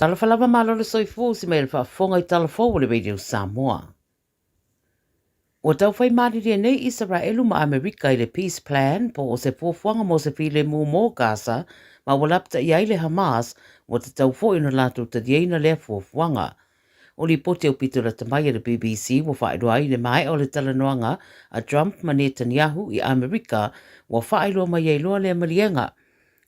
Talofa lava malo le soifua usi mai le faafofoga i tala fou o le Radio Samoa. Ua taufai malilie nei Isaraelu ma Amerika i le Peace Plan po o se fuafuaga mo se filemu mo Gaza ma ua lapataia ai le Hamas ua tatau foi ona latou taliaina lea fuafuaga. O lipoti aupito lata mai a le BBC ua faailoa ai le maea o le talanoaga a Trump ma Netanyahu i Amerika ua faailoa mai ai loa lea maliega.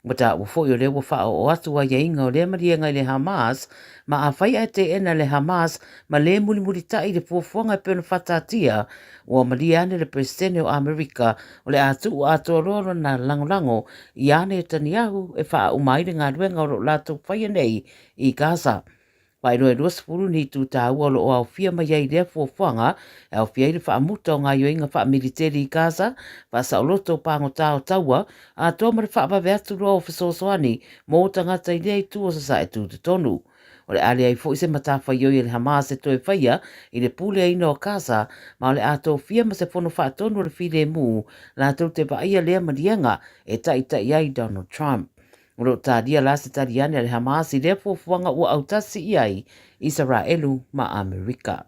Ua taua foi o lea ua faaoo atu aiaiga o lea maliega i le Hamas, ma afai ae teena le Hamas ma lē mulimulitai i le fuafuaga e pei ona faataatia, ua malie ane le Peresetene o Amerika o le a tuu atoa loa lona lagolago iā Netanyahu e faauma ai le galuega o lo o latou faia nei i Gaza. Faailoa e 20 ni itu taua o lo o aofia mai ai i lea fuafuaga, e aofia ai le faamuta o gaoioiga faamiliteli i Gaza, faasaoloto o pagota o taua, atoa ma le faavave atu loa o fesoasoani mō tagata i lea itu o Sasae Tutotonu. O le a leai foi se matafaioi a le Hamas e toe faia i le puleaina o Gaza, ma o le a tofia ma se fono faatonu o le filemu latou te vaaia lea maliega e taitai ai Donald Trump. O lo o talia la se tali ane a le Hamas i lea fuafuaga ua autasi i ai Isaraelu ma Amerika.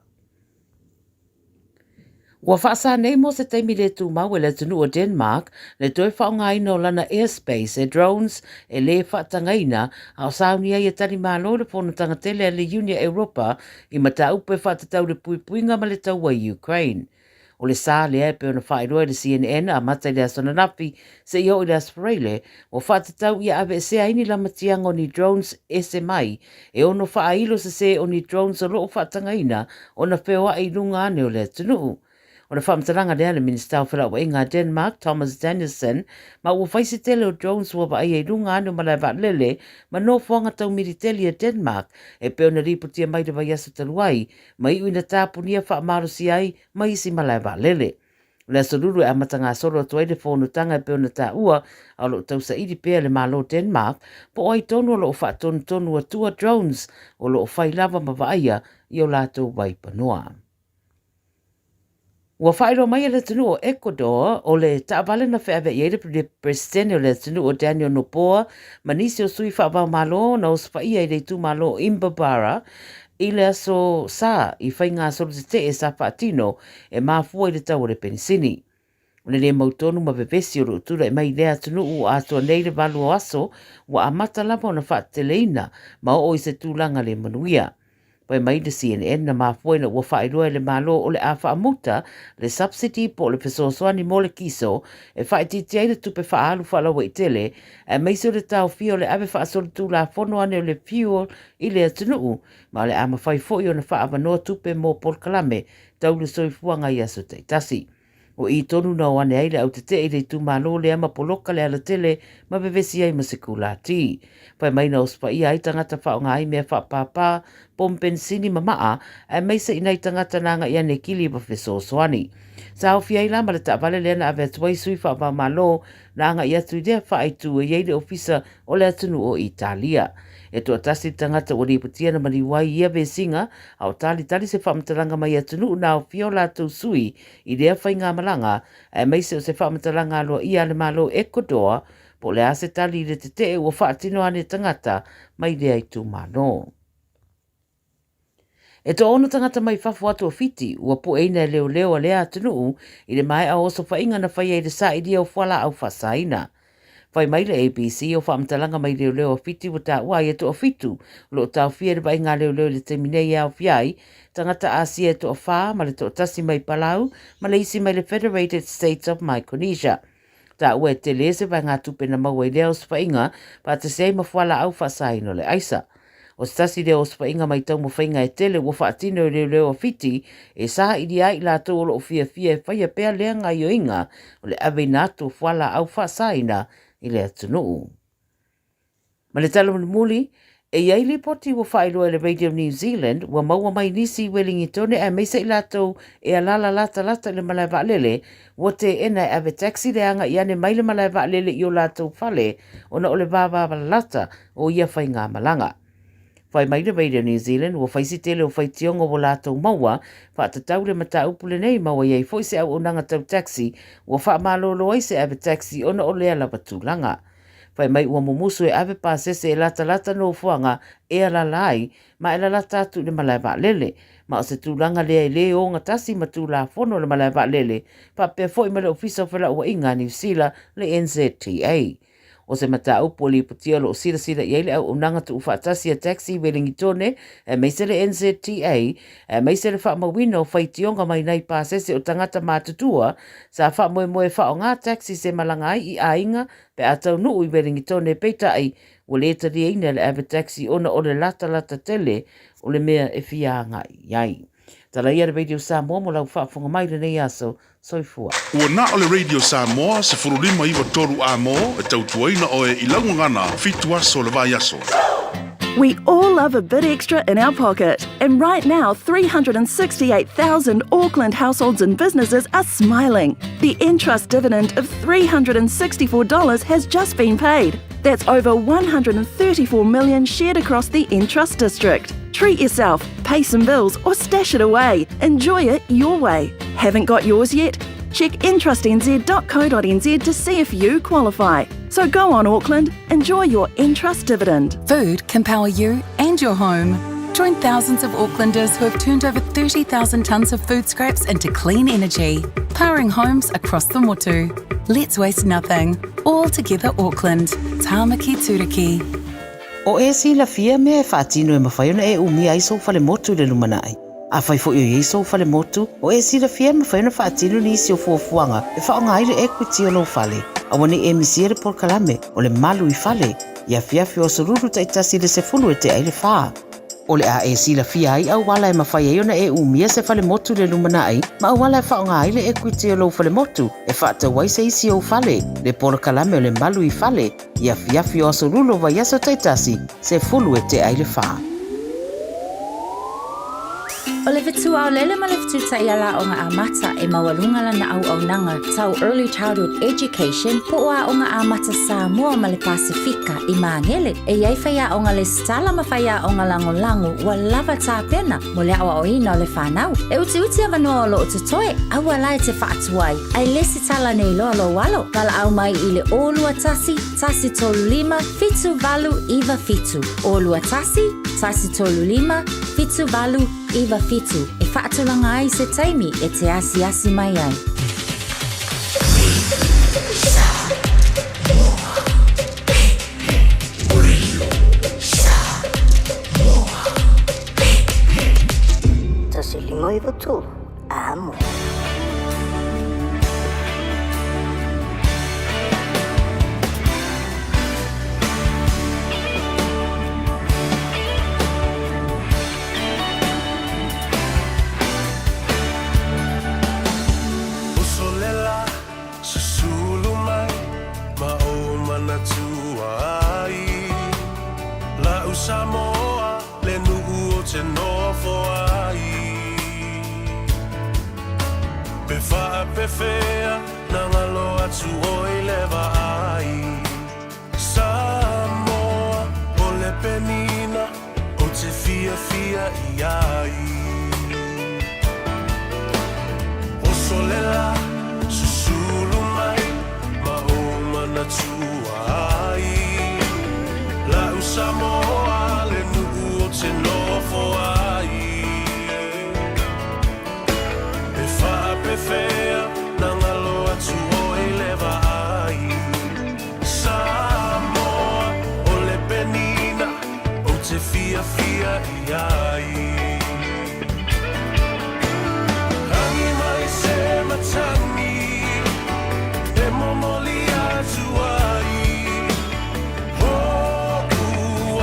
Ua faasā nei mo se taimi le tumau e le atunuu o Denmark le toe faaaogaina o lana airspace e drones e lē faatagaina a o sauni ai e tali malo le fonotaga tele a le Iuni a Europa i mataupu e faatatau i le puipuiga ma le taua i Ukraine. O le sa lea e pei ona faailoa e le CNN amata i le aso ananafi seia oo i le aso Faraile, ua faatatau ia aveesea ai ni lamatiaga o ni drones ese mai e ono faailo sesē o ni drones o lo o faatagaina ona feoai i luga ane o le atunuu. O le faamatalaga lea a le Minisita o Felauaiga a Denmark, Thomas Danielsen, ma ua fai se tele o drones ua vaaia i luga ane o malae vaalele ma nofoaga tau militeli a Denmark e pei ona lipotia mai le vaiaso talu ai ma iu ina tapunia faamalosia ai ma isi malae vaalele. O le Aso Lulu e amata gasolo atu ai le fonotaga e pei ona taua, a o lo o tausaili pea le Malo Denmark po o ai tonu o lo o faatonutonu atua drones o lo o fai lava ma vaaia i o latou vaipanoa. Ua faailoa mai e le atunuu o Ecuador o le taavale na feaveai ai le Peresetene o le atunuu o Daniel Noboa ma nisi o sui faavaomalo na osofaia i le itumalo o Imbabura i le aso Sa i faiga solotetee sa faatino e mafua i le tau o le penisini. O le lē mautonu ma vevesi o lo o tulai mai i lea atunuu ua atoa nei le valu o aso ua amata lava ona faateteleina ma oo i se tulaga le manuia. Fai mai le CNN na mafua ina ua faailoa e le Malo o le a faamuta le subsidy po o le fesoasoani mo le kiso e faaitiitia ai le tupe faaalu faalauaitele aemaise o le taofia o le ave faasolitulafono ane o le fuel i le atunuu ma o le a mafai foi ona faaavanoa tupe mo polokalame tau le soifuaga i aso taitasi. O i tonu na o ane ai le autetee i le itumalo lea ma poloka le alatele ma vevesi ai ma se kulāti. Fai mai na osofaia ai tagata faaaoga ai mea faapāpā, pomu penisini ma maa, aemaise i nai tagata na agai ane kili ma fesoasoani. Sa aofia ai la ma le taavale lea na ave atu ai sui faavaomalo na agai atu i lea faaitu e i ai le ofisa o le atunuu o Italia. E toatasi le tagata ua lipotia na maliu ai i ia vesiga, a o talitali se faamatalaga mai atunuu na aofia o latou sui i lea faigamalaga, aemaise o se faamatalaga aloaia a le Malo o Ecuador, po o le a se tali i le tetee ua faatino ane tagata mai lea itumalo. E toaono tagata mai fafo atu o Fiti ua pueina e leoleo a lea atunuu i le maea o osofaiga na faia i le sailia o fualaau faasaina. Fai mai le ABC o faamatalaga mai leoleo a Fiti ua taua ai e toafitu o lo o taofia i le vaaiga a leoleo i le taimi nei e aofia ai tagata Asia e toafa ma le toatasi mai Palau ma le isi mai le Federated States of Micronesia. Taua e tele se vaegatupe na maua i lea osofaiga faatasi ai ma fualaau faasaina o le aisa. O se tasi lea o osofaiga mai taumafaiga e tele ua faatino e leoleo a Fiti e sailia ai i latou o lo o fiafia e faia pea lea gaioiga o le aveina atu o fualaau faasaina i le atunuu. Ma le tala mulimuli, e i ai lipoti ua faailoa e le Radio New Zealand ua maua mai nisi i Welingitone aemaise i latou e alala latalata i le malae vaalele ua teena e ave taxi le agai ane mai le malae vaalele i o latou fale ona o le vavalalata o ia faigamalaga. Fai mai le Radio New Zealand ua fai si tele o faitioga ua latou maua faatatau le mataupu lenei ma ua i ai foi se auaunaga tau taxi ua faamalolo ai se ave taxi ona o lea lava tulaga. Fai mai ua mumusu e ave pasese e latalata nofoaga e alala ai ma e lalata atu i le malae vaalele. Ma o se tulaga lea e lē ogatasi ma Tulafono a le malae vaalele faapea foi ma le Ofisa o Felauaiga a Niu Sila, le NZTA. O se mataupu ua lipotia o lo o silasila i ai le auaunaga tuufaatasi a Taxi Welingitone aemaise le NZTA aemaise le faamauina o faitioga mai nai pasese o tagata matutua sa faamoemoe e faaaoga taxis e malaga ai i aiga pe a taunuu i Welingitone peitai ua le taliaina le ave taxi ona o le latalata tele o le mea e fia agai i ai. Talaia le Radio Samoa mo lau faafofoga mai i lenei aso. Soifua. Ua na o le Radio Samoa 15 93 A-mo e tautuaina oe i lau gagana fitu aso o le vaiaso. We all love a bit extra in our pocket, and right now 368,000 Auckland households and businesses are smiling. The Entrust dividend of $364 has just been paid. That's over 134 million shared across the Entrust district. Treat yourself, pay some bills, or stash it away. Enjoy it your way. Haven't got yours yet? Check entrustnz.co.nz to see if you qualify. So go on, Auckland, enjoy your Entrust dividend. Food can power you and your home. Join thousands of Aucklanders who have turned over 30,000 tonnes of food scraps into clean energy, powering homes across the motu. Let's waste nothing. All together Auckland. Tāmaki Tūruki. O e silafia mea e faatino e mafai ona e umia ai sou fale motu i le lumanai. Afai foi o i ai sou fale motu, o e silafia e mafai ona faatino nisi o fuafuaga e faaaoga ai le equity o lou fale. Aua ne i e misia le polokalame o le malu i fale i afiafi o aso lulu taitasi i le 10 e tea i le fa. O le a e silafia ai auala e mafai ai ona e umia se fale motu i le lumanai ma auala e faaaoga ai le equity o lou fale motu e faatau ai se isi ou fale, le polokalame o le malu i fale i afiafi o aso lulu o vaiaso taitasi, 10 e tea i le fa. O le fetu aolele ma le fetu taiala aoga amata e maualuga lana auaunaga tau Early Childhood Education po o Aoga Amata Samoa ma le Pasefika i Māgele. E i ai faiaoga lesitala ma faiaoga lagolago ua lava tapena mo le aoaoina o le fanau. E utiuti avanoa o lo o totoe, aua la e te faatuai, ae lesitala nei loa lou alo. Valaau mai i le 021 135 7897, 021 135 7897 e faatulaga ai se taimi e te asiasi mai ai. 1 5 9 3, amo. Uso le la, susulu mai ma ou manatua ai. La'u Samoa le nu'u o te nofo ai. Pe faapefea na galo atu oi le vaai. Samoa o le penina ou te fiafia i ai. Oso le la, susulu mai ma ou manatua ai. La'u Samoa le nu'u o te nofo ai. Pe faapefea na galo atu oi le vaai. Samoa o le penina ou te fiafia i ai. Rangi mai se matagi e momoli atu ai. Ho'u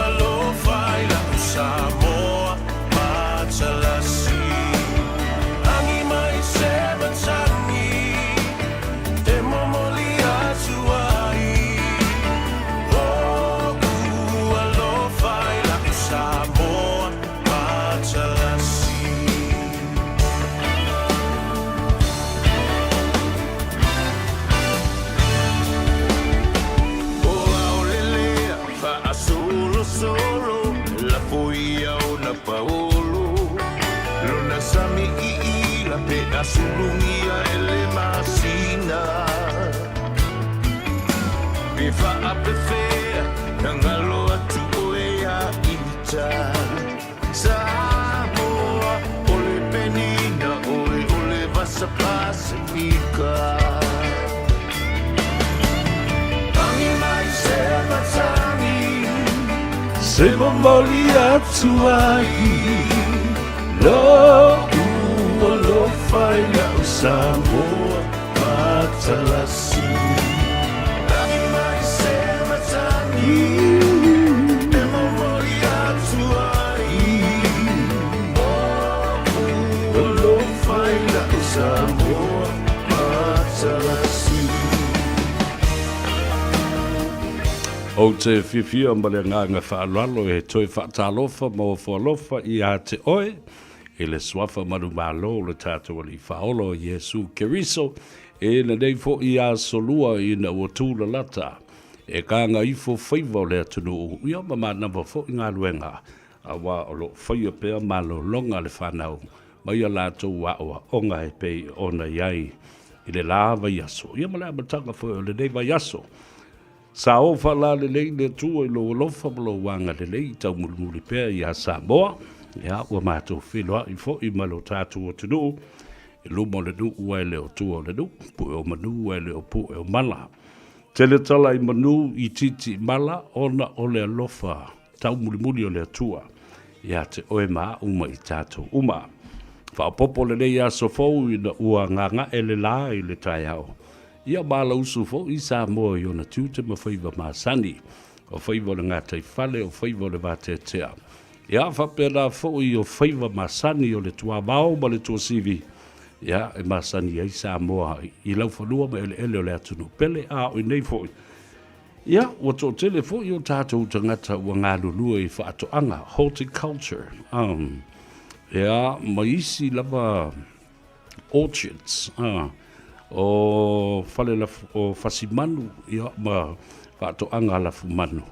alofa i la'u Samoa matalasi. Rangi mai se matagi e momoli atu ai. Ho'u alofa i la'u Samoa matalasi. O aolelea faasolosolo lafo ia ona paolo lona sami iila pe asulugia e le masina. Pe E faapefea na galo atu oe ia ita Samoa o le penina oe o le vasa Pasifika Tangi mai se matangi Se momoli atu ai Lo'u alofa i la'u Samoa matalasi Tangi mai se matangi E momoli atu ai Lo'u alofa i la'u Samoa matalasi. Ou te fiafia ma le agaga faaaloalo e toe faatalofa ma ofo alofa ia te oe i le Suafa manumalo o le tatou Alii Faaola o Iesu Keriso i lenei foi aso lua ina ua tulalata e gaga ifo faiva o le atunuu ia ma manava foi galuega auā o lo o faia pea malologa a le fanau mai a latou aoaoga e pei ona i ai i le la vaiaso ia ma le amataga foi o lenei vaiaso. Sa oo faalalelei le Atua i lou alofa ma lou agalelei i taumulimuli pea iā Samoa, ia ua matou feiloai foi ma lo tatou atunuu i luma o le nuu ae le o tua o le nuu, pue o manu ae le o pue o mala. Tele tala i manu itiiti mala ona o le alofa taumulimuli o le Atua ia te oe ma a'u ma i tatou uma. Faaopoopo lenei aso fou ina ua gaga'e le lā i le taeao, ia malausu foi Samoa i ona tiute ma faiva masani, o faiva o le gataifale, o faiva o le vateatea. Ia faapena foi o faiva masani o le tuavao ma le tuasivi, ia e masani ai Samoa i laufanua ma eleele o le atunuu pele, a o inei foi. Ia, ua toatele foi o tatou tagata ua galulue i faatoaga, horticulture, um, ia, ma isi lava orchards, uh, o fale lafu, o fasimanu, ia, ma faatoaga lafumanu.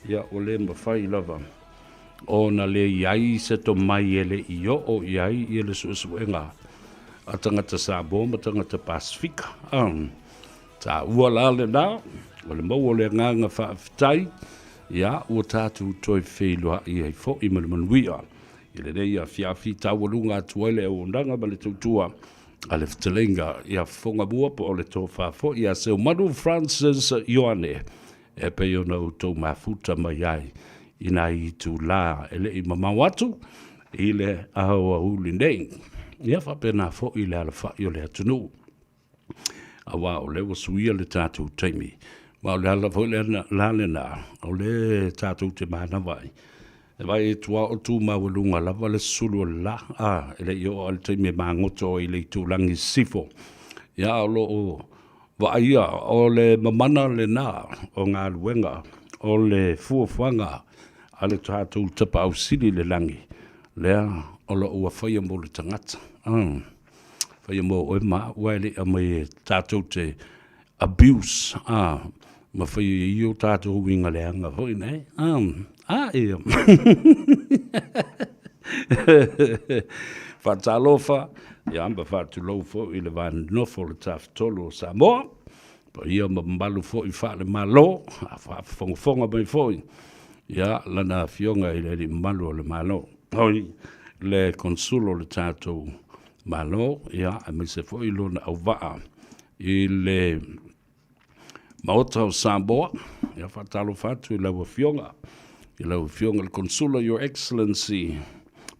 Ia, ua le mafai lava ona le i ai se tomai e le i oo i ai ia le suesuega a tagata Samoa ma tagata Pasifika. Um, Taua la lena, o le maua o le agaga faafetai, ia, ua tatou toe feiloai ai foi ma le manuia. I lenei afiafi taualuga atu ai le auaunaga ma le tautua a le fetalaiga ia Fofogamua po o le Tofa foi ia Seumanu Francis Ioane e pei ona outou mafuta mai ai i nai itulā e le i mamao atu i le aoauli nei. Ia faapena foi le alafai o le atunuu. Auā o lea ua suia le tatou taimi, ma o le ala foi lea la lena, o lea tatou te manava ai. E vaai atu lava o tu maualuga lava le sulu o le la, a, e le i oo lava i le taimi e magoto ai i le itulagi i sisifo. Ia, a o lo o vaaia, o le mamana lena o galuega, o le fuafuaga a le tatou Tapaau Sili i le lagi, lea o lo o ua faia mo le tagata. Faia mo oe ma au ae le i aumai e tatou te abuse a ma faia i o tatou uiga leaga foi nei a a ia Faatalofa ia ma faatulou foi i le va nonofo o le Tafatolu o Samoa, paia ma mamalu foi faale-Malo, a faafofogafoga mai foi ia lana Afioga i le Alii Mamalu o le Malo. Oi, le Consul o le tatou Malo, ia, aemaise foi lona auvaa i le Maota o Samoa. Ia, faatalofa atu i lau Afioga, i lau Afioga i le Consular, Your Excellency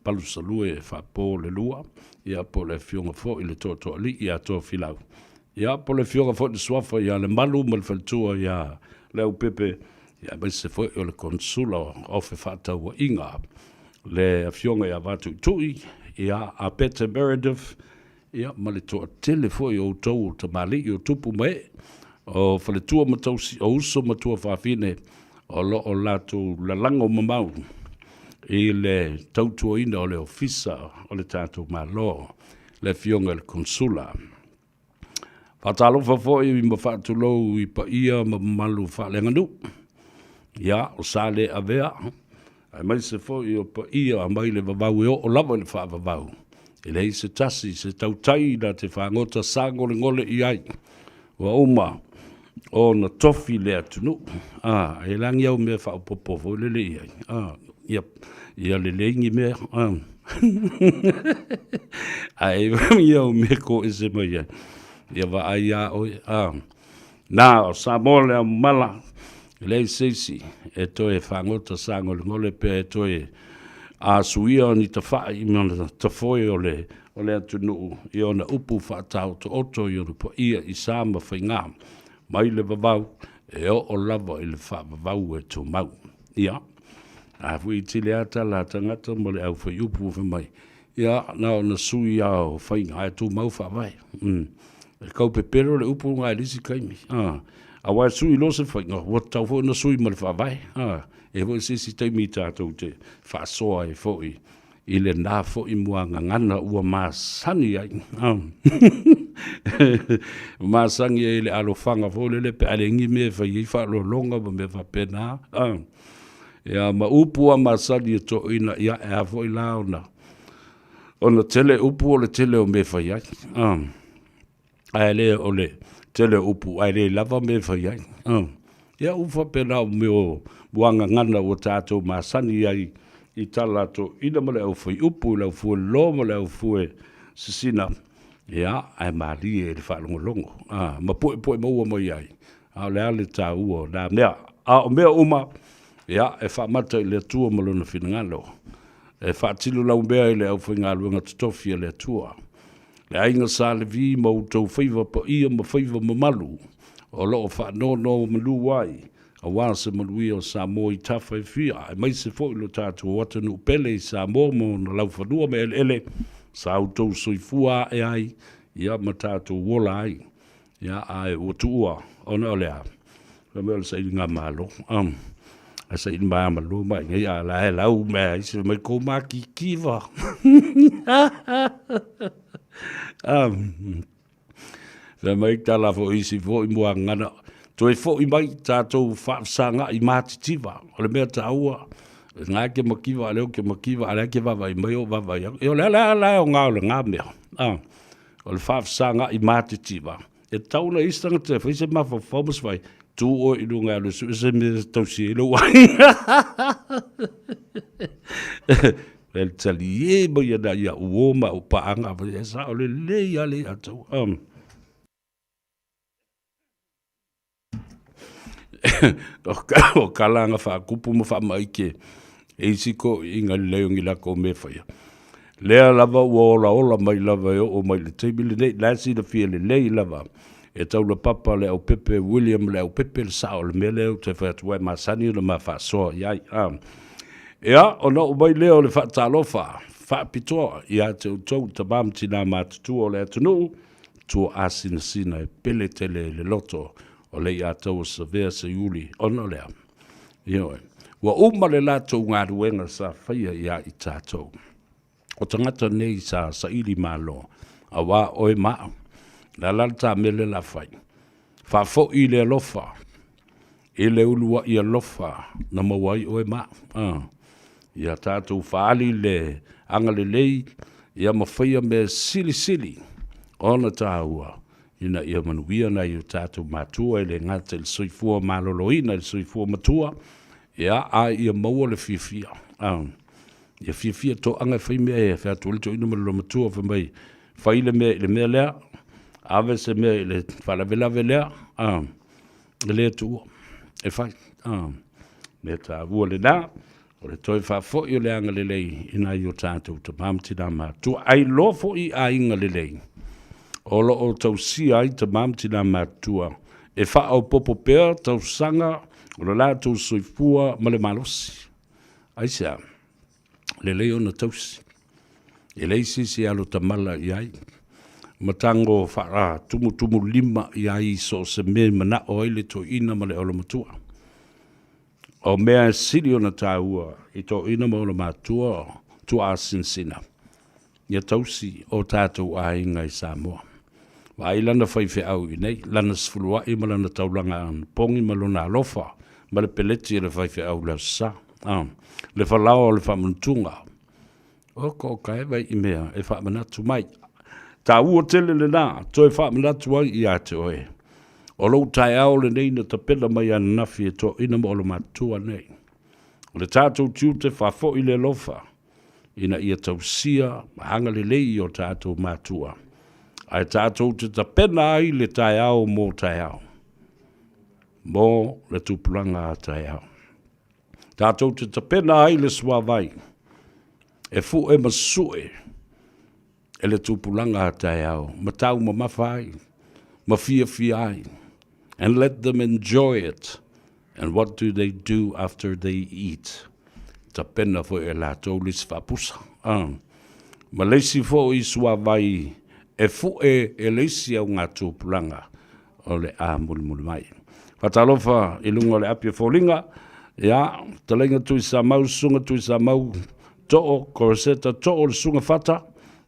Palusalue Faapo le Lua, ia, po o le Afioga foi i le Tootooalii ia Tofilau, ia, po o le Afioga foi i le Suafa ia Lemalu ma le Faletua ia Leaupepe, ia, aemaise foi o le Consular o Fefaatauaiga, le Afioga ia Vatuitui, ia Apete Meredith, ia, ma le toatele foi o outou o tamalii o tupu ma ee, o faletua ma tausi, o uso ma tuafafine, o lo o latou lalago mamau i le tautuaina o le Ofisa o le tatou Malo, le Afioga i le Konsula. Faatalofa foi ma faatulou i paia ma mamalu faaleaganuu. Ia, o Saleavea, aemaise foi o paia mai le vavau e oo lava i le faavavau. E leai se tasi se tautai na te fagota sagolegole i ai. Ua uma. Ona tofi le atunuu, a, e lagi au mea faaopoopo foi lele i ai, a, ia, ia lelei ni mea, a. Ae i au mea ko ese mai ai, ia vaai a oe, a. Na, o Samoa le aumala, e leai se isi e toe fagota sagolegole pea e toe asuia ni tafai ma tafoe o le o le atunuu i ona upu faataotooto i ona paia i sa ma faiga, mai le vavau e oo lava i le faavavau e tumau. Ia, a foi i tele lava tala a tagata ma le aufaiupu fai mai, ia, na ona sui lava o faiga ae tumau faavae. E tau pepelo le upu lena i le isi taimi, aua e sui loa se faiga, ua tatau foi ona sui ma le faavae. E i ai foi se isi taimi tatou te faasoa ai foi i lena foi muagagana ua masani ai. Masani ai i le alofaga foi lele pe a leai ni mea e fai ai faaaloaloga ma mea faapena. Ia ma upu lava masani e toeaiina, ia e a foi la ona ona tele upu o le tele o mea e fai ai. Ae le o le tele o upu ae le lava mea e fai ai. Ia ua faapena o mea o muagagana ua tatou masani ai i tala a toeaiina ma le aufaiupu i le aufuelolo ma le aufuesisina, ia, ae malie i le faalogologo, ma puepue maua mai ai, a o le a le taua o na mea. A o mea uma, ia, e faamata i le Atua ma Lona finagalo, e faatino laumea i le aufaigaluega totofi a le Atua. Le aiga Sa Levi ma outou faiva paia ma faiva mamalu o lo o faanonomanu ai aua se manuia o Samoa i tafa e fia, aemaise foi lo tatou atunuu pele i Samoa ma ona laufanua ma eleele sa outou soifua ae ai ia ma tatou ola ai. Ia, ae ua tuua ona o le a? Fai mai o le sailiga malo. Ae saili malo mai nei, a la e lau mea ai se mai kou makikiva. Fai mai tala foi isi foi muagana, toe foi mai tatou faafesagaai matitiva. O le mea taua, na ke makiva a leo ke makiva, a lea ke vaavaai mai o vaavaai atu. E o le ala la e o ngā o le ngā mea. O le faafesagaai matitiva, e tatau ona i ai se tagata e fai se mafaufau ma se fai, tu oe i luga e alu e sue se mea e tausi ai lou aiga. E le talie mai ana ia uo ma au paaga, e sao lelei lava le ia te au. O kalaga faakupu ma faamaite e isi toeaiina lelei o ni latou mea e faia. Lea lava ua olaola mai lava e oo mai i le taimi lenei, la e silafia lelei lava e Taulapapa Leaupepe William Leaupepe le sao o le mea lea ou te fai atu ai, e masani ona ma faasoa i ai. Ia, ona oo mai lea o le faatalofa faapitoa ia te outou tama ma tina matutua o le atunuu, tuaasinasina e pele tele i le loto o Leiataua Savea Seiuli ona o le a? Ioe. Ua uma le latou galuega sa faia ia i tatou. O tagata nei sa saili malo, auā oe ma au. Le a la le ta mea lea o le a fai? Faafoi le alofa i le uluai alofa na maua ai oe ma au. Ia tatou faaali le agalelei ia ma faia mea silisili ona taua ina ia manuia nai o tatou matua e le gata i le soifua maloloina i le soifua matua, ia, a ia maua le fiafia. Ia fiafia toaga e fai mea e fai atu ai le toeaina ma le loomatua fai mai, fai le mea i le mea lea, ave se mea i le faalavelave lea, e le tuua, e fai. Mea taua lena, o le toe faafoi o le agalelei i nai o tatou tama ma tina matutua. Ai loa foi i aiga lelei, o lo o tausia ai tama ma tina matutua e faaopoopo pea tausaga o le latou soifua ma le malosi. Aisea? Lelei ona tausi. E leai se isi e alo tamala i ai. Ma tago faatumutumulima i ai i so o se mea e manao ai le toeaina ma le olomatua. O mea e sili ona taua i toeaina ma olomatua, tuaasinasina, ia tausi o tatou aiga i Samoa. Vaai lana faifeau i inei, lana sefuluai ma lana taulaga anapogi ma lona alofa ma le peleti a le faifeau i le Aso Sa. Ah, le falaoa o le faamanutuga. O ko ka e vai i mea e faamanatu mai. Taua tele lena, toe faamanatu ai ia te oe. O lou taeao lenei na tapena mai ananafi e toeaina ma olomatua nei. O le tatou tiute faafoi le alofa ina ia tausia ma agalelei i o tatou matua, ae tatou te tapena ai le taeao mo taeao, mo le tupulaga a taeao. Tatou te tapena ai le suavai e fue ma sue e le tupulaga a taeao ma taumamafa ai ma fiafia ai. And let them enjoy it. And what do they do after they eat? Tapena foi e latou le isi faapusa. Ah. Ma le isi foi suavai e fue e le isi au ngā tupulaga o le a mulimuli mai. Faatalofa i luga o le api o foliga, ia, fetalaiga Tuisamau, Susuga Tuisamau, Too, Koroseta, Too le Susuga Fata,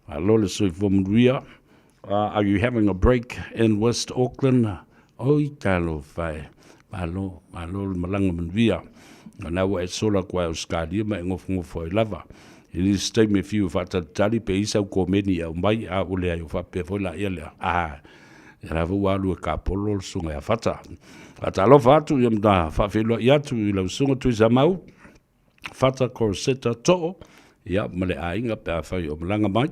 malo le soifua manuia. Are you having a break in West Auckland? Oi, talofa e, malo, malo le malaga manuia. O lena ua e sola atu ai Ausetalia ma e nofonofo ai lava. I nisi taimi e fiu e faatalitali pe i ai sau komeni e aumai, a ua leai o faapea foi laia lea. Ah, Ia la foi ua alu e kapolo le susuga ia Fata. Faatalofa atu ia ma faafeiloai atu i lau susuga Tuisamau, Fata Corseta Too, ia ma le aiga pe afai o malaga mai.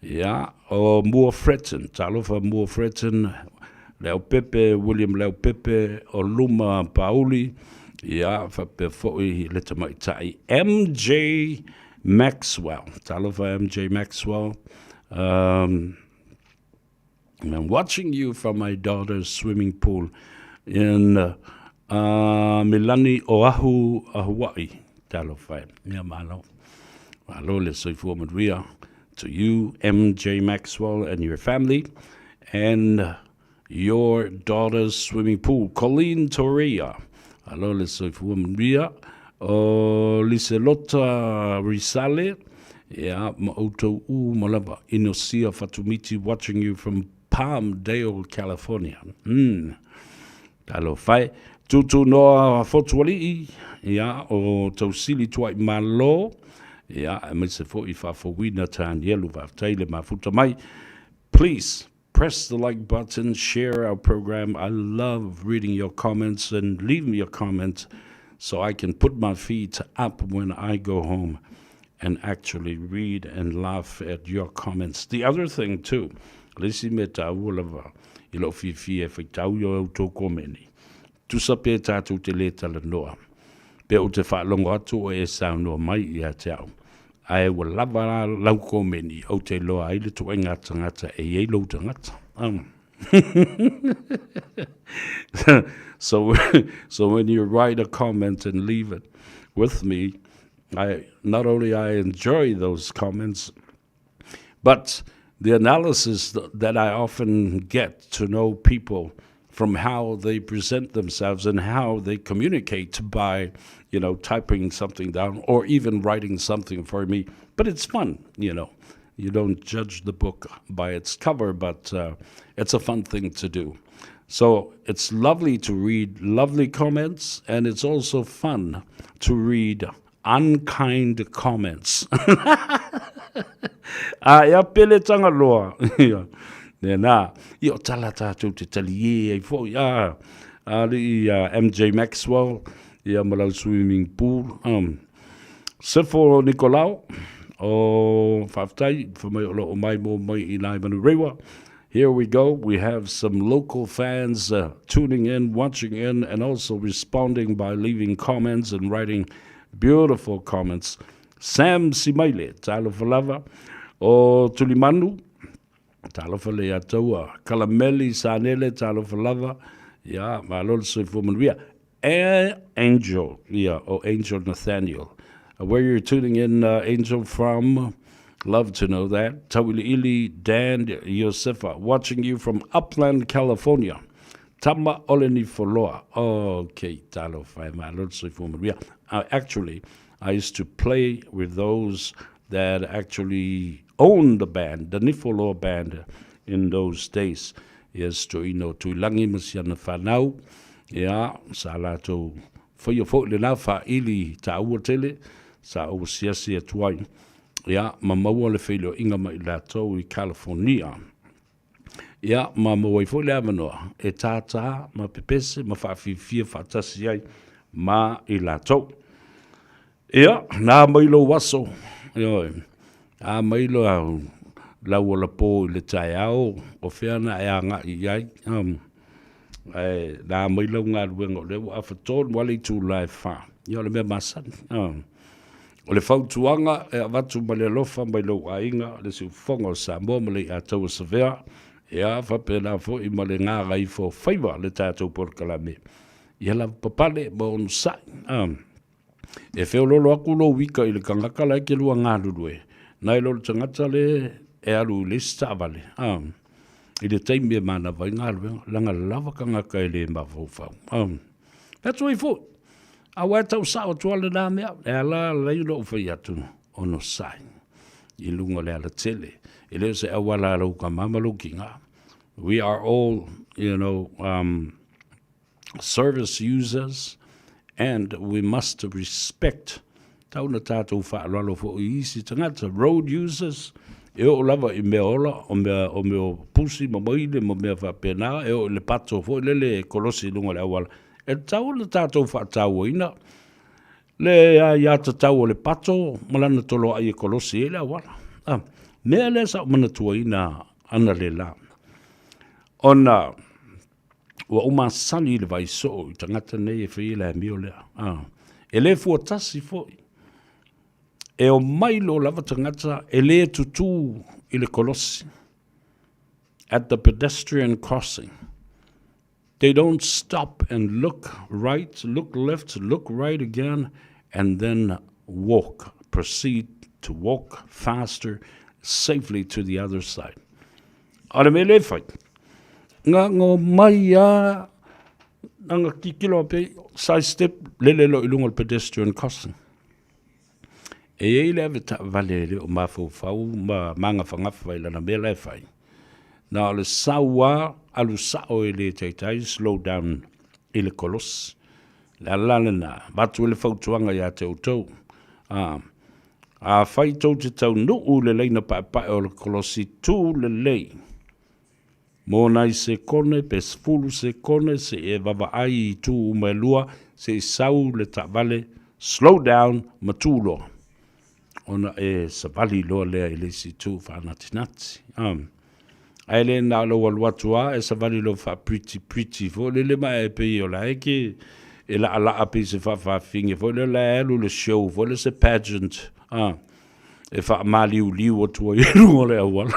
Ia, o Mua Fretton, talofa Mua Fretton, Leaupepe, William Leaupepe, o Luma Pauli, ia, faapea foi le tamaitai MJ Maxwell. Talofa MJ Maxwell. Um, I'm watching you from my daughter's swimming pool in uh, Milani, Oahu, Hawaii. Talofa e. Ia malo. Malo le soifua manuia to you, MJ Maxwell, and your family, and your daughter's swimming pool. Colleen Toria. Malo le soifua manuia. O Liselota Risale. Ia, ma outou uma lava. Inosia Fatumiti watching you from Palmdale, California. Mm. Talofa e. Tūtū noa Fotuali'i, ia, o Tausili Tuai Malo, ia, aemaise foi Faafouina Tanielu, faafetai le mafuta mai. Please, press the like button, share our program. I love reading your comments and leave me a comment so I can put my feet up when I go home and actually read and laugh at your comments. The other thing too, le isi mea taua lava i lou fiafia e faitau i a outou komeni, tusa pe tatou te lē talanoa, pe ou te faalogo atu o e saunoa mai ia te au, ae ua lava la lau komeni ou te iloa ai le tuaiga tagata e i ai lou tagata. Um. so, so when you write a comment and leave it with me, I not only I enjoy those comments, but the analysis that I often get to know people from how they present themselves and how they communicate by, you know, typing something down or even writing something for me. But it's fun, you know. You don't judge the book by its cover, but uh, it's a fun thing to do. So it's lovely to read lovely comments, and it's also fun to read unkind comments. A ia pele tanga loa. Ia. Nā, i o tala tātou te tali e ai foi, a, a li i MJ Maxwell, ia ma lau swimming pool. Um, Sefo Nikolao, o whaaftai, whamai o loo mai mō mai i nai Manurewa. Here we go. We have some local fans uh, tuning in, watching in, and also responding by leaving comments and writing beautiful comments. Sam Simaile, talofa lava, o Tulimanu, talofa le ia taua, Kalameli Sanele, talofa lava, ia, malo le soifua manuia. Angel, ia, o Angel Nathaniel. Uh, where you're tuning in, uh, Angel, from, love to know that. Tauiliili Dan Yosefa, watching you from Upland, California. Tama Oleni Foloa. Okay, talofa e malo le soifua manuia. Uh, actually, I used to play with those that actually owned the band, the Nifoloa band, in those days. Yes, Toeaina o Tuilagi ma si ana whanau, ia, sa latou faia foi lena faaili taua tele, sa ou asiasi atu ai, ia, ma maua le feiloaiga ma i latou i California. Ia, ma maua ai foi le avanoa e tātā ma pepese ma faafiafia faatasi ai ma i latou. Ia, na mai lou aso, ioe, a mai lau laualapo i le taeao, o fea na e agai i ai, ae na mai lau galuega o lea ua afa tonu lava le itula e fa. Ia, o le mea masani. O le fautuaga e avatu ma le alofa mai lou aiga, le siufofoga o Samoa ma le Iataua Savea, ia faapena foi ma le gagaifofaiva le tatou polokalame. Ia lavapapale ma onosai. E feoloolo atu lou ika i le tagata la e te lua galulue, nai lo le tagata le e alu i le isi taavale, a, i le taimi e manava ai galuega, leaga lava tagata e le mafaufau. A, fai atu ai foi, aua e tau sao atu lava lena mea, e ala ala ai ona ou fai atu, onosai i luga o le alatele. E le o se auala a lou tama ma lou tina. We are all, you know, service users and we must respect tau na tātou faaaloalo foi i isi tagata, road users, e oo lava i mea ola, o mea, o mea o pusi ma maile ma mea faapena, e oo i le pato foi lele e kolosi i luga o le auala. E tatau ona tatou faatauaina le aiatatau o le pato ma lana toloai e kolosi ai le auala. Ah, mea lea sa ou manatuaina analeila, ona Ua ou masani i le vaai soo i tagata nei e faia le amio lea. Ah, e le fuatasi foi. E omai loa lava tagata e le tutū i le kolosi. At the pedestrian crossing. They don't stop and look right, look left, look right again, and then walk, proceed to walk faster, safely to the other side. A o le mea lea e fai, nga omai a, nga kikilo a pei, side step, lele loa i luga o le pedestrian crossing. E i ai le ave taavale e le o mafaufau ma magafagafa i lana mea la e fai. Na o le sau a, alu sao e le taitai, slow down i le kolosi. Le ala lena, avatu ai le fautuaga ia te outou. A, Afai tou te taunuu i le laina paepae o le kolosi tū lelei, mo nai sekone pe 10 sekone seia e vavaai i itu uma e lua se i sau le taavale slow down ma tū loa, ona e savali loa lea i le isi itu faanatinati. Ae le na o lou alu atu lava e savali lou faapriti priti foi lele ma e pei o la e ke e laalaa pei se faafafine foi lele la e alu le show foi lele se pageant a e faamaliuliu atu ai i luga o le auala.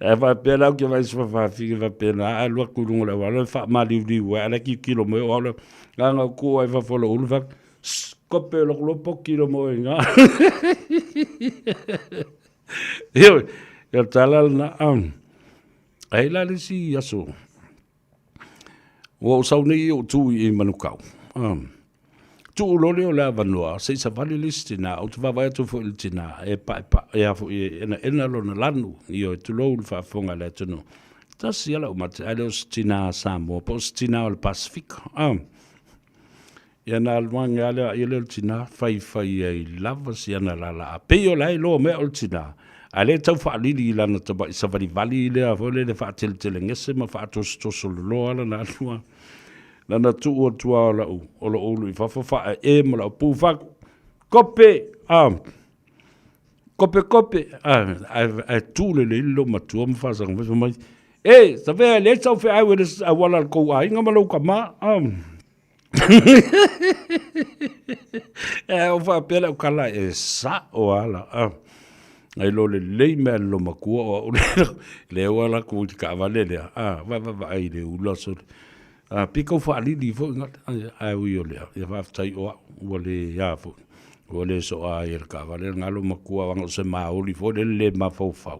E faapea la ou te vaai i se faafafine faapena ae alu atu i luga o le auala e faamaliuliu ai, ae la e tilotilo mai o au le agaga o tuu ai i fafo o lou ulu fai atu, Sss, kope loko loa poki lo mo inga. Ioe, ia tala lena. Ai la le isi aso, ua ou sau nei i ou tu i Manukau. Tuu loa lea o le avanoa, se i savali le isi tina, ou te vaavaai atu foi i le tina, e paepae, e a foi, e enaena lona lanu, ioe, tulou le faafofoga a le atunuu. Tasi lava lau mate, ae le o se tina Samoa, po o se tina o le Pasefika. Ia na alu ane lava lea ia lea o le tina, faifai ai lava si ana lala a pei o la e iloa mea o le tina, a le tau faalili i lana tamai savalivali lea foi lele faateletelegese ma faatosotoso loloa lana alu a. Lana tuu atu lava o lau, o lou ulu i fafo faaee ma lau pu fatu, kope! A, kope kope! A, ae tu lelei le loomatua ma faasaga mai, fai mai, E, Savea, e leai sau feau e le auala a le tou aiga ma lou tama, a. E o faapea lau tala e sao ala. Ai lo lelei mea le lomatua o au le ua alu atu i le taavale lea, a vaavaai i le ula sole. A pei tau faalili foi gata, ae ui o lea, ia faafetai o au ua le a foi, ua le soa ai e le taavale lena lomatua leaga o se maoli foi lele le mafaufau.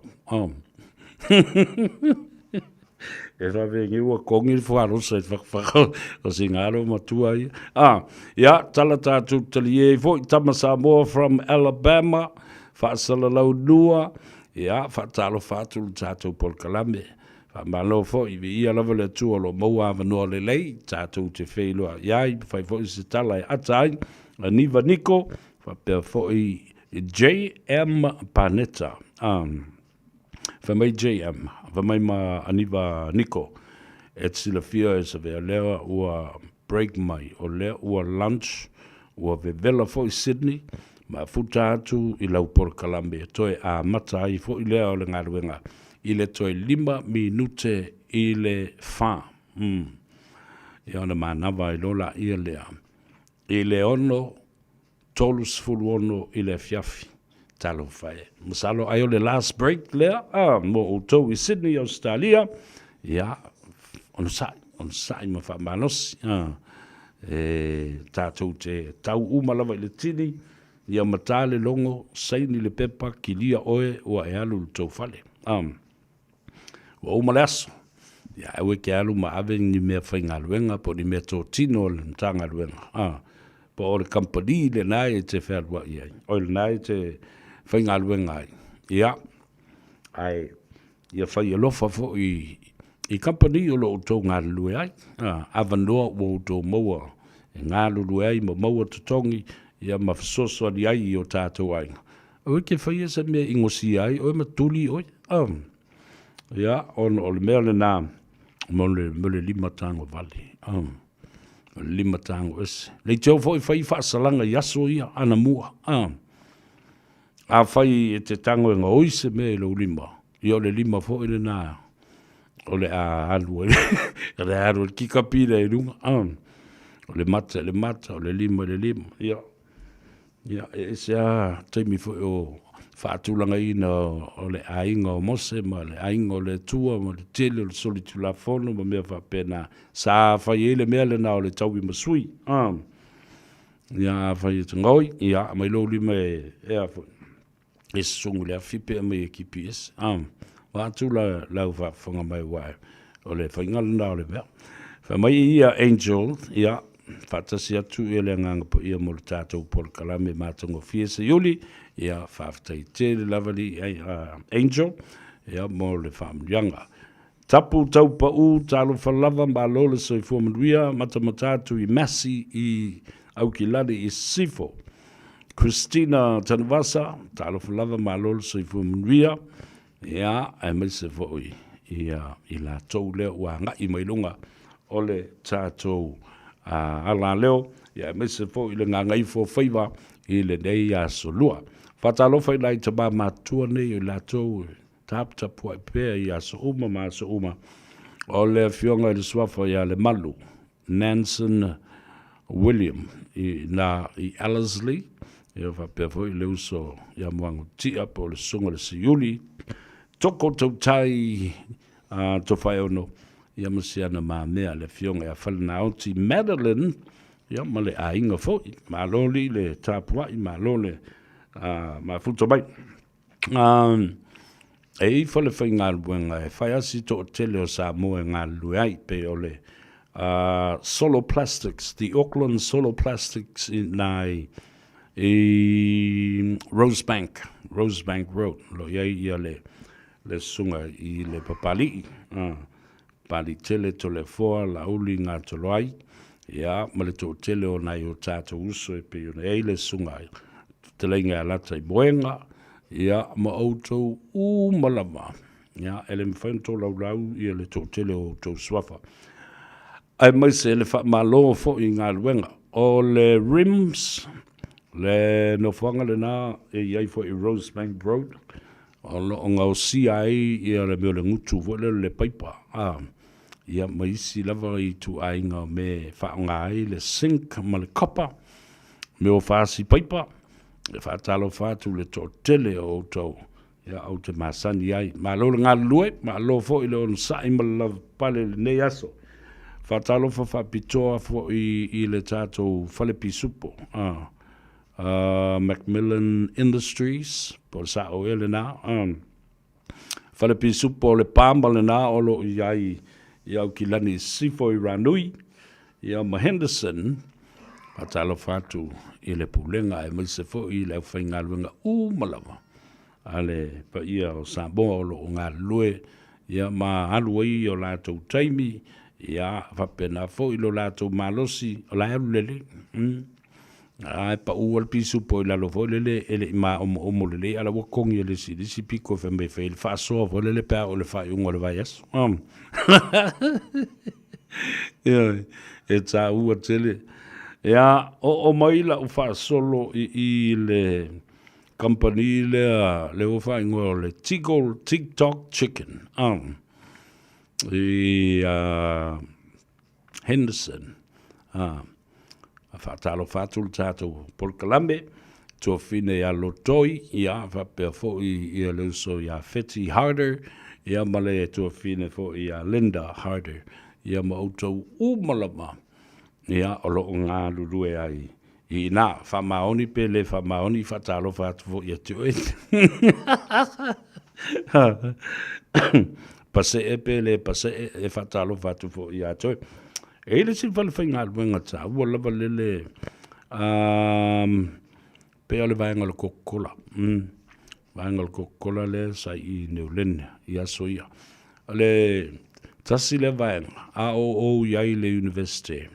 E vave ua kogi le fuaalosa i le fatafata o sina alo matua ia. Ah, ia, tala tatou talie ai foi, Tama Samoa from Alabama, faasalalau lua, ia, faatalofa atu le tatou polokalame. Faamalo foi, viia lava le Atua o lo o maua avanoa lelei, tatou te feiloai ai, fai foi se tala e ata ai, Aniva Niko, faapea foi JM Paneta. Ah. Fai mai JM, fai mai ma Aniva Niko, e te silafia e Savea lea ua break mai, o lea ua lunch, ua vevela foi Sydney, ma futa atu i lau polokalame e toe amata ai foi lea o le galuega i le toe 5 minute i le 4. Ia ona manava ai loa laia lea i le 6:36 i le afiafi. Talofa e. Masalo ai o le last break lea mo outou i Sydney, Ausetalia. Ia, onosai, onosai ma faamalosi. E tatou te tau uma lava i le tini, ia matā le logo, saini le pepa, kilia oe ua e alu i le tou fale. Ua uma le aso, ia aua e te alu ma ave ni mea faigaluega po o ni mea totino a le Matagaluega, a, po o le kamupani lena e te fealuai ai, o lena e te faigaluega ai. Ia, ae ia fai alofa foi i kamupani o lo o outou galulue ai, a, avanoa ua outou maua e galulue ai ma maua totogi, ia ma fesoasoani ai i o tatou aiga. Aua e te faia se mea i gosia ai oe ma tuli oe. Ia, ona o le mea lena, mo le, mo le lima tago vale. O le lima tago ese. Leitio foi fai faasalaga i aso ia, anamua. Afai e te tago e gaoi se mea i lou lima, ia o le lima foi lena o le a alu ai, o le a alu ai le kikapi lea i luga. O le mata i le mata, o le lima i le lima. Ia, Ia, e ese lava taimi foi o faatulagaina o le aiga o Mose ma le aiga o le Atua ma le tele o le solitulafono ma mea faapena. Sa fai ai le mea lena o le taui ma sui. Ia, afai e te gaoi, ia, aumai lou lima e, e a foi, e susugu i le afi pe aumai e kipi ese. Vaeatu la lau faafofoga mai aua o le faiga lena o le mea. Fai mai ia Angel, ia, faatasi atu ia le Agaga Paia mo le tatou polokalame matagofie Seiuli, ia, faafetai tele lava alii Angel, ia, mo le faamanuiaga. Tapu tau pau, talofa lava, malo le soifua manuia, matamata atu i Massey i Aukilani i Sisifo. Christina Tanuvasa, talofa lava, malo le soifua manuia, ia, aemaise foi ia i latou lea ua agai mai luga o le tatou alaleo, ia aemaise foi le gagaifo faiva i lenei aso lua. Faatalofa i nai tama matutua nei o i latou Taputapuai pea i aso uma ma aso uma o le Afioga i le Suafa ia Lemalu Nanson William i na i Ellerslie, ia faapea foi le uso ia Moagutia po o le Susuga i le Siuli Toko Tautai a Tofaeono, ia ma si ana mamea le Afioga ia Falenaoti Madeline, ia ma le aiga foi. Malo li le tapuai, malo le mafuta mai. E i ai falefaigaluega e fai lava si toatele o Samoa e galulue ai, pei o le Solo Plastics, the Auckland Solo Plastics i ina i Rosebank, Rosebank Road, o lo o i ai ia le susuga i le Papalii, Papaliitele, Toleafoa, Laauli, Gatoloai, ia, ma le toatele o nai o tatou uso e pei ona i ai le susuga Fetalaiga ia Lataimoega, ia, ma outou uma lava, ia, e le mafai ona tolaulau ia le toatele o outou suafa, aemaise le faamalo foi i galuega. O le RIMS, le nofoaga lena e i ai foi i Rosebank Road, o lo o gaosia ai ia le mea o le gutu foi lea o le paipa, a, ia ma isi lava ituaiga o mea e faaaoga ai le zinc ma le copper, mea o fasi paipa. E faatalofa atu i le toatele o outou, ia, ou te masani ai. Malo le galulue, malo foi le onosai ma le lavapapale i lenei aso. Faatalofa faapitoa foi i le tatou fale pisupo, a, Macmillan Industries, po o le sao ea lena, fale pisupo o le Pama lena o lo o i ai i Aukilani i Sisifo i Ranui, ia ma Henderson. Faatalofa atu i le Pulega aemaise foi i le aufaigaluega uma lava a le paia o Samoa o lo o galulue ia ma alu ai o latou taimi, ia faapena foi lo latou malosi o la e alu lelei. A e paʻu le pisupo i lalo foi lele e le i maomoomo lelei, a la ua kogi e le isi i le isi piko fai mai e fai ai le faasoa foi lele pe a oo i le faaiuga o le vaiaso. Ioe, e taua tele. Ia, oo mai lau faasolo i i le kamupani lea, lea ua faaigoa o le Tickle TikTok Chicken, i Henderson. A faatalofa atu le tatou polokalame, tuafine ia Lotoi, ia faapea foi ia le uso ia Feti Harder, ia ma le tuafine foi ia Linda Harder, ia ma outou uma lava, ia o lo o galulue ai i ina. Faamaoni pe le faamaoni, faatalofa atu foi ia te oe. Pasee pe le pasee, e faatalofa atu foi ia te oe. E i ai le isi fale faigaluega taua lava lele, um, pei o le vaega o le Coca-Cola. Vaega o le Coca-Cola lea sa i New Lynn i aso ia. O le tasi lea vaega, a o ou i ai i le University,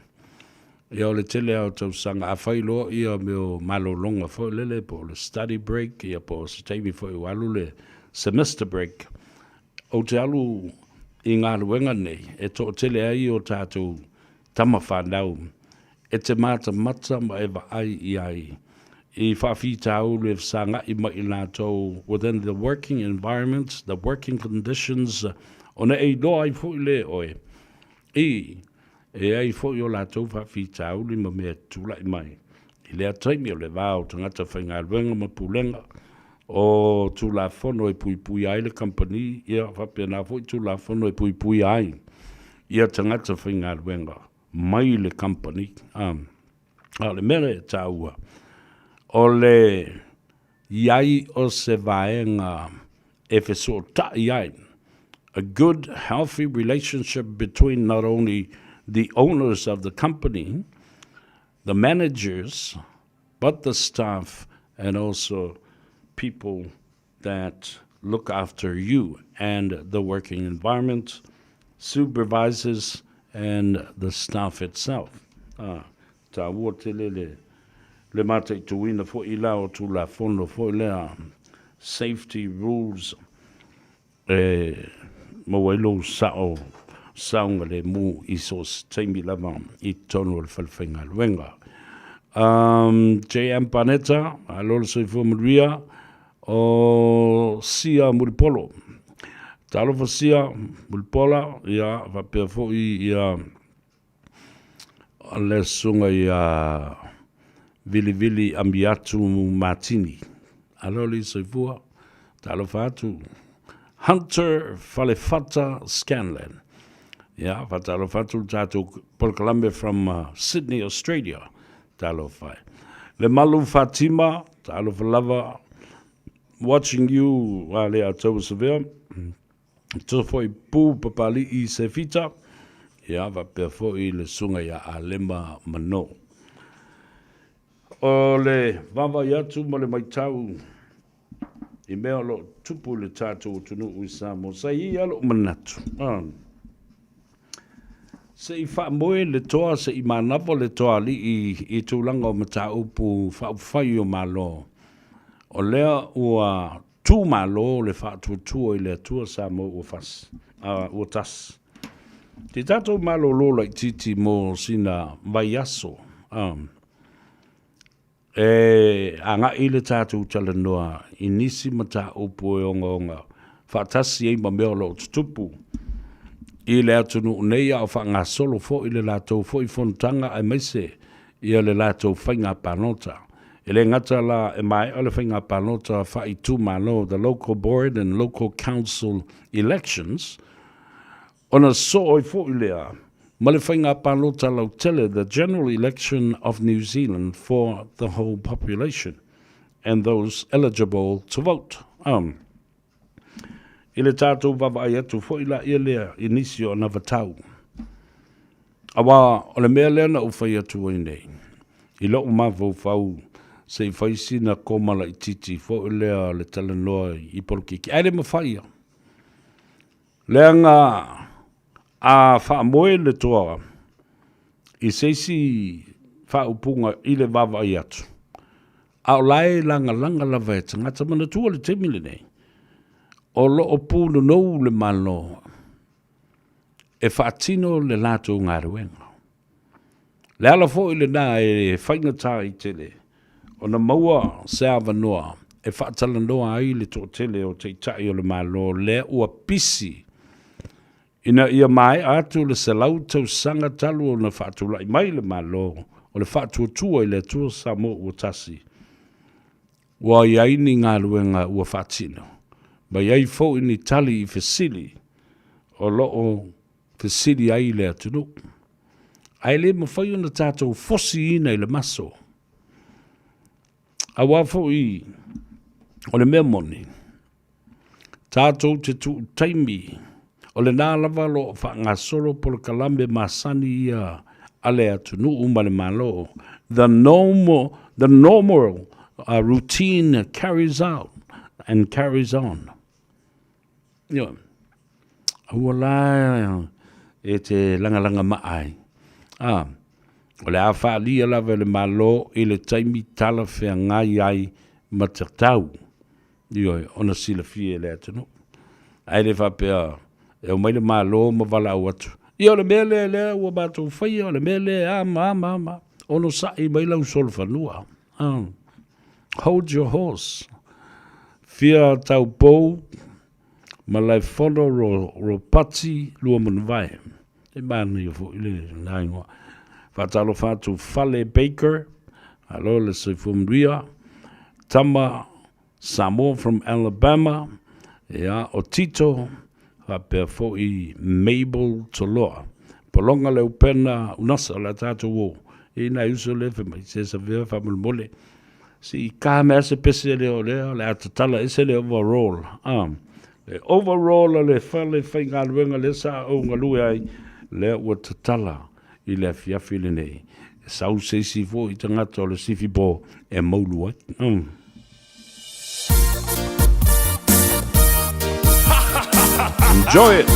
ia o le tele lava o tausaga, a fai loa ia mea o malologa foi lele, po o le study break, ia po o se taimi foi ua alu le semester break, Ou te alu i galuega nei e toatele ai o tatou tama fanau e te matamata ma e vaai i ai i faafitauli e fesagai ma i latou within the working environment, the working conditions, ona e iloa ai foi lea e oe i e ai foi o latou faafitauli ma mea e tulai mai i lea taimi o le va o tagata faigaluega ma pulega o Tulafono e puipuia ai le kamupani, ia faapena foi Tulafono e puipuia ai ia tagata faigaluega mai le kamupani. A o le mea lea e taua, o le i ai o se vaega e fesootai ai, a good healthy relationship between not only the owners of the company, the managers, but the staff and also people that look after you and the working environment, supervisors and the staff itself. Ah, taua tele le, le mataituina foi la o Tulafono foi lea, safety rules, e maua ai lou sao saogalemu i so o se taimi lava i totonu o le fale faigaluega. JM Paneta, malo le soifua manuia, o Sia Mulipolo. Talofa Sia Mulipola, ia faapea foi ia le susuga ia Vilivili Amiatu Matini. Alo le soifua, talofa atu. Hunter Falefata Scanlan. Ia, faatalofa atu le tatou polokalame from Sydney, Australia. Talofa e. Le Malu Fatima, talofa lava. Watching you, a le Ataua Savea. Tusa foi Pu Papali'i Sefita, ia, faapea foi le susuga ia Alema Mano. O le vaavaai atu ma le matau i mea o lo o tupu i le tatou atunuu i Samoa, sa i ai lava lou manatu, se i faamoe le toa, se i manava le toalii i tulaga o mataupu faaupufai o Malo, o lea ua Tu malo le faatuatua i le Atua Samoa ua fasi, a, ua tasi. Te tatou malolo laitiiti mo sina vaiaso, a, e agai le tatou talanoa i nisi mataupu e ogaoga faatasi ai ma mea o lo o tutupu i le atunuu nei a o faagasolo foi le latou foi fonotaga aemaise ia le latou faiga palota. E le gata la e maea le faiga palota faaitumalo, the local board and local council elections, ona soo ai foi lea ma le faiga palota lautele, the general election of New Zealand for the whole population and those eligible to vote. I le tatou vaavaai atu foi la ia lea i nisi o anavatau. Aua o le mea lea na ou fai atu ai nei, i lou mafaufau se i fai sina koma laitiiti foi lea o le talanoa i polokiki, ae le mafai ia. Leaga a faamoe le toa i se isi faaupuga i le vaavaai atu, a o la e lagalaga lava e tagata. Manatua le taimi lenei, o lo o punonou le Malo e faatino le latou galuega. Le ala foi lena e faigata ai tele ona maua se avanoa e faatalanoa ai le toatele o Taitai o le Malo lea ua pisi ina ia maea atu le 100 tausaga talu ona faatulai mai le Malo o le Faatuatua i le Atua Samoa ua Tasi. Ua i ai ni galuega ua faatino, ma i ai foi ni tali i fesili o lo o fesili ai le atunuu. Ae le mafai ona tatou fosiina i le maso, aua foi o le mea moni, tatou te tuu taimi, o lena lava o lo o faagasolo polokalame masani ia a le atunuu ma le Malo, the normal, the normal routine carries out and carries on. Ioe. Aua la e te lagalaga maa ai. A, o le a faaalia lava e le Malo i le taimi talafeagai ai ma tatau, ioe, ona silafia e le atunuu. Ae le faapea e omai le Malo ma valaau atu, ia o le mea lea lea ua matou faia, o le mea lea a ma a ma a ma a. Onosai mai lau solofanua. Hold your horse. Fia Taupou, Malaefono Ropati Luamanuvai. E manaia foi le la igoa. Faatalofa atu Fale Baker, malo le soifua manuia. Tama Samoa from Alabama, ia, o Tito, faapea foi Mabel Toloa. Pologa le upena unasa o le a tatou o. E i nai uso lea fai mai, se savea faamolemole. Se i ka mea se pese lea o lea, o le a tatala ese le overall. Ah, le overall a le fale faigaluega lea sa ou galue ai, lea ua tatala i le afiafi lenei. E sau se isi foi tagata o le sifipo e moulu ai. Enjoy it.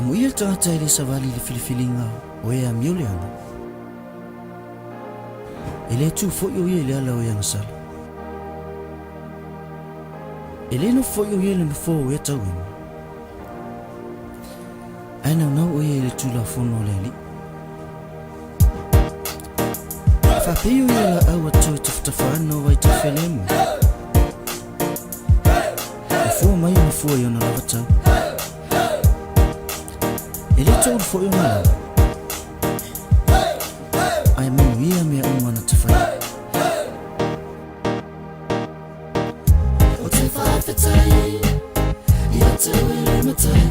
Amuia le tagata e le savali i le filifiliga o e amio leaga. E le tu foi o ia i le ala o e agasala. E le nofo foi o ia i le nofoa o e tauemu. Ae naunau o ia i le Tulafono a le Alii. E faapei o ia i laau a toe tafatafa ana o vaitafe lemu. E fua mai ona fua i ona lava tau. E le toulu foi ona lau. Ae manuia mea uma na te whai. O te whawhetai i a te wele matai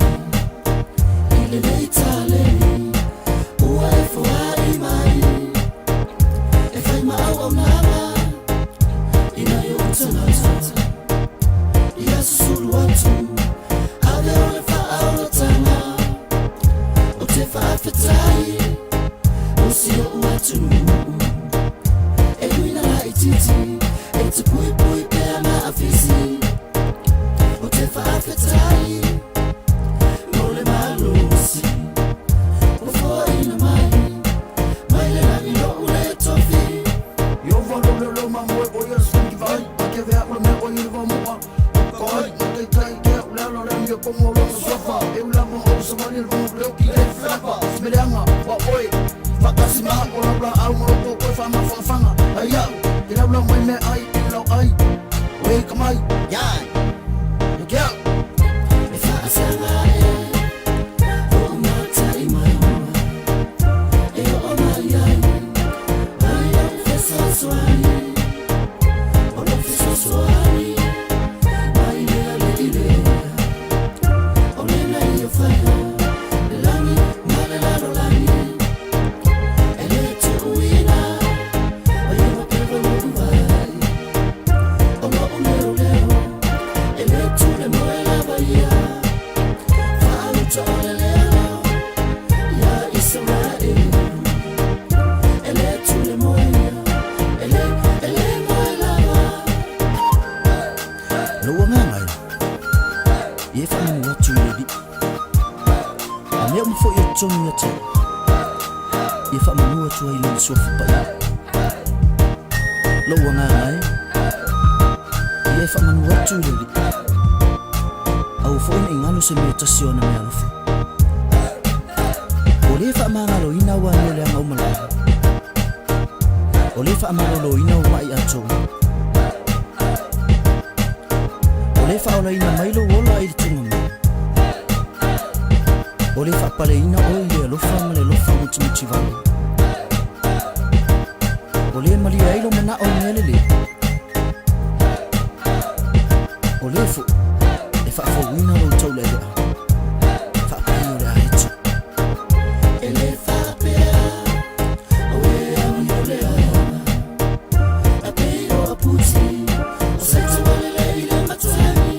I le nei tālei ua e foai mai E whai ma au au nanga I nai o tangata I a susulu atu Ave o le whaaolatanga O te whawhetai O si o atunuu E nui na la itiiti E te puipui pea ma afisi O te whaawhetai Mo le malosi Ua foaina mai Mai le lagi lo'u le tofi Iova lo leo leo mamoe o ia le sui vai A ke vea ula mea o ia le vamoa O ka ai na taitai ke au le ala o le amio komo o lona suafa E ula ma ou savali le vamo leo ki le flapa Meleanga wa oe Whakasi maha o lau la au ma roto koe wha mawhangawhanga Ai au, te lau lau mai mea ai, te lau ai Oe ka mai, yai, e ke au E whaasanga e, o matai mai hoa E o mai ai, mai lau fesoasoani O lau fesoasoani, mai lea le i lea O lena ia whaia, le langi ma le lalolagi E le tuuina, o ia mapewa lo'u vai O lo'u leo leo, e le tule moe lava ia Faauta o le lealo, ia Isaraelu E le tule moe ia, e le, e le moe lava Lou agaga e, ia e faamanu atu i le Alii. A mea uma foi o totonu ia te au, ia faamanu atu ai i Lona Suafa Paia. Lou agaga e, ia e faamanu atu i le Alii. Aua foi ne i galo se mea e tasi o ana meaalofa. O lē faamagaloina au amio leaga uma lava. O lē faamaloloina ou ma'i atoa. O lē faaolaina mai lou ola i le tugamau. O lē faapaleina oe i le alofa ma le alofa mutimutivale. O lē malie ai lou manao i mea lelei. O lē foi e faafouina lou taulaelea faapei o le aeto. E lē faapea o e amio leaga E pei o aputi o saitaualele i le matagi.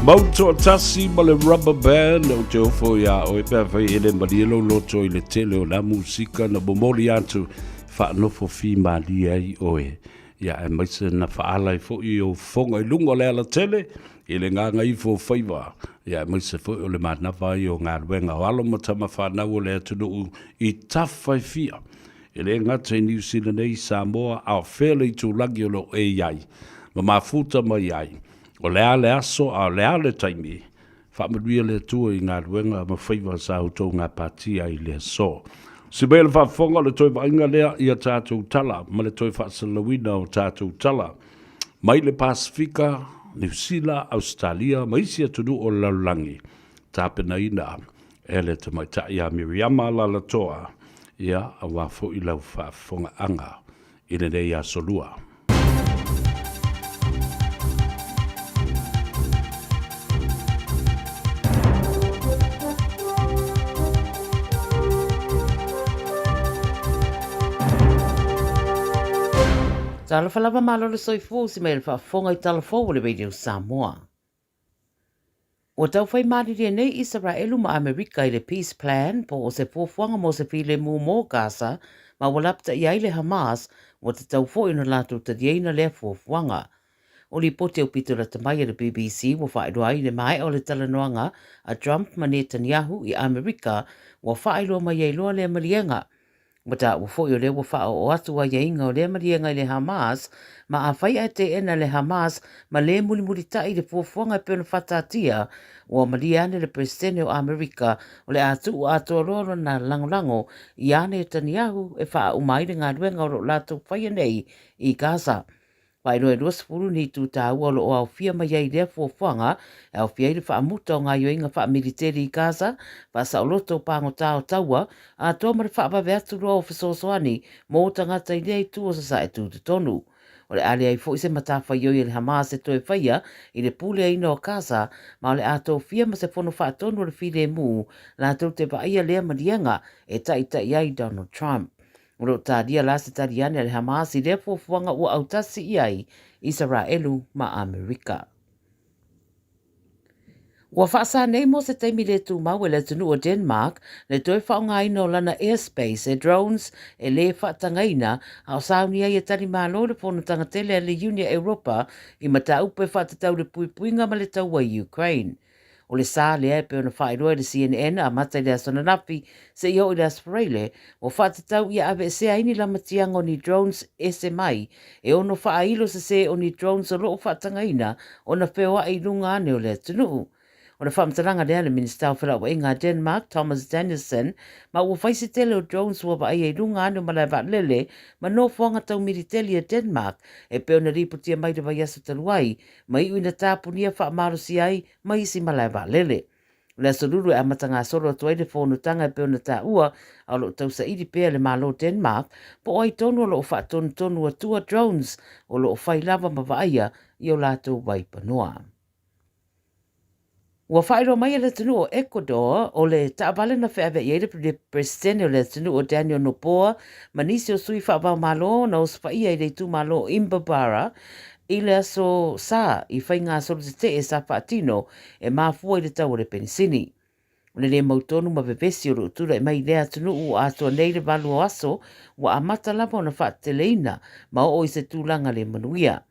Mau toatasi ma le rubber band ou te ofo iā oe pe afai e le malie lou loto i le tele o nā musika na momoli atu faanofo fimalie ai oe. Ia aemaise na faala ai foi i ou fofoga i luga o le alatele i le gagaifo o faiva, ia aemaise foi o le manava ai o galuega o alo ma tama fanau o le atunuu i tafa e fia. E le gata i Niu Sila nei, Samoa, a o fea le itulagi o lo o e i ai, ma mafuta mai ai, o le a le aso a o le a le taimi, Faamanuia le Atua i galuega ma faiva sa outou gapatia i le aso. Si mea le faafofoga o le toe vaaiga lea i a tatou tala ma le toe faasalalauina o tatou tala mai le Pasefika, Niu Sila, Ausetalia ma isi atunuu o le lalolagi, tapenaina e le tamaitai a Miriama Alaalatoa, ia, aua foi lau faafofogaaga i lenei aso lua. Talofa lava malo le soifua usi mai le faafofoga i tala fou o le Radio Samoa. Ua taufai malilie nei Isaraelu ma Amerika i le Peace Plan po o se fuafuaga mo se filemu mo Gaza ma ua lapataia ai le Hamas ua tatau foi ona latou taliaina lea fuafuaga. O lipoti aupito lata mai a le BBC ua faailoa ai i le maea o le talanoaga a Trump ma Netanyahu i Amerika ua faailoa mai ai loa lea maliega. Ua taua foi o lea ua faaoo atu aiaiga o lea maliega i le Hamas, ma afai ae teena le Hamas ma lē mulimulitaʻi le fuafuaga e pei ona faataatia, ua malie ane le Peresetene o Amerika o le a tuu atoa loa lona lagolago iā Netanyahu e faauma ai le galuega o lo o latou faia nei i Gaza. Faailoa e 20 ni itu taua o lo o aofia mai ai i lea fuafuaga, e aofia ai le faamuta o gaoioiga faamiliteli i Gaza, faasaoloto o pagota o taua, atoa ma le faavave atu loa o fesoasoani mō tagata i lea itu o Sasae Tutotonu. O le a leai foi se matafaioi a le Hamas e toe faia i le puleaina o Gaza, ma o le a tofia ma se fono faatonu o le filemu latou te vaaia lea maliega e taitai ai Donald Trump. O lo o talia la se tali ane a le Hamas i lea fuafuaga ua autasi i ai Isaraelu ma Amerika. Ua faasa nei mo se taimi le tumau e le atunuu o Denmark le toe faaaogaina o lana airspace e drones e lē faatagaina a o sauni ai e tali malo le fonotaga tele a le Iunia Europa i mataupu e faatatau i le puipuiga ma le taua i Ukraine. O le sa lea e pei ona faailoa e le CNN amata i le aso ananafi seia oo i le aso Faraile, ua faatatau ia aveesea ai ni lamatiaga o ni drones ese mai e ono faailo sesē o ni drones o lo o faatagaina ona feoai i luga ane o le atunuu. O le faamatalaga lea a le Minisita o Felauaiga a Denmark, Thomas Danielsen, ma ua fai se tele o drones ua vaaia i luga ane o malae vaalele ma nofoaga tau militeli a Denmark e pei ona lipotia mai le vaiaso talu ai ma iu ina tapunia faamalosia ai ma isi malae vaalele. O le aso Lulu e amata gasolo atu ai le fonotaga e pei ona taua, a o lo o tausaili pea le Malo Denmark po o ai tonu o lo o faatonutonu atua drones o lo o fai lava ma vaaia i o latou vaipanoa. Ua faailoa mai e le atunuu o Ecuador, o le taavale na feaveai ai le Peresetene o le atunuu o Daniel Noboa ma nisi o sui faavaomalo na osofaia i le itumalo o Imbabura i le aso Sa i faiga solotetee sa faatino e mafua i le tau o le penisini. O le lē mautonu ma vevesi o lo o tulai mai i lea atunuu ua atoa nei le valu o aso ua amata lava ona faateteleina ma oo i se tulaga le manuia.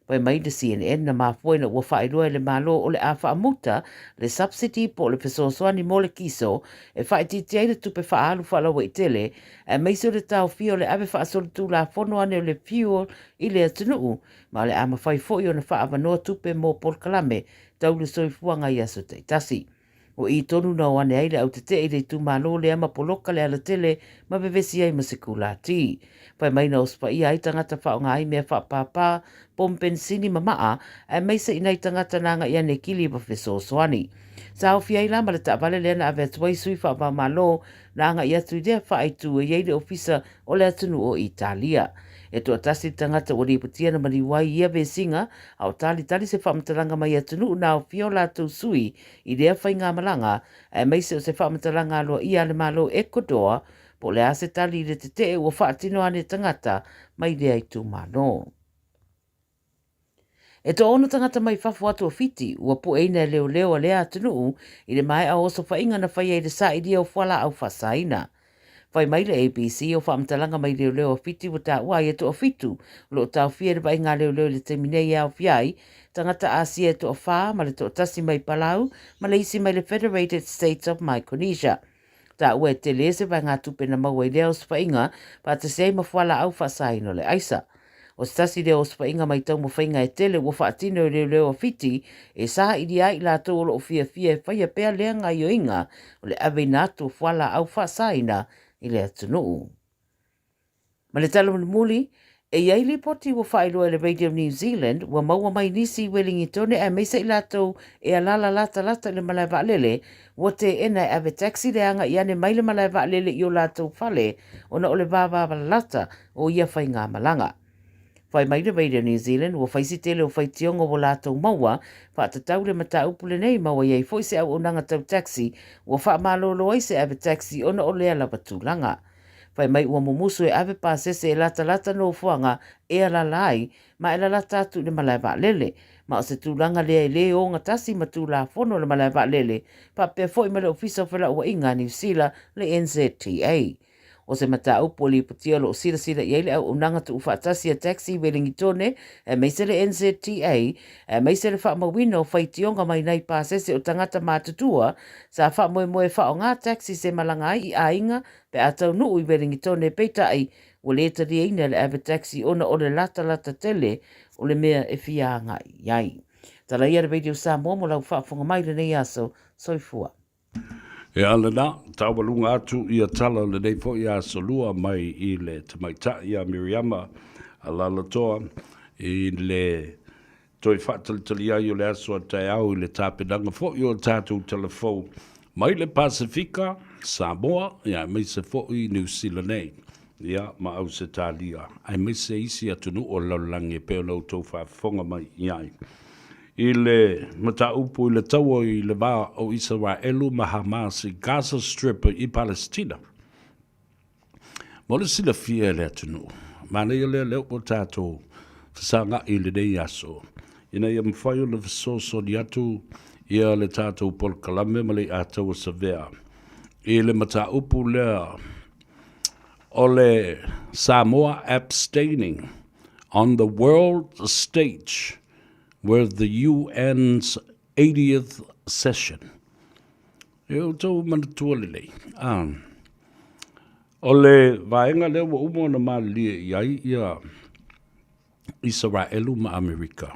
Fai mai le CNN na mafua ina ua faailoa e le Malo o le a faamuta le subsidy po o le fesoasoani mo le kiso e faaitiitia ai le tupe faaalu faalauaitele aemaise o le taofia o le ave faasolitulafono ane o le fuel i le atunuu ma o le a mafai foi ona faaavanoa tupe mo polokalame tau le soifuaga i aso taitasi. O i tonu na o ane ai le autetee i le itumalo lea ma poloka le alatele ma vevesi ai ma se kulati. Fai mai na osofaia ai tagata faaaoga ai mea faapāpā, pomu penisini ma maa, aemaise i nai tagata na agai ane kili ma fesoasoani. Sa aofia ai la ma le taavale lea na ave atu ai sui faava-o-Malo na agai atu i lea faaitu e i ai le ofisa o le atunuu o Italia. E toatasi le tagata ua lipotia na maliu ai i ia vesiga, a o talitali se faamatalaga mai atunuu na aofia o latou sui i lea faigamalaga, aemaise o se faamatalaga aloaia a le Malo Ecuador, po o le a se tali i le tetee ua faatino ane tagata mai lea itumalo. E toaono tagata mai fafo atu o Fiti ua pueina e leoleo a lea atunuu i le maea o osofaiga na faia i le sailia o fualaau faasaina. Fai mai le ABC o faamatalaga mai leoleo a Fiti ua taua ai e toafitu o lo o taofia i le vaaiga a leoleo i le taimi nei e aofia ai tagata Asia e toafa ma le toatasi mai Palau ma le isi mai le Federated States of Micronesia. Taua e tele se vaegatupe na maua i lea osofaiga faatasi ai ma fualaau faasaina o le aisa. O se tasi lea o osofaiga mai taumafaiga e tele ua faatino e leoleo a Fiti e sailia ai i latou o lo o fiafia e faia pea lea gaioiga o le aveina atu o fualaau faasaina i le atunuu. Ma le tala mulimuli, e i ai lipoti ua faailoa e le Radio New Zealand ua maua mai nisi i Welingitone aemaise i latou e alala latalata i le malae vaalele ua teena e ave taxi le agai ane mai le malae vaalele i o latou fale ona o le vavalalata o ia faigamalaga. Fai mai le Radio New Zealand ua fai si tele o faitioga ua latou maua faatatau le mataupu lenei ma ua i ai foi se auaunaga tau taxi ua faamalolo ai se ave taxi ona o lea lava tulaga. Fai mai ua mumusu e ave pasese e latalata nofoaga e alala ai ma e lalata atu i le malae vaalele. Ma o se tulaga lea e le ogatasi ma Tulafono o le Malae Vaalele faapea foi ma le Ofisa o Felauaiga a Niu Sila, le NZTA. O se mataupu ua lipotia o lo o silasila i ai le auaunaga tuufaatasi a Taxi Welingitone aemaise le NZTA aemaise le faamauina o faitioga mai nai pasese o tagata matutua sa faamoemoe e faaaoga taxis e malaga ai i aiga pe a taunuu i Welingitone peitai ua le taliaina e le ave taxi ona o le latalata tele o le mea e fia agai i ai. Tala ia le Radio Samoa mo lau faafofoga mai i lenei aso. Soifua. E ala na, taualuga atu ia tala o lenei foi aso lua mai i le tamaitai ia Miriama Alalatoa i le toe faatalitali ai o le aso a taeao i le tapenaga foi o tatou talafou mai le Pasefika, Samoa, ia aemaise foi Niu Sila nei, ia ma Ausetalia, aemaise isi atunuu o le lalolagi e pei ona outou faafofoga mai i ai. I le mataupu i le taua i le va o Isaraelu ma Hamas i Gaza Strip i Palestina. Mo le silafia e le atunuu, manaia lea lea ua tatou fesagai i lenei aso, ina ia mafai ona fesoasoani atu ia le tatou polokalame ma le iataua savea i le mataupu lea o le Samoa Abstaining on the World Stage with the UN's 80th Session. E outou manatua lelei, a, o le vaega lea ua uma ona malilie i ai ia Isaraelu ma Amerika,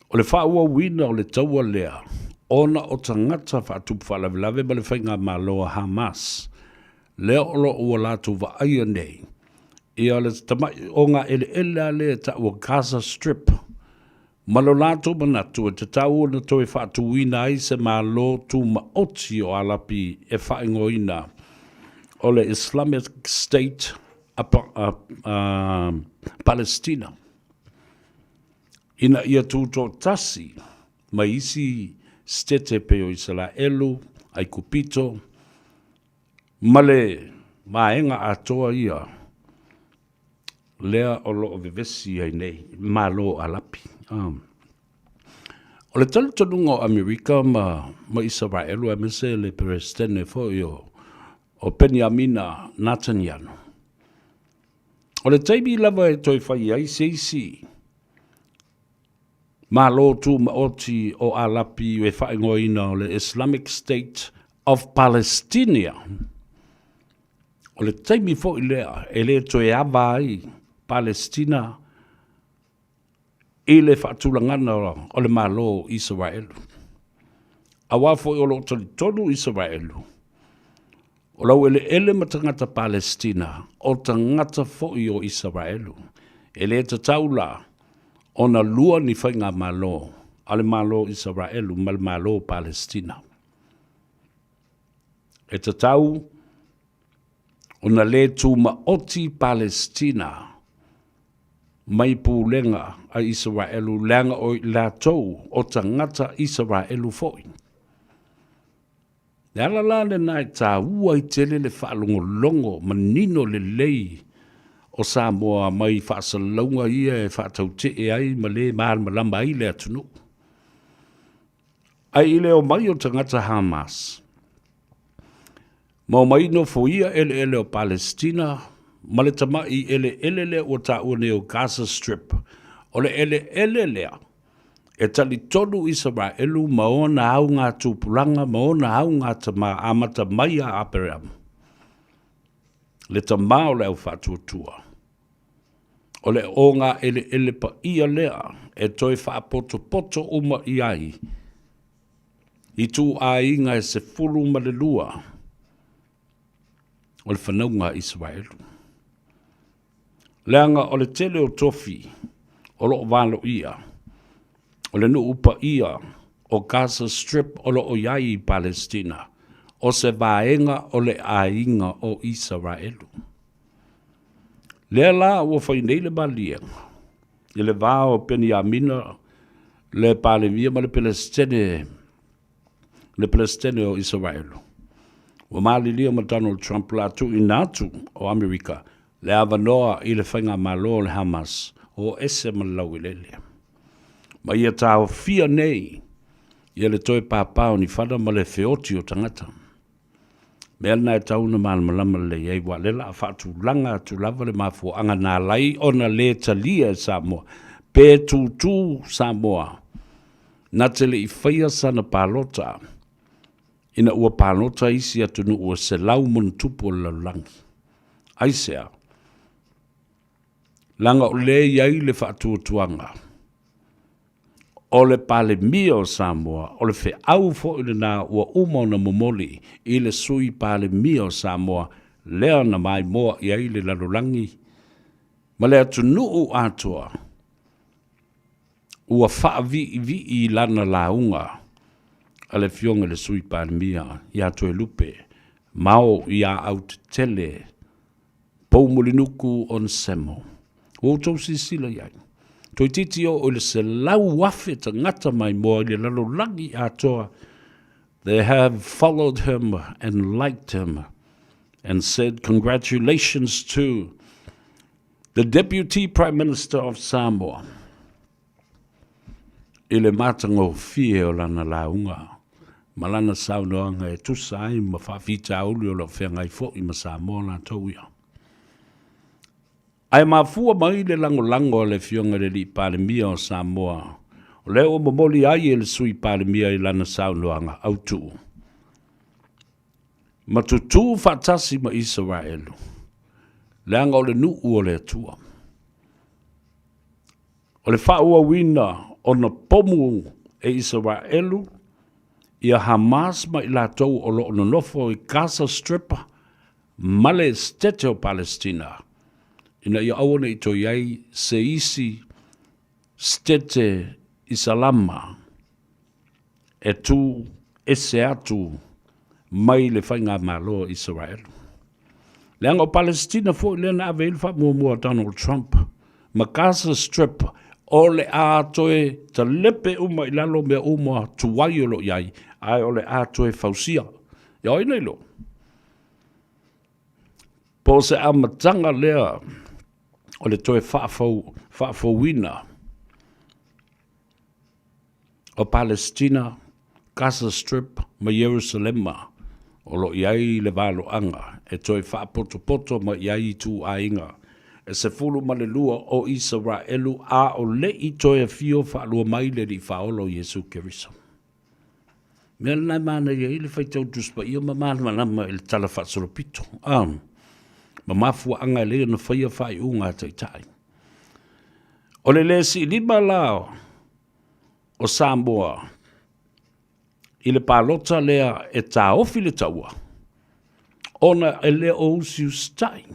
o le faaauauina o le taua lea ona o tagata faatupu faalavelave ma le faigamalo a Hamas, lea o lo o ua latou vaaia nei ia le tamai ogaeleele lava lea e tau o Gaza Strip, ma lo latou manatu e tatau ona toe faatuina ai se Malo tumaoti o Alapi e faaigoaina o le Islamic State Palestina, ina ia tutoatasi mai isi setete pei o Isaraelu, Aikupito, ma le vaega atoa ia lea o lo o vevesi ai nei Malo o Alapi. O le talitonuga o Amerika ma, ma Isaraelu aemaise le Peresetene foi o, o Peniamina Nataniano. O le taimi lava e toe fai ai se isi Malo Tumaoti o Alapi e faaigoaina o le Islamic State of Palestinia. O le taimi foi lea e le toe ava ai Palestina i le faatulagana o le Malo o Isaraelu. Aua foi o lo o talitonu Isaraelu, o laueleele ma tagata Palestina, o tagata foi o Isaraelu. E le tatau la ona lua ni faigamalo a le Malo o Isaraelu ma le Malo o Palestina. E tatau ona le tumaoti Palestina mai pulega a Isaraelu leaga o i latou o tagata Isaraelu foi. Le ala la lena e taua ai tele le faalogologo manino lelei o Samoa mai faasalalauga ia e faatautee ai ma le malamalama ai le atunuu. Ae i le omai o tagata Hamas, ma omai nofoia eleele o Palesitina ma le tamai eleele lea ua taua nei o Gaza Strip, o le eleele lea e talitonu Isaraelu ma ona augatupulaga ma ona augatama amata mai ia Aperehama, le tama o le au faatuatua. O le ogaeleele paia lea e toe faapotopoto uma i ai ituaiga e 12 o le fanauga a Isaraelu. Leaga o le tele o tofi o lo o valoia, o le nuu paia o Gaza Strip o lo o i ai i Palestina, o se vaega o le aiga o Isaraelu. Lea la ua fai nei le maliega i le va o Peniamina le Palemia ma le Pelesitene le Pelesitene o Isaraelu. Ua malilia ma Donald Trump la tuuina atu o Amerika le avanoa i le faigamalo o le Hamas o ese ma le laueleele. Ma ia taofia nei ia le toe pāpā o ni fana ma le feoti o tagata. Mea lena e tatau ona malamalama lelei ai, aua o lea o le a faatulaga atu lava le mafuaaga na ala ai ona le talia e Samoa pe tūtū Samoa na te le i faia sana palota ina ua palota isi atunuu e 100+ o le lalolagi. Aisea? Leaga o lea e i ai le faatuatuaga o le Palemia o Samoa, o le feau foi lena ua uma ona momoli i le Sui Palemia o Samoa, lea na maimoa i ai le lalolagi ma le atunuu atoa, ua faaviivii i lana lauga a le Afioga i le Sui Palemia ia Toelupe Mao ia Autetele Poumulinuku Onesemo. Ua outou silasila i ai, toeitiiti oo i le 100,000 tagata maimoa i le lalolagi atoa. They have followed him and liked him and said congratulations to the Deputy Prime Minister of Samoa i le matagofie o lana lauga ma lana saunoaga e tusa ai ma faafitauli o lo o feagai foi ma Samoa latou ia. Ae mafua mai le lagolago a le Afioga i le Alii Palemia o Samoa, o lea ua momoli ai e le Sui Palemia i lana saunoaga autu, ma tutū faatasi ma Isaraelu, leaga o le nuu o le Atua. O le faaauauina ona pomu e Isaraelu ia Hamas ma i latou o lo o nonofo i Gaza Strip ma le Setete o Palestina, ina ia aua ne i toe i ai se isi Setete Isalama e tu ese atu mai le faigamalo o Isaraelu. Leaga o Palesitina foi lea na ave ai le faamuamua a Donald Trump ma Gaza Strip o le a toe talepe uma i lalo mea uma tuai o lo o i ai, ae o le a toe fausia. Ia o ai na iloa? Po o se amataga lea o le toe faafou, faafouina o Palesitina, Gaza Strip ma Ierusalema o lo o i ai le valoaga e toe faapotopoto mai i ai ituaiga e 12 o Isaraelu a o le i toe afio faalua mai le Alii Faaola o Iesu Keriso. Mea lena e manaia ai le faitau Tusi Paia ma malamalama i le Tala Faasolopito, a, ma mafuaaga e lei ona faia faaiuga a Taitai. O le le siilima la o Samoa i le palota lea e taofi le taua, ona e le o usiusitai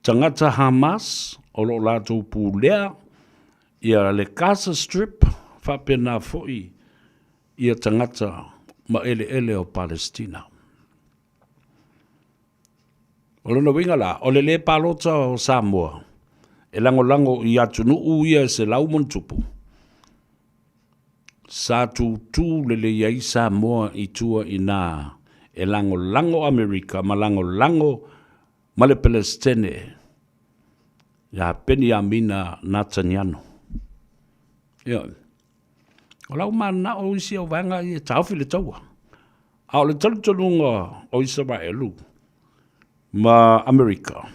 tagata Hamas o lo o latou pulea ia le Gaza Strip faapena foi ia tagata ma eleele o Palestina. O lona uiga la, o le lē palota o Samoa e lagolago i atunuu ia e 100+, sa tutū lelei ai Samoa i tua i ina e lagolago Amerika ma lagolago ma le Pelesitene ia Peniamina Nataniano. Ioe. O lau mananao o isi au vaega ia e taofi le taua. A o le talitonuga o Isaraelu ma Amerika,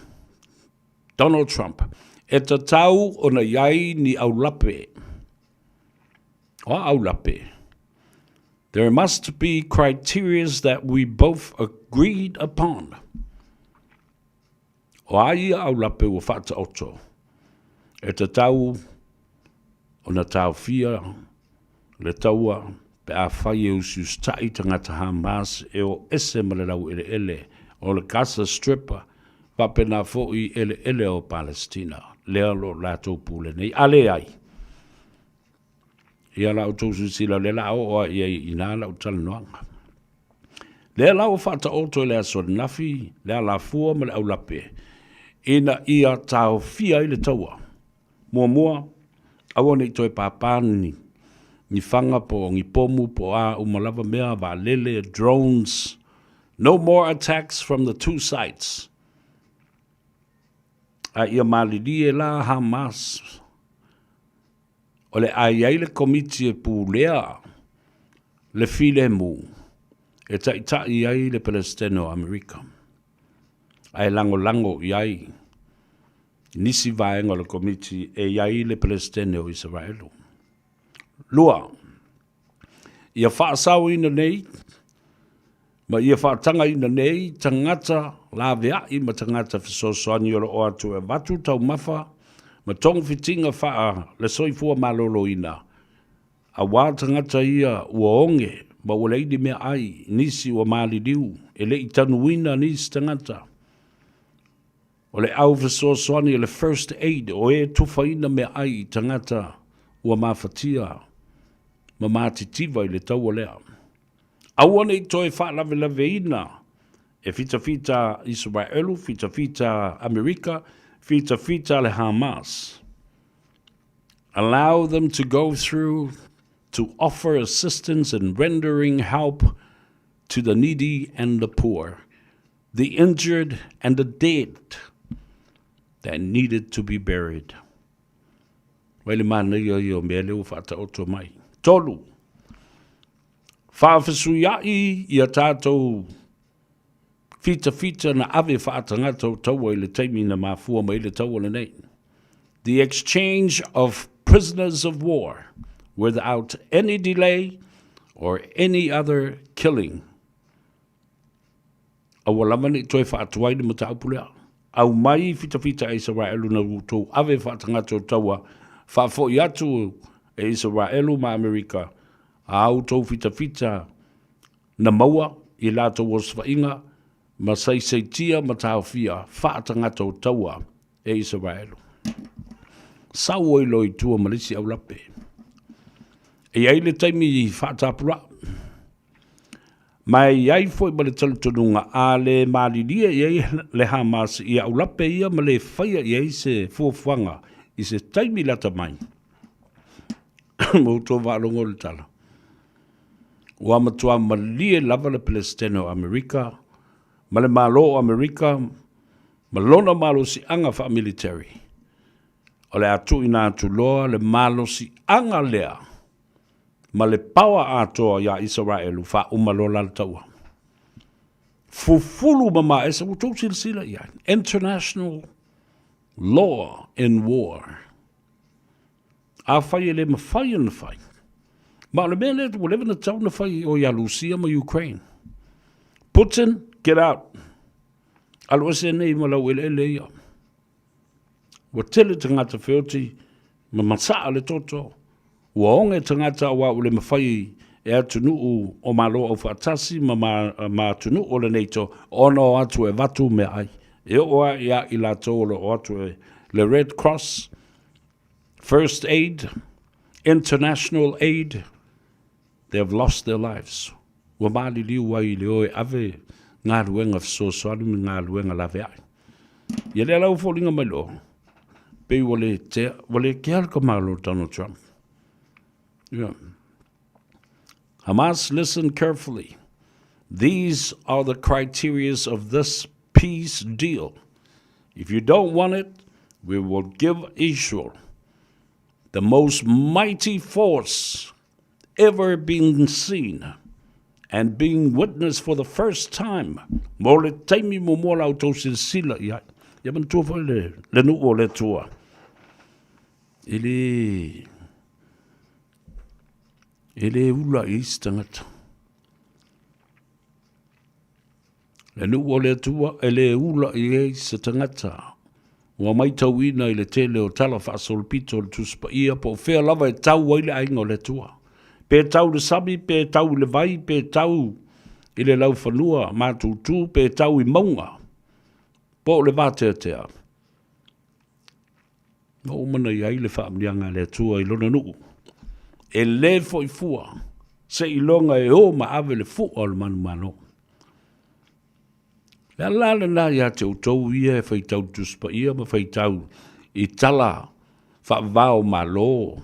Donald Trump, e tatau ona i ai ni aulape. O a aulape? There must be criterias that we both agreed upon. O a ia aulape ua faataoto, e tatau ona taofia le taua pe afai e usiusitaʻi tagata Hamas e o ese ma le laueleele o le Gaza Strip faapena foi eleele o Palestina lea o lo o latou pule nei. A leai, ia la outou silasila o lea la a oo lava i ai i ina lau talanoaga. Lea la ua faataoto i le aso ananafi le alafua ma le aulape ina ia taofia ai le taua. Muamua, aua ne i toe pāpā ni, ni faga po o ni pomu po o a uma lava mea, vaalele, drones. No more attacks from the two sides. A ia malilie la Hamas o le a i ai le Komiti e pulea le filemu e taʻitaʻi ai le Peresetene o Amerika, a e lagolago i ai nisi vaega o le Komiti e i ai le Peresetene o Isaraelu. Lua, ia faasaoina nei ma ia faatagaina nei tagata laveai ma tagata fesoasoani o lo o atu e avatu taumafa ma togafitiga faa le soifua maloloina, aua tagata ia ua oge ma ua leai ni meaai, nisi ua maliliu, e le i tanuina nisi tagata. O le au fesoasoani o le first aid o e tufaina meaai i tagata ua mafatia ma matitiva i le taua lea. Aua ne i toe faalavelaveina e fitafita Isaraelu, fitafita Amerika, fitafita le Hamas. Allow them to go through to offer assistance in rendering help to the needy and the poor, the injured and the dead that needed to be buried. Mai le manaia ia o mea lea ua faataoto mai. Tolu, Faafesuiaʻi ia tātou fitafita na ave faatagata o taua i le taimi na mafua mai le taua lenei. The exchange of prisoners of war without any delay or any other killing. Aua lava ne i toe faatuai le mataupu lea. Aumai fitafita e Isaraelu na outou ave faatagata o taua, faafoi atu e Isaraelu ma Amerika a outou fitafita na maua i latou osofaiga ma saisaitia ma taofia faatagata o taua e Isaraelu. Sau ai loa i tua ma le isi aulape. E i ai le taimi i faatapulaa. Ma e i ai foi ma le talitonuga a le malilie i ai le Hamas i aulape ia ma le faia i ai se fuafuaga i se taimi lata mai. Ua outou faalogo i le tala. Ua matua malie lava le Peresetene o Amerika ma le Malo o Amerika ma lona malosiaga faamiliteri. O le a tuuina atu loa le malosiaga lea ma le paoa atoa iā Isaraelu faauma loa la le taua. Fufulu ma maesa, ua outou silasila i ai. International law in war. Afai e le mafai ona fai, ma o le mea lea ua leva ona tatau ona fai o ia Lusia ma Ukraine. Putin, get out. Alu ese nei ma lau eleele ia. Ua tele tagata feoti ma masaa le toto. Ua oge tagata aua ua le mafai e atunuu o Malo Aufaatasi ma ma atunuu o le NATO ona o atu e avatu meaai. E oo lava ia i latou o lo o atu e le Red Cross, First Aid, International Aid, they have lost their lives. Ua maliliu ai i le o e ave galuega fesoasoani ma galuega laveai. Ia lea la ua foliga mai loa, pei ua le tea, ua le kea le tamalo o Donald Trump. Yeah. Hamas, listen carefully. These are the criterias of this peace deal. If you don't want it, we will give Israel the most mighty force ever been seen and being witnessed for the first time mo le taimi muamua la outou silasila i ai. Ia manatua foi le, le nuu o le Atua. E le, e le ula i isi tagata. Le nuu o le Atua e le ula i ai se tagata. Ua maitauina i le tele o tala faasolopito o le Tusi Paia po o fea lava e tau ai le aiga o le Atua. Pe tau i le sami, pe tau i le vai, pe tau i le laufanua matutu, pe tau i mauga, po o le vateatea. Na oo mana i ai le faamanuiaga a le Atua i lona nuu. E le foi fua, seiloga e o ma ave le fua o le manumalo. Le ala lena ia te outou ia e faitau i Tusi Paia ma faitau i tala faavavao Malo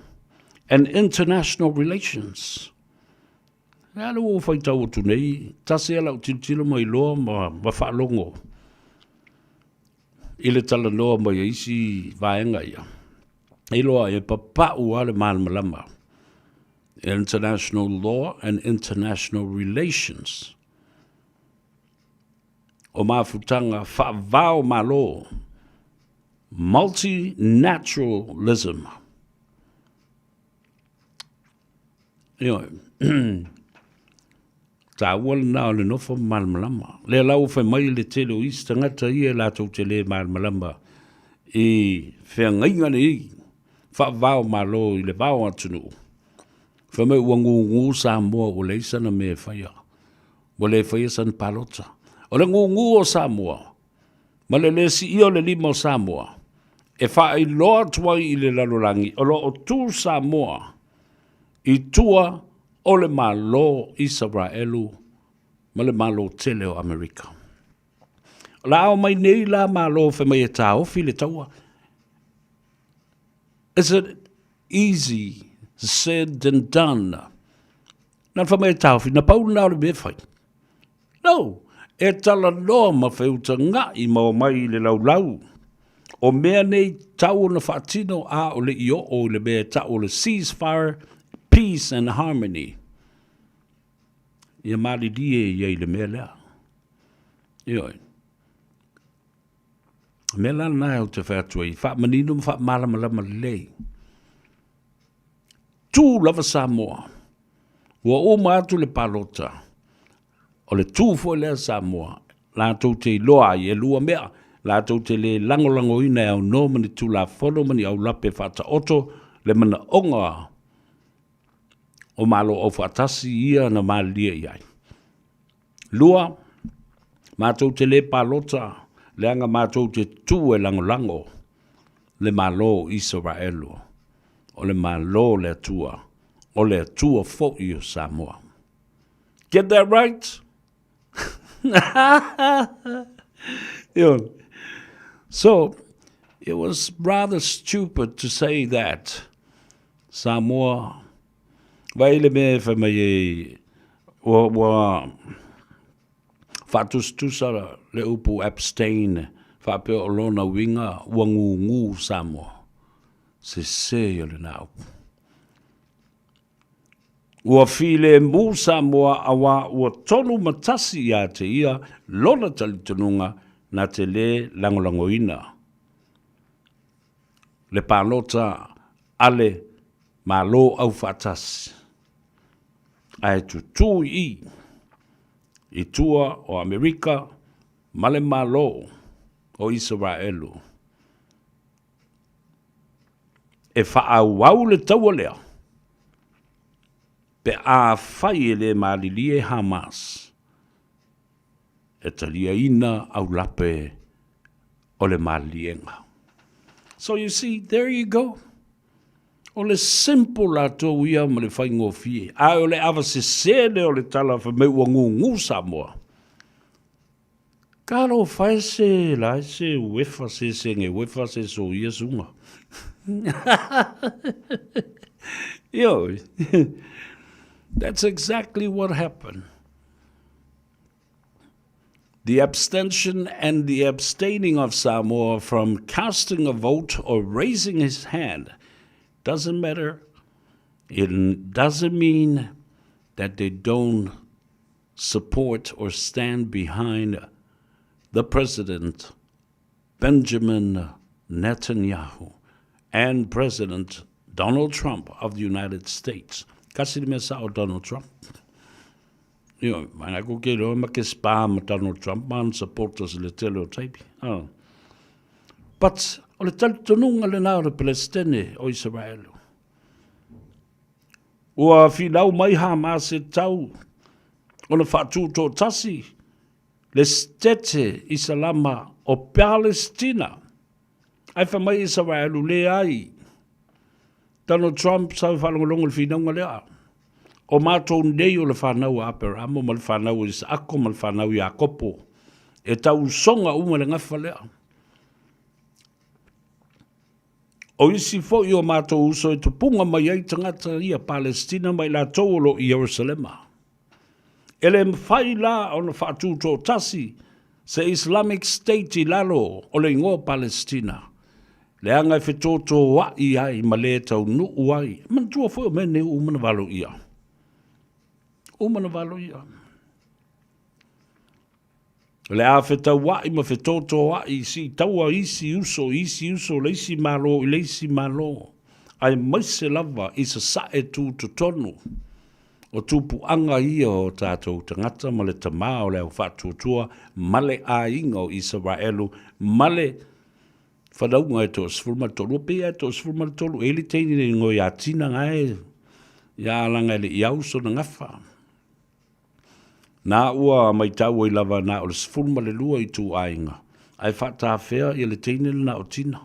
and international relations. Le ala ua ou faitau atu nei, tasi lava lau tilotilo ma iloa ma, ma faalogo i le talanoa mai a isi vaega ia, e iloa e papau lava le malamalama. International Law and International Relations. O mafutaga faavao Malo, multinaturalism. Ioe. Taua lena o le nofo ma malamalama. Lea la ua fai mai le tele o isi tagata ia latou te le malamalama i feagaiga nei faavao Malo i le vao atunuu. Fai mai ua gugu Samoa ua leai sana mea e faia. Ua le faia sana palota. O le gugu o Samoa ma le le siia o le lima o Samoa e faailoa atu ai i le lalolagi o lo o tu Samoa i tua o le Malo Isaraelu ma le Malo tele o Amerika. O le a omai nei la Malo fai mai e taofi le taua. Is it easy said than done? Na fai mai e taofi, na pau lena o le mea e fai. No, e talanoa ma feutaga'i ma omai i le laulau. O mea nei tau ona faatino a o le i oo i le mea e ta'u o le ceasefire, peace and harmony. Ia malilie ia i le mea lea. Ioe. O mea la lena ou te fai atu ai, faamanino ma faamalamalama lelei. Tu lava Samoa. Ua uma atu le palota. O le tu foi lea Samoa, latou te iloa ai e lua mea, latou te le lagolagoina e aunoa ma ni Tulafono ma ni aulape faataoto le manaoga o Malo Aufaatasi ia na malilie i ai. Lua, matou te le palota leaga matou te tu e lagolago le Malo o Isaraelu, o le Malo o le Atua, o le Atua foi o Samoa. Get that right? So, it was rather stupid to say that Samoa, vaai le mea e fai mai ai, ua, ua faatusatusa le upu abstain faapea o lona uiga ua gugu Samoa. Sese o lena upu. Ua filemu Samoa auā ua tonu ma tasi ia te ia lona talitonuga na te lē lagolagoina le palota a le Malo Aufaatasi ae tutū i i i tua o Amerika ma le Malo o Isaraelu. E faaauau le taua lea pe afai e le malilie Hamas e taliaina aulape o le maliliega. So you see, there you go. O le simple latou ia ma le faigofie, ae o le ava sese lea o le tala fai mai ua gugu Samoa. Talofa e se la e se uefa se senge uefa se so ia sunga. Yo, that's exactly what happened. The abstention and the abstaining of Samoa from casting a vote or raising his hand doesn't matter. It doesn't mean that they don't support or stand behind the president, Benjamin Netanyahu, and President Donald Trump of the United States. Kasi le mea sao Donald Trump. Ioe, mai ko ke loa ma ke spa ma Donald Trump ma ana supporters i le tele o taimi. Oh. But o le talitonuga lena o le Pelestene o Isaraelu. Ua finau mai Hamas e tau ona faatūtoatasi le Setete Isalama o Palestina. Ae fai mai Isaraelu, leai. Donald Trump sa e faalogologo i le finauga lea. O matou nei o le fanau a Aperamo ma le fanau a Isaako ma le fanau a Iakopo, e tausoga uma le gafa lea. O isi foi o matou uso e tupuga mai ai tagata ia Palestina ma i latou o lo o i Ierusalema. E le mafai la ona faatutoatasi se Islamic State i lalo o le igoa Palestina, leaga e fetotoai ai ma le taunuu ai. Manatua foi o mea nei ua uma ona valoia. Uma ona valoia. O le a fetauaʻi ma fetotoaʻi i siitaua isi uso i isi uso, le isi Malo i le isi Malo, aemaise lava i sasae tutotonu o tupuaga ia o tatou tagata ma le Tama o le Au Faatuatua ma le aiga o Isaraelu ma le fanauga e toa-13. Ua pei lava e toa-13, e i ai le teine le igoa ia Tina na e ia laga e le i au sona gafa. Na ua maitau ai lava na o le 12 ituaiga, ae faatafea ia le teine lena o Tina.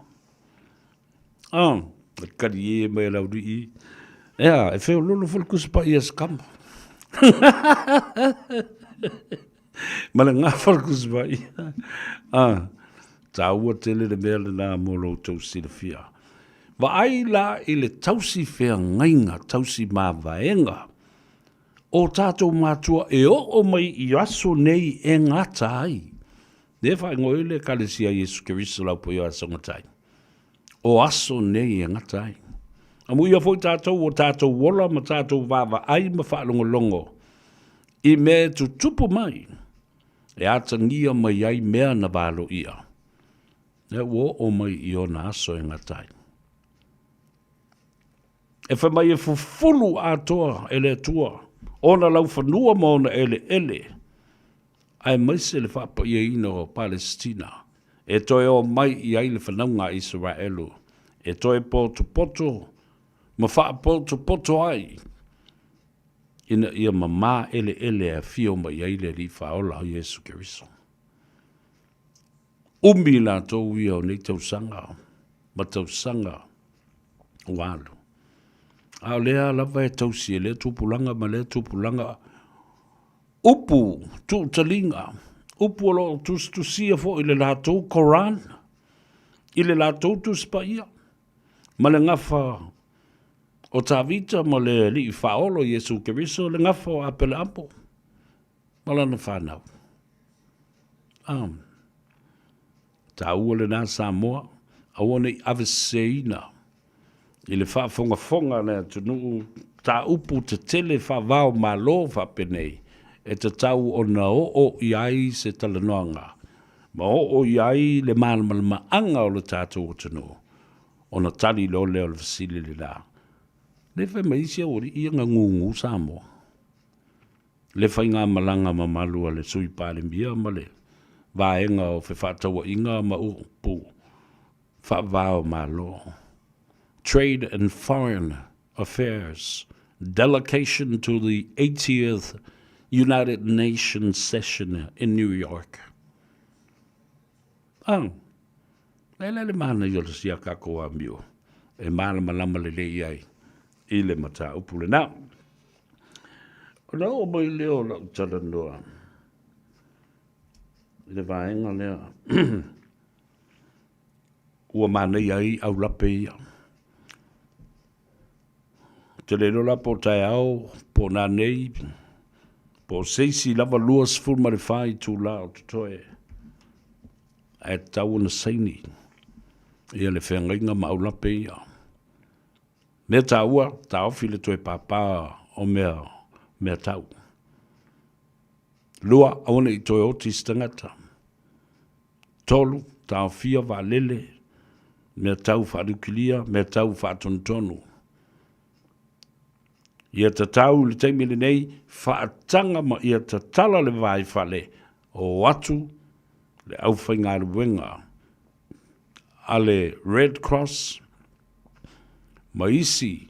Ah, e kali e mai lau rii. Ea, e feololo foi le Tusi Paia se kama. Ma le gafa le Tusi Paia. Ah, tāua tele le mea lena mo lo outou silafia. Vaai la i le tausi feagaiga, tausi mavaega o tātou mātua e oo mai i aso nei e gata ai. Lea e faaigoa ai le Ekalesia Iesu Keriso Laupoi o Aso Gatai. O aso nei e gata ai. Amuia foi tātou o tātou ola ma tātou vaavaai ma faalogologo i mea e tutupu mai, e atagia mai ai mea na valoia. Lea ua oo mai i ona aso e gata ai. E fai mai e fufulu atoa e le Atua ona laufanua ma ona eleele, aemaise le faapaiaina o Palesitina, e toe o mai i ai le fanauga a Isaraelu, e toe potopoto ma faapotopoto ai, ina ia mamā eleele e afio mai ai le Alii Faaola o Iesu Keriso. Umi latou ia o nei tausaga ma tausaga ua alu. A o lea lava e tausi e lea tupulaga ma lea tupulaga upu tuutaliga, upu o lo o tusitusia foi i le latou Koran, i le latou Tusi Paia, ma le gafa o Tavita ma le Alii Faaolo Iesu Keriso, le gafa o Apeleamo ma lana fanau. Ah. Taua lena Samoa, aua ne i aveseseina i le faafogafoga a le atunuu mataupu tetele faavao Malo faapenei e tatau ona oo i ai se talanoaga ma oo i ai le malamalamaaga o le tatou atunuu ona tali loa lea o le fesili lena. Le fai mai isi aualii ia na gugu Samoa. Le faigamalaga mamalu a le Sui Palemia ma le Vaega o Fefaatauaiga ma Upu Faava-o-Malo, Trade and Foreign Affairs Delegation to the 80th United Nations Session in New York. Ah, lele le manaia o le sia kākou amio e malamalama lelei ai i le mataupu lena. Ona oo mai lea o lau talanoa i le vaega lea ua manaia ai aulape ia. Ou te le iloa la po o taeao, po o nanei, po Po o se isi lava 24 itulā o totoe ae tatau ona saini ia le feagaiga ma aulape ia. Mea taua, taofi le toe pāpā o mea, mea tau. Lua, aua ne i toe oti se tagata. Tolu, taofia vaalele, mea tau faaniukilia, mea tau faatonutonu. Ia tatau i le taimi lenei, faataga ma ia tatala le va i fale, o atu le aufaigaluega a le Red Cross ma isi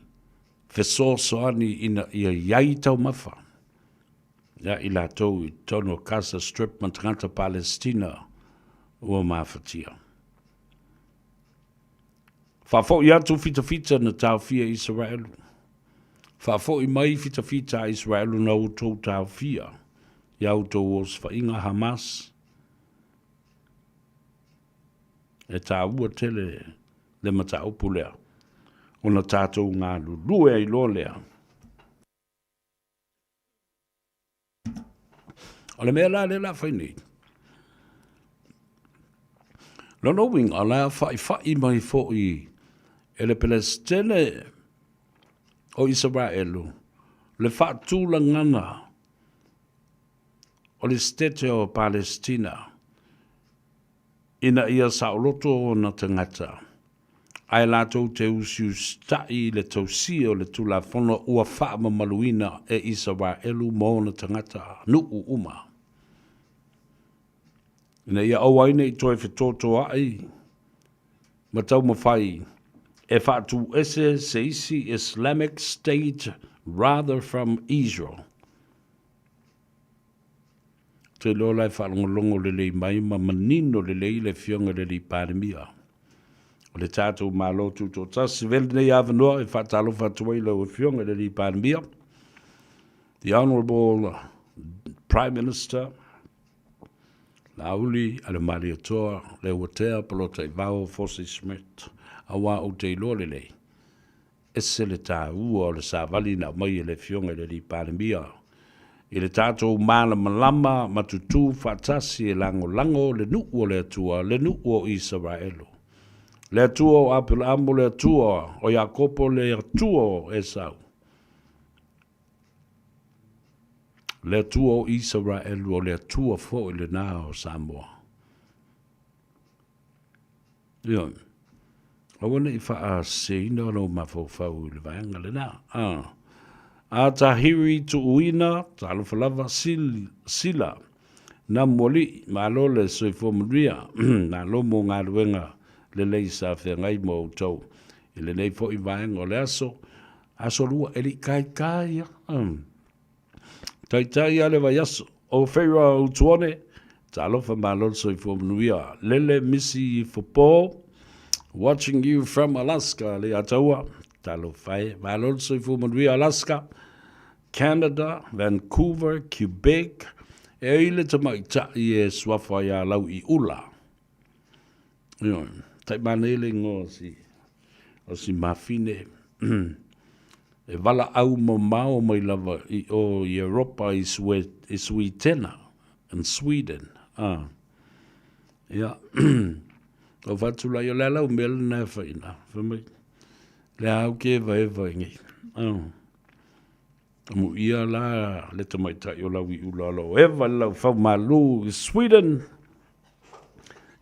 fesoasoani ina ia i ai taumafa ia i latou i totonu o Gaza Strip ma tagata Palestina ua mafatia. Faafoi atu fitafita na taofia Isaraelu. Faafoi mai fitafita a Isaraelu na outou taofia ia outou osofaiga Hamas. E taua tele le mataupu lea ona tatou galulue ai loa lea. O le mea la lea o le a fai nei, lona uiga o le a fa'ifa'i mai fo'i e le Peresetene o Isaraelu le fa'atulagana o le Setete o Palesitina ina ia saoloto ona tagata ae latou te usiusitaʻi i le tausia o le Tulafono ua faamamaluina e Isaraelu ma ona tagata nuu uma, ina ia aua ai ne i toe fetotoaʻi ma taumafai e faatuese se isi Islamic State rather from Israel. Ou te iloa la e faalogologo lelei mai ma manino lelei le Afioga i le Alii Palemia o le tatou Malo Tutoatasi. Avea lenei avanoa e faatalofa atu ai i lau Afioga i le Alii Palemia, the Honourable Prime Minister, Laauli Alemalietoa Leuatea Polataivao Fosi Smith, aua ou te iloa lelei, Ese le taua o le savali na aumai e le Afioga i le Alii Palemia i le tatou malamalama ma tutū faatasi e lagolago le nuu o le Atua, le nuu o Isaraelu. Le Atua o Aperaamo, le Atua o Iakopo, le Atua o Esau. Le Atua o Isaraelu, o le Atua foi lena o Samoa. Ioe. Aua ne i faaseseina lou mafaufau i le vaega lena. A. A Tahiri Tuuina, talofa lava, Sil, Sila, Namualii, malo le soifua manuia, malo mo galuega lelei sa feagai ma outou i lenei foi vaega o le aso, aso lua, e le i taitai lava. Taitai lava le vaiaso. O Feira Utuone, talofa malo le soifua manuia. Lele Misi Fopo, watching you from Alaska, Leiataua, talofa e. Malo le soifua manuia Alaska, Canada, Vancouver, Quebec, e ai le tamaitai e suafa ia Lauiula. Ioe, taimane le igoa o si, o si mafine. E valaau mamao mai lava i o i Europa i Sue, i Suitena, in Sweden. Ah. Ia, o whātulai o le alau mea lena e whaina. Wha mai, le au ke eva eva i ngi. Ah. Amuia la le tamaitai o Lauiula o lo o eva le lau malu i Sweden.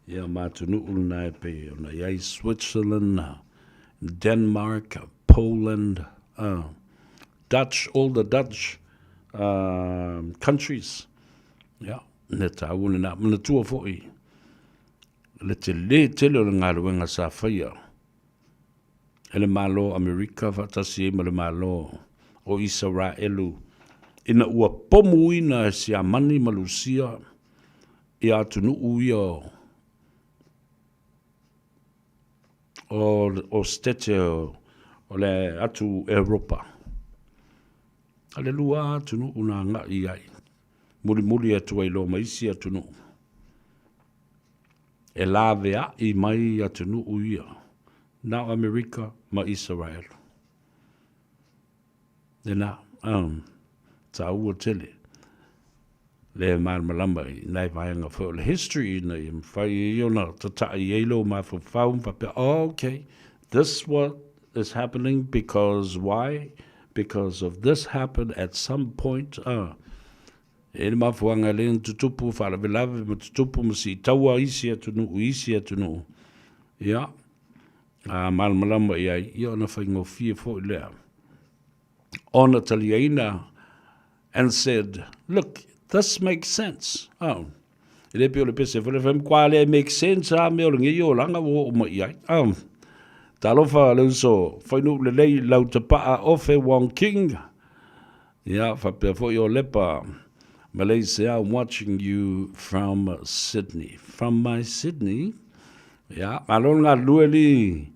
Ia ma atunuu lena e pei ona i ai Switzerland, Denmark, Poland, Dutch, all the Dutch countries. Ia, le taua lena. Manatua foi le telē tele o le galuega sa faia e le Malo o Amerika faatasi ai ma le Malo o Isaraelu ina ua pomuina e Siamani ma Lusia ia atunuu ia o, o Setete o, o le atu Europa. A le lua atunuu na agai ai, mulimuli atu ai loa ma isi atunuu. E laveai mai atunuu ia, na o Amerika ma Isaraelu. Lena, taua tele. Lea e malamalama i nai vaega foi o le history ina ia mafai ai ona tata'i ai lou mafaufau ma faapea, oh, okay, this what is happening because why? Because of this happened at some point, ah. E i ai le mafuaaga e lei ona tutupu faalavelave ma tutupu ma siitaua isi atunuu i isi atunuu. Ia, a malamalama i ai, ia ona faigofie foi lea ona taliaina and said, look, this makes sense. Oh. E le pei o le pese foi le fai matua le make sense a mea o lenei olaga ua oo mai i ai. Oh. Talofa le uso, whainuu lelei lau tapa'a Ofe Wong King. Ia, faapea foi o Lepa, Malaysia, I'm watching you from Sydney. From my Sydney. Ia, malo le galulue li,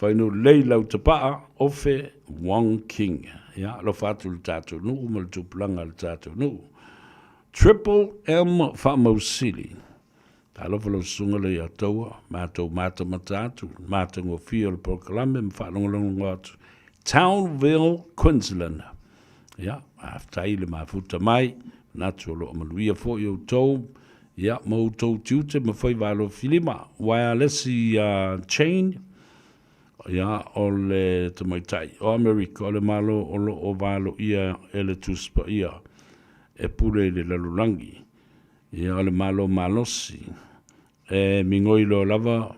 whainuu lelei lau tapa'a Ofe Wong King. Ia, alofa atu i le tatou nuu ma le tupulaga i le tatou nuu. Triple M Faamausili. Talofa lau susuga Leiataua, matou matamata atu, matagofie o le polokalame ma faalogologo atu Townville, Queensland. Ia, faafetai le mafuta mai, manatu o lo o manuia foi outou, ia, ma outou tiute ma faiva alofilima. Uaealesi uh, Chain, ia, o le tamaitai o Amerika, o le Malo o lo o valoia e le Tusi Paia e pule i le lalolagi. Ia, o le Malo malosi, e migoi loa lava,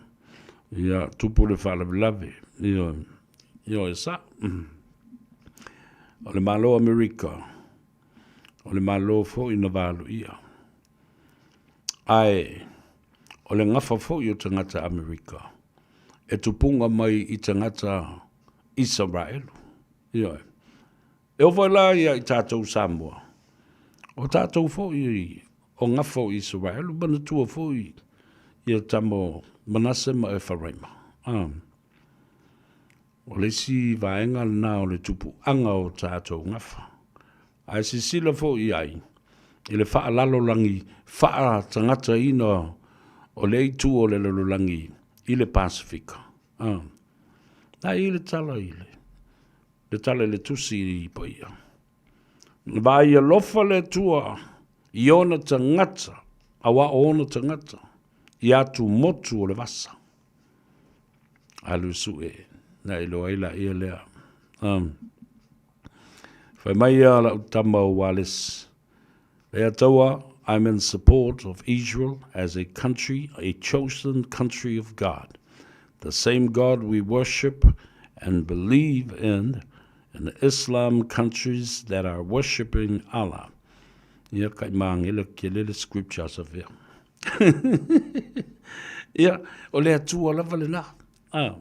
ia, tupu le faalavelave. Ioe, ioe, sa. O le Malo o Amerika, o le Malo foi na valoia. Ae, o le gafa foi o tagata Amerika, e tupuga mai i tagata Isaraelu. Ioe. E oo foi la ia i tatou Samoa, o tatou foi o gafa o Isaraelu, manatua foi ia tama o Manase ma Efaraima. Ah. O le isi vaega lena o le tupuaga o tatou gafa. Ae silasila foi i ai i le faalalolagi faatagataina o lea itu o le lalolagi i le Pasefika. Ah. Na i le tala i le Le tala i le tusi paia. Na vaai alofa le Atua i ona tagata, auā o ona tagata, i atumotu o le vasa. Alu sue, na iloa ai laia lea. Um, fai mai ia lau tama o Wallace, Leiataua, I'm in support of Israel as a country, a chosen country of God. The same God we worship and believe in in Islam countries that are worshipping Allah. Ia kai maangela kele le scripture sa fea. Ia, o le Atua lava lena. Ah.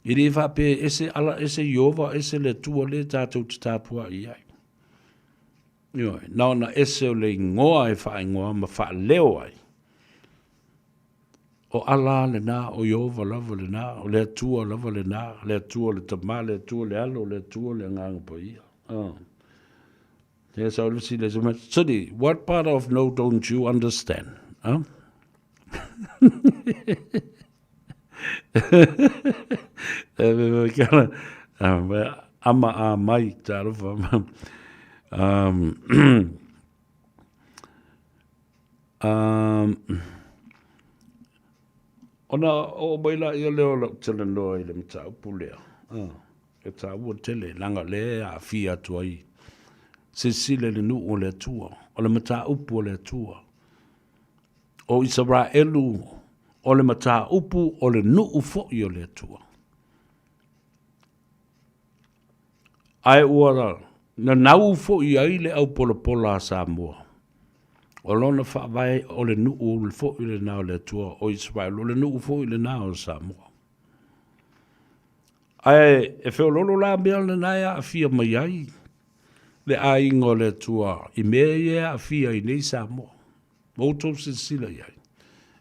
E le faapea ese Allah, ese Iova, ese le Atua le tātou te tapua'i ai. Ioe, na ona ese o le igoa e faaigoa ma faaleo ai. O Allah lena, o Ieova lava lena, o le Atua lava lena, le Atua le Tama, le Atua le Alo, le Atua le Agaga Paia. Oh. Yes, I will see this. Sudi, what part of no don't you understand? Huh? Ama a mai, talofa. Um, um, ona oo mai laia lea o lau talanoa i le mataupu lea. Uh, e taua tele, leaga o lea e aafia atu ai. Silasila i le nuu o le Atua, o le mataupu o le Atua. O Isaraelu o le mataupu o le nuu foi o le Atua. Ae ua nanau foi ai le aupolapola a Samoa. O lona faavae o le nuu foi lena o le Atua o Isaraelu, o le nuu foi lena o Samoa. Ae e feololo la mea lena e aafia mai ai le aiga o le Atua i mea ia e aafia ai nei Samoa. Ma outou silasila i ai,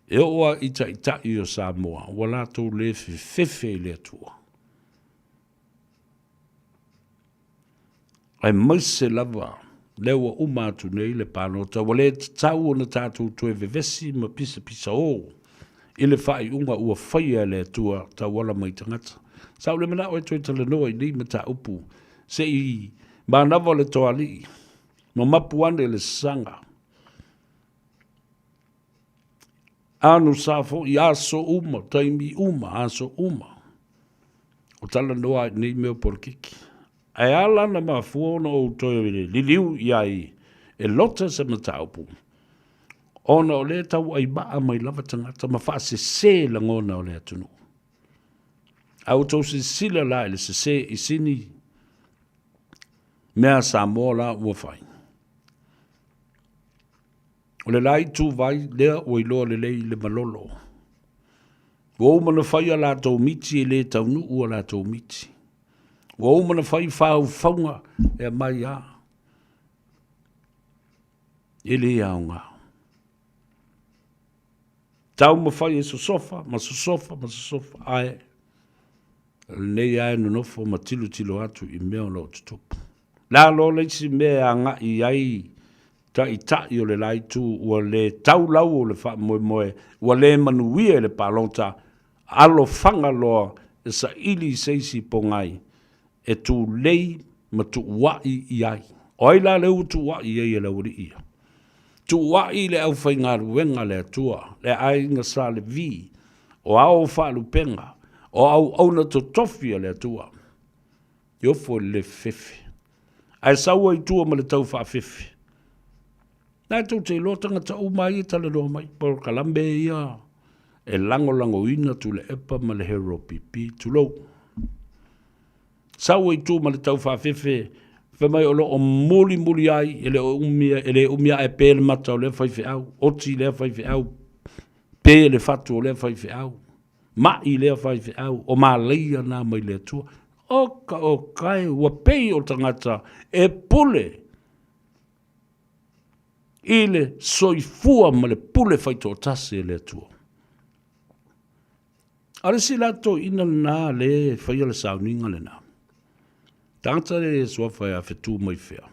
e oo lava i taitai o Samoa ua latou le fefefe i le Atua. Aemaise lava lea ua uma atu nei le palota, ua le tatau ona tatou toe vevesi ma pisapisaō i le faaiuga ua faia e le Atua tauala mai tagata. Sa ou le manao e toe talanoa i nei mataupu se i manava le toalii ma mapu ane le saga. Anusa foi aso uma, taimi uma, aso uma. O talanoa ai nei mea o polokiki. Ae a la na mafua ona ou toe liliu i ai e lota se mataupu, ona o lea e tauaimaa mai lava tagata ma faasese lagona o le atunuu. A outou silasila la i le sese i sini mea a Samoa la ua fai. O le la ituvai lea ua iloa lelei i le malolo. Ua uma ona fai a latou miti e le taunuu a latou miti. Ua uma ona fai faufauga e aumai a. E le aoga. Taumafai e sosofa ma sosofa ma sosofa, ae o lenei lava e nonofo ma tilotilo atu i mea o lo o tutupu. La loa le isi mea e agai i ai taitai o le la itu ua le tau lau o le faamoemoe, ua le manuia i le palota, alofaga loa e saili i se isi pogai e tulei ma tuua'i i ai. O ai la lea ua tuua'i i ai e le aualii ia? Tuua'i i le aufaigaluega a le Atua, le aiga sa Levi, o ao faalupega, o auauna totofi a le Atua. E ofo i le le fefefe, ae sau ai i tua ma le tau faafefe. Na e tou te iloa tagata uma lava ia e talanoa mai, polokalame ia e lagolagoina Tuilaepa ma le Hero PP, tulou. Sau ai i tua ma le tau faafefe, fai mai o lo o mulimuli ai, e le o umi, e le umi ae pe le mata o lea faifeau, oti lea faifeau, pe le fatu o lea faifeau, ma'i lea faifeau, o malaia na mai le Atua. Oka oka e, ua pei o tagata e pule i le soifua ma le pule faitoatasi e le Atua. A o le isi la toeaina lena lea e faia le sauniga lena, tagata lea e suafa ia Fetu mai fea,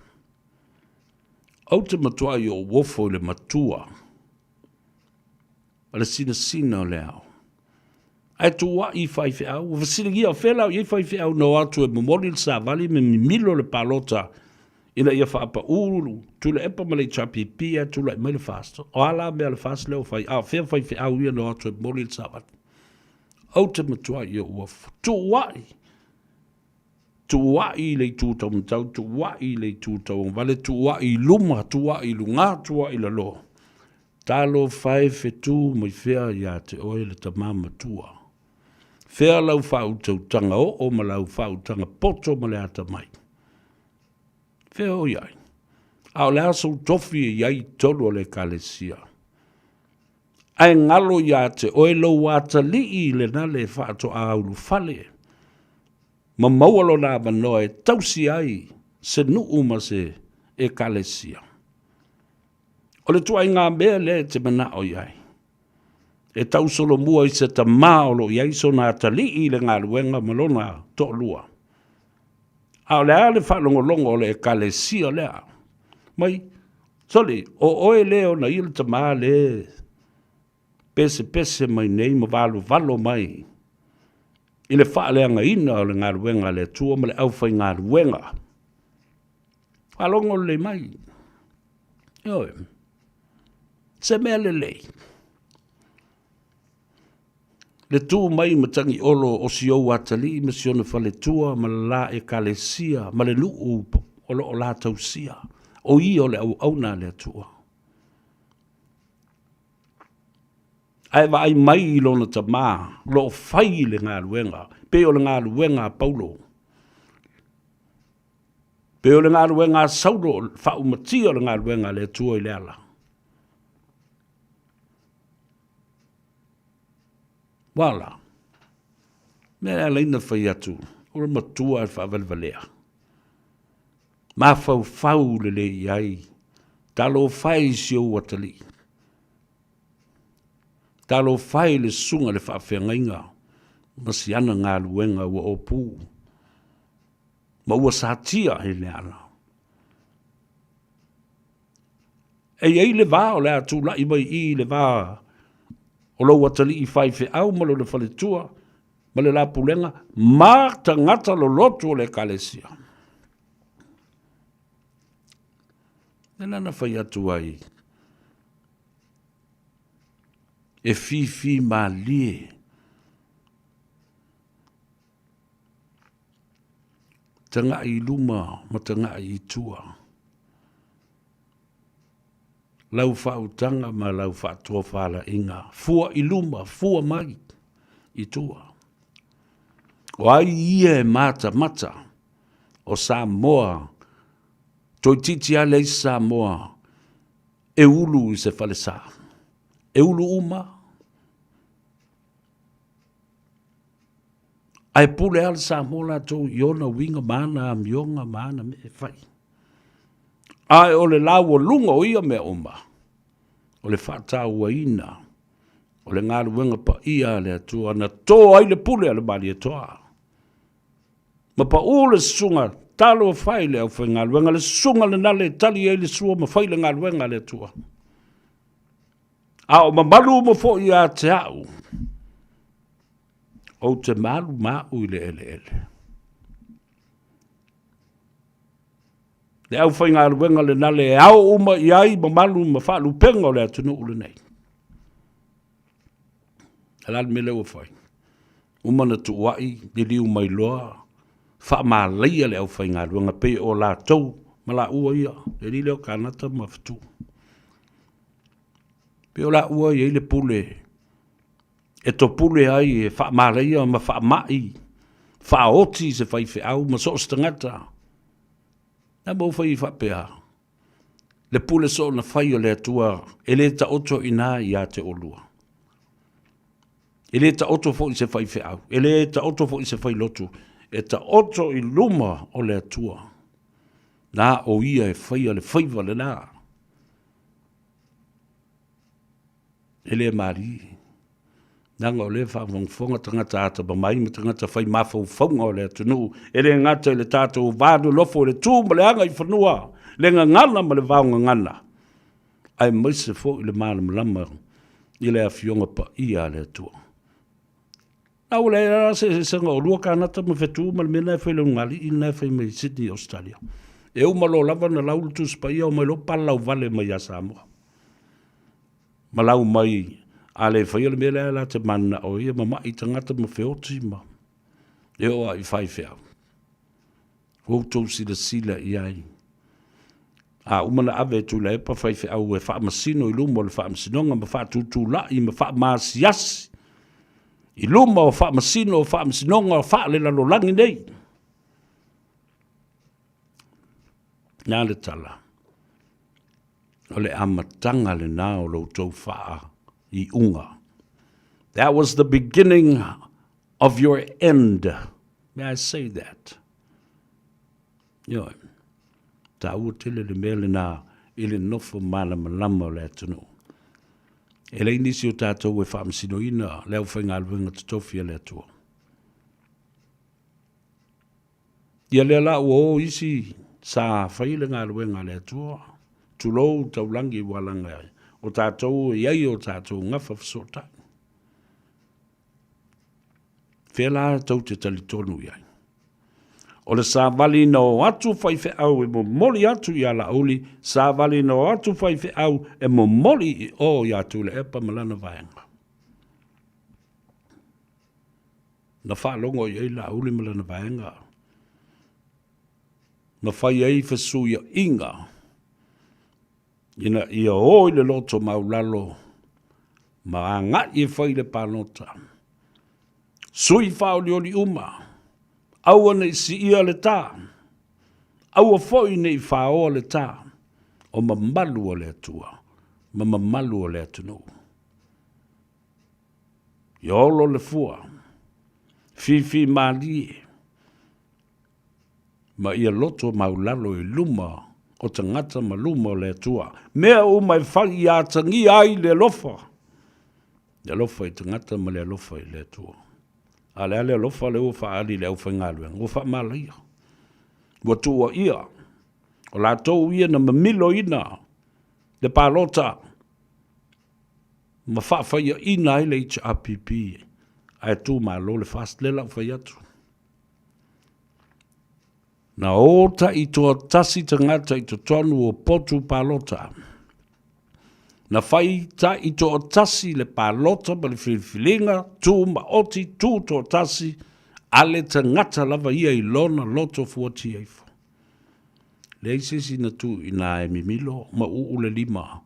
ou te matuai ou ofo i le matua a le sinasina o le ao. Ae tuuai i faifeau, ua fesiligia o fea la o i ai faifeau na o atu e momoli le savali ma mimilo le palota ina ia faapaū Tuilaepa ma le HRPP ae tulai mai le FAST. O a la mea a le FAST lea ua fai, a o fea faifeau ia na o atu e momoli le savali? Ou te matuai i ou ofo. Tuuai! Tuuai i le itu taumatau, tuuai i le itu tauagavale, tuuai i luma, tuuai i luga, tuuai i lalo. Talofa e fetu mai fea ia te oe le tama matua. Fea lau faautautaga oo ma lau faautaga poto ma le atamai? Fea o i ai? A o le a sou tofi e i ai i totonu o le Ekalesia? Ae galo ia te oe lou atalii lena le faatoa ulufale ma maua lona avanoa e tausi ai se nuu ma se Ekalesia. O le ituaiga mea lea e te manao i ai, e tausolomua i se tama o lo o i ai sona atalii i le galuega ma lona toalua. A o le a le faalogologo o le Ekalesia lea? Mai, sole, o oe lea ona ia le tama le pesepese mai nei ma valuvalo mai i le faaleagaina o le galuega a le Atua ma le aufaigaluega. Faalogo lelei mai. Ioe. Se mea lelei. Le tu mai Matagiolo o si ou atalii ma si ona faletua ma le la Ekalesia ma le nuu o lo o la tausia, o ia o le auauna a le Atua. Ae vaai mai i lona tama o lo o fai le galuega, pei o le galuega a Paulo, pei o le galuega a Saulo, faaumatia o le galuega a le Atua i le ala. Ua la. Mea e ala ai ona fai atu, o le matua e faavalevalea. Mafaufau lelei i ai, talofa e i si ou atalii. Talofa e i le susuga i le faafeagaiga ma si ana galuega ua opu ma ua satia i le ala. E i ai le va o le a tulai mai i i le va o lou atalii faifeau ma lona faletua ma le la pulega ma tagata lolotu o le Ekalesia. Lea la na fai atu ai. E fifi malie. Tagai i luma ma tagai i tua. Lau faautaga ma lau faatofalaiga, fua i luma, fua mai i tua. O ai ia e matamata o Samoa, toeitiiti lava leai se Samoa e ulu i se falesa. E ulu uma. Ae pule lava le Samoa latou i ona uiga ma ana amioga ma ana mea e fai. Ae o le laualuga o ia mea uma, o le faatauaina o le galuega paia a le Atua na to ai le pule a le Malietoa. Ma pau le susuga talofa e i le aufaigaluega, le susuga lena le tali ai le sua ma fai le galuega a le Atua. A o mamalu uma foi ia te au, ou te malu ma au i le eleele. Le aufaigaluega lena le ao uma i ai mamalu ma faalupega o le atunuu lenei. A le a le mea lea ua fai? Uma na tuuai, liliu mai loa, faamalaia le aufaigaluega pei o latou ma laua ia, le alii lea o Kanata ma Fetu. Pei o laua e i ai le pule e topule ai e faamalaia ma faamai, faaoti se faifeau ma so o se tagata. Na ma ua fai faapea, le pule soona fai o le Atua e le taoto i ina ia te oulua. E le taoto foi i se faifeau, e le taoto foi i se failotu, e taoto i luma o le Atua. Na o ia e faia le faiva lena. E le malie. Leaga o lea e faafogafoga tagata atamamai ma tagata fai mafaufauga o le atunuu, e le gata i le tatou va nonofo i le tu ma le agaifanua, le gagana ma le vaogagana, aemaise foi le malamalama i le Afioga Paia a le Atua. A ua leai lava se eseesega o lua kanata ma fetu ma le mea lena e fai i le ulugalii lena e fai mai i Sydney, Australia. E uma loa lava ona lau le Tusi Paia omai loa palalauvale mai ia Samoa. Ma lau mai, a le faia le mea lea la te mananao ai e mama'i tagata ma feoti ma e oo lava i faifeau. Ua outou silasila i ai. A uma na ave e Tuilaepa faifeau e faamasino i luma o le faamasinoga ma faatutula'i ma faamaasiasi i luma o faamasino o faamasinoga faalelalolagi nei. Na le tala, o le amataga lena o lo outou faaiuga. That was the beginning of your end. May I say that? Ioe, taua tele le mea lena i le nofo malamalama o le atunuu. E leai nisi o tatou e faamasinoina le aufaigaluega totofi a le Atua. Ia lea la ua o isi sa fai le galuega a le Atua, tulou taulagi ua laga o tatou e i ai o tatou gafa fesootai. Fea la tou te talitonu i ai? O le savali na o atu faifeau e momoli atu ia Laauli, savali na o atu faifeau e momoli i o ia Tuilaepa ma lana vaega. Na faalogo i ai Laauli ma lana vaega, na fai ai fesuiaiga ina ia o i le loto maulalo ma agai e fai le palota. Sui faaolioli uma, aua ne i siia le tā, aua foi ne i faoa le tā, o mamalu o le Atua ma mamalu o le atunuu. Ia olo le fua, fifi malie, ma ia loto maulalo i luma o tagata ma luma o le Atua. Mea uma e fai ia atagia ai le alofa, le alofa i tagata ma le alofa i le Atua. A le a le alofa lea ua faaali i le aufaigaluega, ua faamalaia, ua tuuaia, o latou ia na mamiloina le palota ma faafaiaina ai le HRPP ae tumalo le FAST, lea la ua fai atu. Na o taitoatasi tagata i totonu o potu palota. Na fai taʻi toatasi le palota ma le filifiliga, tu maoti, tu toatasi, a le tagata lava ia i lona loto fuatia ifo. Leai se isi na tu i ina e mimilo ma uu le lima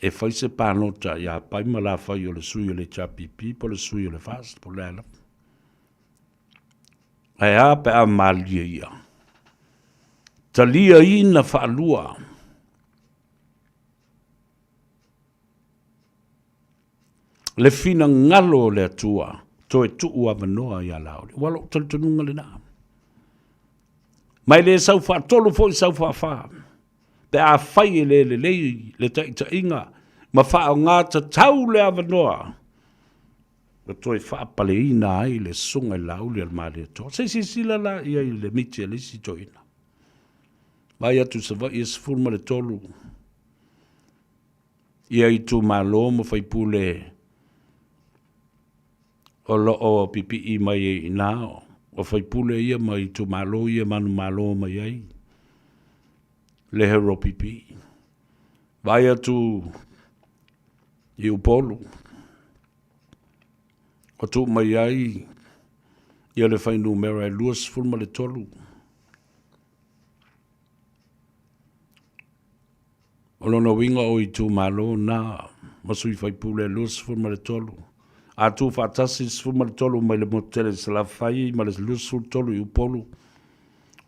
e fai se palota iā Pai ma Lafai o le sui o le HRPP po o le sui o le FAST po o le a lava. Ae a pe a malie ia? Taliaina faalua le finagalo o le Atua toe tuu avanoa ia Laauli. Ua lou talitonuga lena. Ma e le sau faatolu foi sau faafā. Pe a fai e le lelei le taitaiga ma faaaoga tatau le avanoa ua toe faapaleina ai le susuga i le Laauli a le Malietoa. Se i silasila la i ai i le miti a le isi toeaina. Vaai atu i Savaii e 13 ia itumalo ma faipule o lo o pipii mai ai i ina, o faipule ia mai itumalo ia manumalo mai ai le hero pipii. Vaai atu i Upolu, ua tuu mai ai ia le fuainumera e 23. O lona uiga o itumalo na ma sui faipule e 23. A tu faatasi le 13 mai le motu tele i Salafai ma le 23 i Upolu,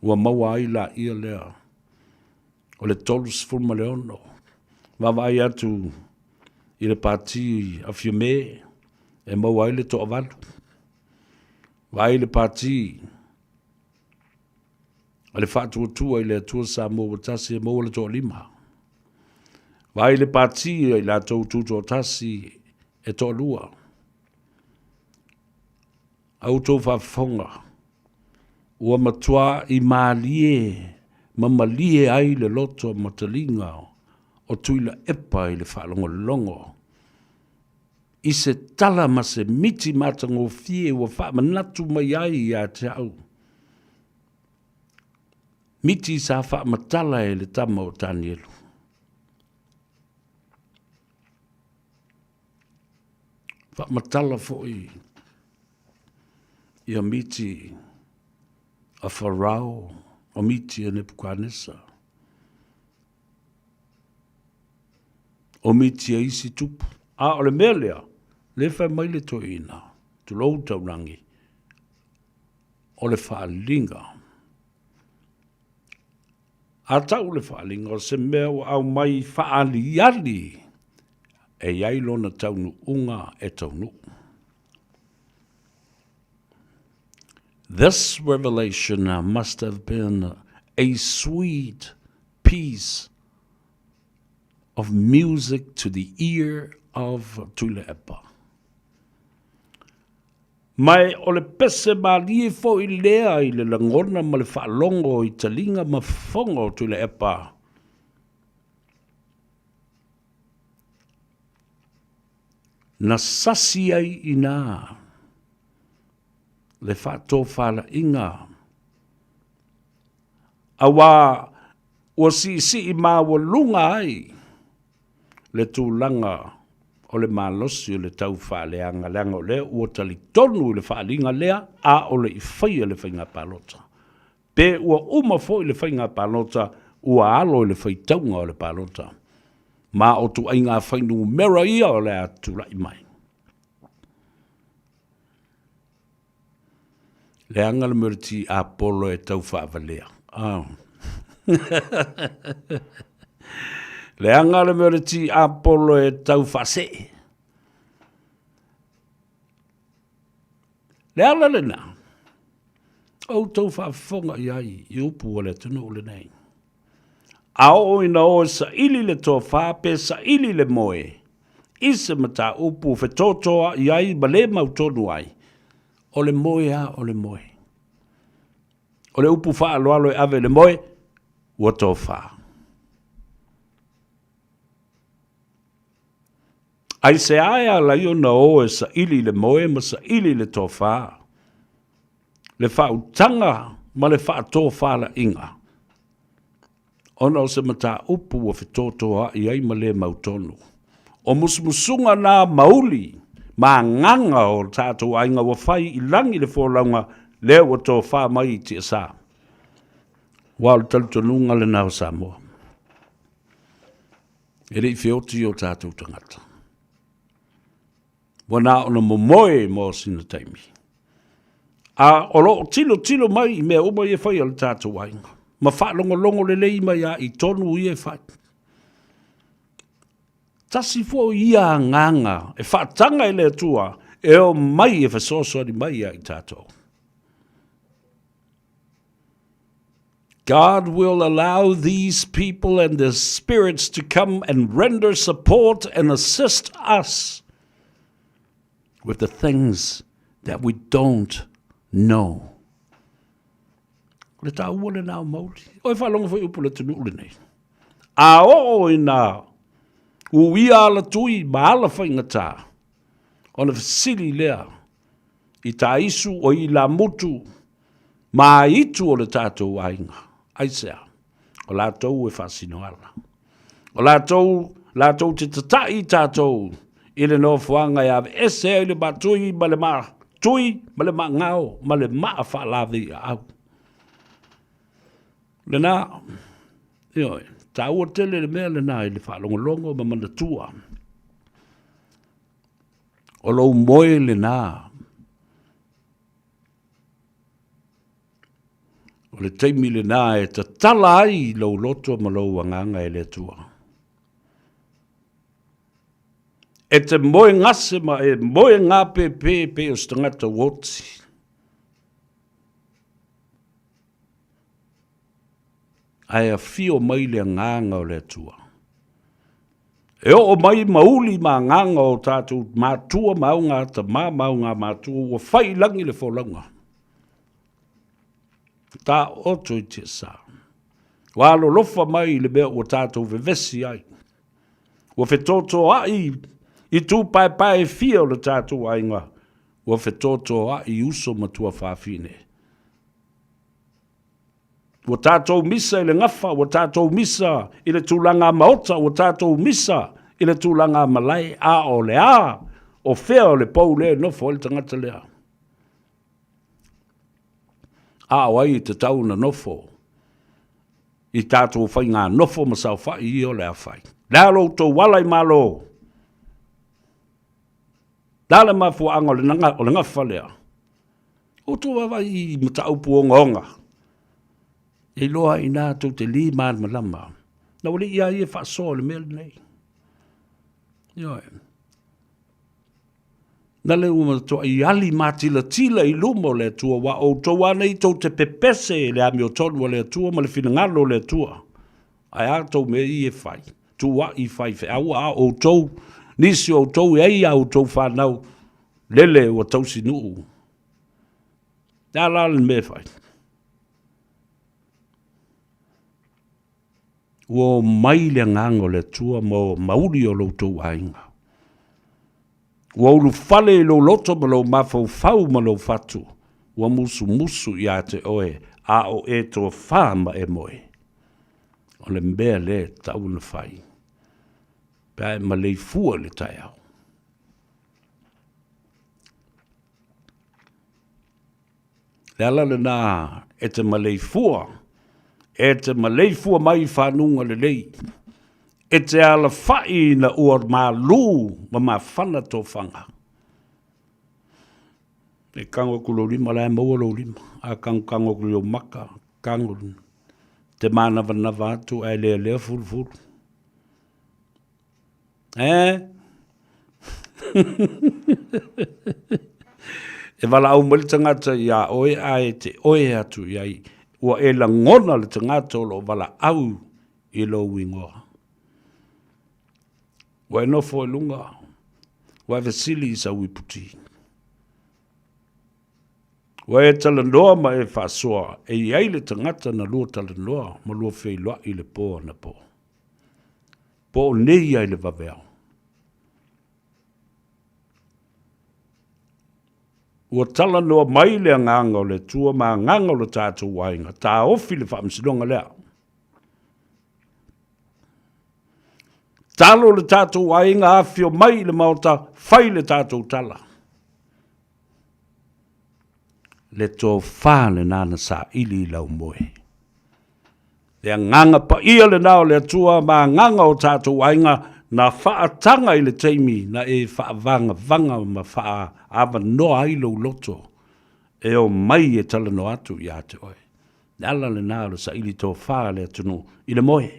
ua maua ai laia lea o le 36. Vaavaai atu i le pati a Fiame e maua ai le toavalu. Vaai le pati a le Faatuatua i le Atua Samoa ua tasi e maua le toalima. Vaai le pati a i latou tutoatasi e toalua. A outou faafofoga, ua matuai malie ma malie ai le loto ma taliga o Tuilaepa i le faalogologo i se tala ma se miti matagofie ua faamanatu mai ai ia te au, miti sa faamatala e le tama o Tanielu. Faamatala foi ia miti a Farao, o miti a Nepukanesa, o miti a isi tupu. A o le mea lea, lea fai mai le toeaina, tulou taulagi, o le faaaliga. A tau le faaaliga o se mea ua aumai faaaliali e i ai lona taunuuga e taunuu. This revelation must have been a sweet piece of music to the ear of Tuilaepa. Ma o le pese malie foi lea i le lagona ma le faalogo i taliga ma fofoga o Tuilaepa. Na sasi ai i ina le faatofalaiga auā ua siisii maualuga ai le tulaga o le malosi o le tau faaleaga, leaga o lea ua talitonu i le faaaliga lea, a o le i faia le faiga palota. Pe ua uma foi le faiga palota, ua alo i le faitauga o le palota. Ma o tuaiga fuainumera ia o le a tulai mai. Leaga le mea o le tiapolo e tau faavalea. Ah. Leaga le mea o le tiapolo e tau faasee. Le ala lena, outou faafofoga i ai i upu a le atunuu lenei. A oo ina o e saili le tofa pe saili le moe i se mataupu fetotoa'i ai ma le mautonu ai, o le moe lava o le moe. O le upu faaaloalo e ave i le moe, ua tofa. Aisea e ala ai ona o e saili le moe ma saili le tofa, le faautaga ma le faatofalaiga? Ona o se mataupu ua fetotoa'i ai ma le mautonu. O musumusuga na mauli ma agaga o tatou aiga ua fai i lagi le folauga lea ua tofa mai i tiasa. Aua o le talitonuga lena o Samoa. E le i feoti o tatou tagata. Ua na ona momoe mo sina taimi. A o lo o tilotilo mai i mea uma ia e fai a le tatou aiga, ma faalogologo lelei mai lava i tonu ia e fai. Tasi foi ia agaga e faataga e le Atua e o mai e fesoasoani mai ia i tatou. God will allow these people and their spirits to come and render support and assist us with the things that we don't know. O le taua lena o mauli. O e faalogo foi upu le atunuu lenei. A oo ina uia ala tui ma ala faigata, ona fesili lea i taisu o ilamutu ma aitu o le tatou aiga. Aisea? O latou e faasino ala. O latou, latou te tata'i i tatou i le nofoaga e aveese ai le maatui ma le maatui ma le maagao ma le maa faalavei aau. Lena, ioe, taua tele le mea lena i le faalogologo ma manatua. O lou moe lena. O le taimi lena e tatala ai lou loto ma lou agaga e le Atua. E te moe gase ma e moe ngāpēpē pei o se tagata ua oti. Ae afio mai le agaga o le Atua. E oo mai ma uli ma agaga o tatou matua ma au tamā ma au matua ua fai i lagi le folauga. Taoto i tiasa. Ua alolofa mai i le mea ua tatou vevesi ai. Ua fetotoa'i i tūpaepae e fia o le tatou aiga. Ua fetotoa'i i uso ma tuafafine. Ua tatou misa i le gafa, ua tatou misa i le tulaga maota, ua tatou misa i le tulaga malae, a o le a? O fea o le pou lea e nofo ai le tagata lea? A o ai e tatau ona nofo i tatou faiga nofo ma saofai ia o le a fai? Le a lo outou ala i Malo? Le a le mafuaaga o le gafa lea? Outou vaavaai i mataupu ogaoga, e iloa ai i ina tou te li malamalama. Na ua lei a ia e faasoa i le mea lenei. Ioe. Na le ua matuai ali matilatila i luma o le Atua, ua outou anei tou te pepese i le amiotonu a le Atua ma le finagalo o le Atua. Ae a tou mea ia e fai? Tuua'i i faifeau a outou, nisi o outou e ai a outou fanau, lele ua tausinuu. Le a la le mea e fai? Ua omai le agaga o le Atua ma mauli o lo outou aiga. Ua ulufale i lou loto ma lou mafaufau ma lou fatu, ua musumusu ia te oe, a o e tofa ma e moe. O le mea lea e tatau ona fai, pe a e maleifua i le taeao. Le ala lena e te maleifua, e te maleifua mai i fanuga lelei, e te alafa'i ina ua malū ma mafana tofaga. E kago atu lou lima, la e maua lou lima. A kagokago atu i ou maka, kago te manavanava atu ae lealea fulufulu. E? e valaau mai le tagata iā oe ae te oe atu i ai, ua e lagona le tagata o lo o valaau i lou ingoa. Ua e nofo i luga, ua e fesili i sau iputi. Ua e talanoa ma e faasoa, e i ai le tagata na lua talanoa ma lua feiloai i le po anapo. Po o nei ia i le vaveao. Ua talanoa mai le agaga o le Atua ma agaga o le tatou aiga, taofi le faamasinoga lea. Tatalo le tatou aiga afifio mai i le Maota, fai le tatou tala. Le tofa lena na saili i lau moe. Le agaga paia lena o le Atua ma agaga o tatou aiga na faataga i le taimi na e faavagavaga ma faaavanoa ai lou loto e omai e talanoa atu ia te oe. Le ala lena o le saili tofa a le atunuu i le moe.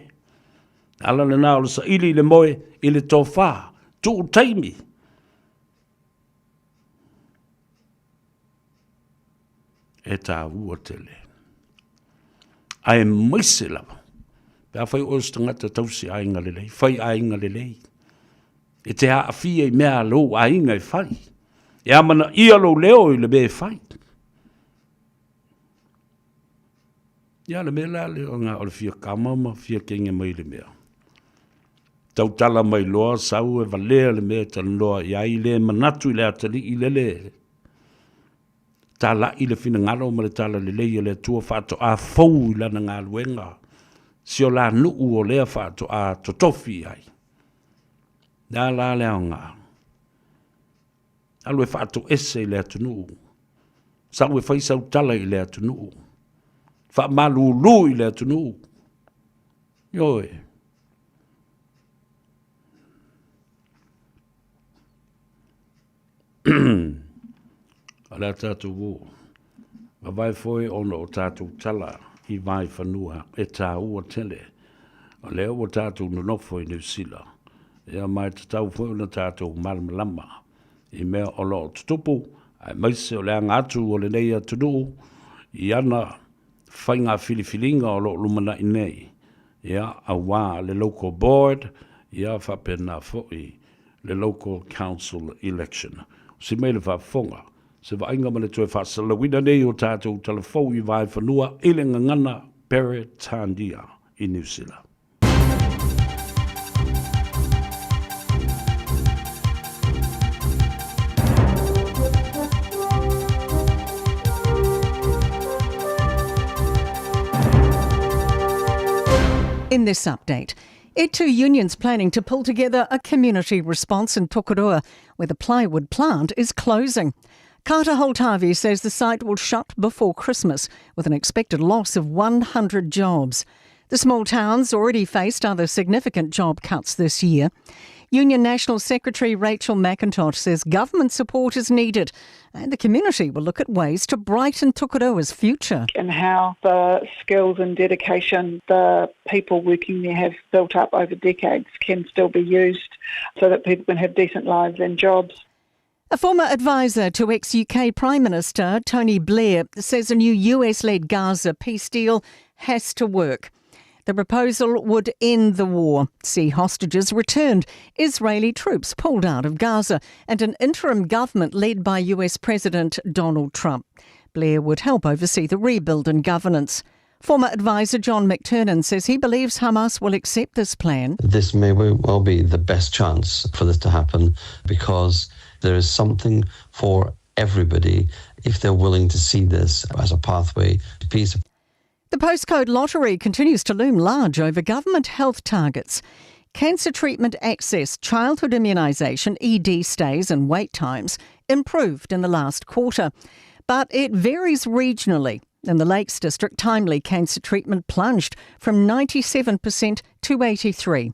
Le ala lena o le saili i le moe i le tofa, tuu taimi. E taua tele. Aemaise lava, pe afai o oe o se tagata tausi aiga lelei, fai aiga lelei, e te aafia i mea a lou aiga e fai, e amanaia lou leo i le mea e fai. Ia, le mea la lea o le fia kama ma fia kenge mai le mea. Tautala mai loa sau e valea le mea e talanoa i ai, le manatu i le atalii lele Tala'i le finagalo ma le talalelei a le Atua faatoa fou i lana galuega, si o la nu'u o lea faatoa totofi i ai. Le a la le aoga? Alu e faatoese i le atunuu, sau e fai sau tala i le atunuu, faamalulu i le atunuu. Ioe. O le a tatou o. Vavae foi ona o tatou tala i Vaifanua e taua tele. O lea ua tatou nonofo i Niu Sila, ia ma e tatau foi ona tatou malamalama i mea o lo o tutupu, aemaise o le aga atu o lenei atunuu i ana faiga filifiliga o lo o lumanai nei, ia, aua le Local Board, ia faapena foi le Local Council Election. Usi mai le faafofoga, se vaaiga ma le toe faasalalauina nei o tatou tala fou i Vaefanua i le gagana Peretania i Niu Sila. In this update, Two unions planning to pull together a community response in Tokoroa, where the plywood plant is closing. Carter Holt Harvey says the site will shut before Christmas, with an expected loss of 100 jobs. The small town's already faced other significant job cuts this year. Union National Secretary Rachel McIntosh says government support is needed and the community will look at ways to brighten Tokoroa's future. And how the skills and dedication the people working there have built up over decades can still be used so that people can have decent lives and jobs. A former advisor to ex UK Prime Minister Tony Blair says a new US led Gaza peace deal has to work. The proposal would end the war, see hostages returned, Israeli troops pulled out of Gaza, and an interim government led by US President Donald Trump. Blair would help oversee the rebuild and governance. Former advisor John McTernan says he believes Hamas will accept this plan. This may well be the best chance for this to happen because there is something for everybody if they're willing to see this as a pathway to peace. The postcode lottery continues to loom large over government health targets. Cancer treatment access, childhood immunisation, ED stays, and wait times improved in the last quarter. But it varies regionally. In the Lakes District, timely cancer treatment plunged from 97% to 83.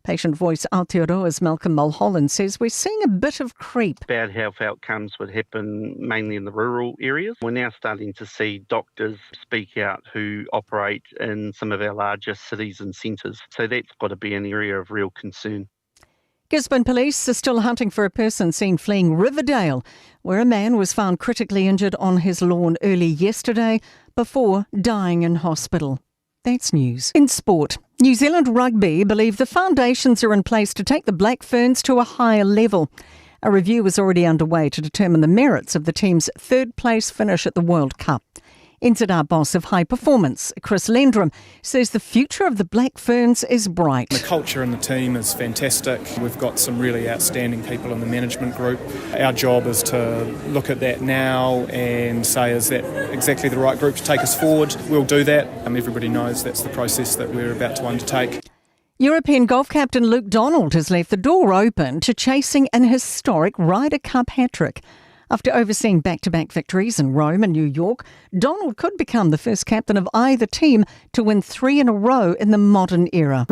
Patient Voice Aotearoa's Malcolm Mulholland says we're seeing a bit of creep. Bad health outcomes would happen mainly in the rural areas. We're now starting to see doctors speak out who operate in some of our larger cities and centres. So that's got to be an area of real concern. Gisborne police are still hunting for a person seen fleeing Riverdale, where a man was found critically injured on his lawn early yesterday before dying in hospital. That's news. In sport, New Zealand Rugby believe the foundations are in place to take the Black Ferns to a higher level. A review is already underway to determine the merits of the team's third place finish at the World Cup. NZR boss of high performance, Chris Lendrum, says the future of the Black Ferns is bright. The culture in the team is fantastic. We've got some really outstanding people in the management group. Our job is to look at that now and say, is that exactly the right group to take us forward? We'll do that. Everybody knows that's the process that we're about to undertake. European golf captain Luke Donald has left the door open to chasing an historic Ryder Cup hat-trick. After overseeing back-to-back victories in Rome and New York, Donald could become the first captain of either team to win 3 in a row in the modern era.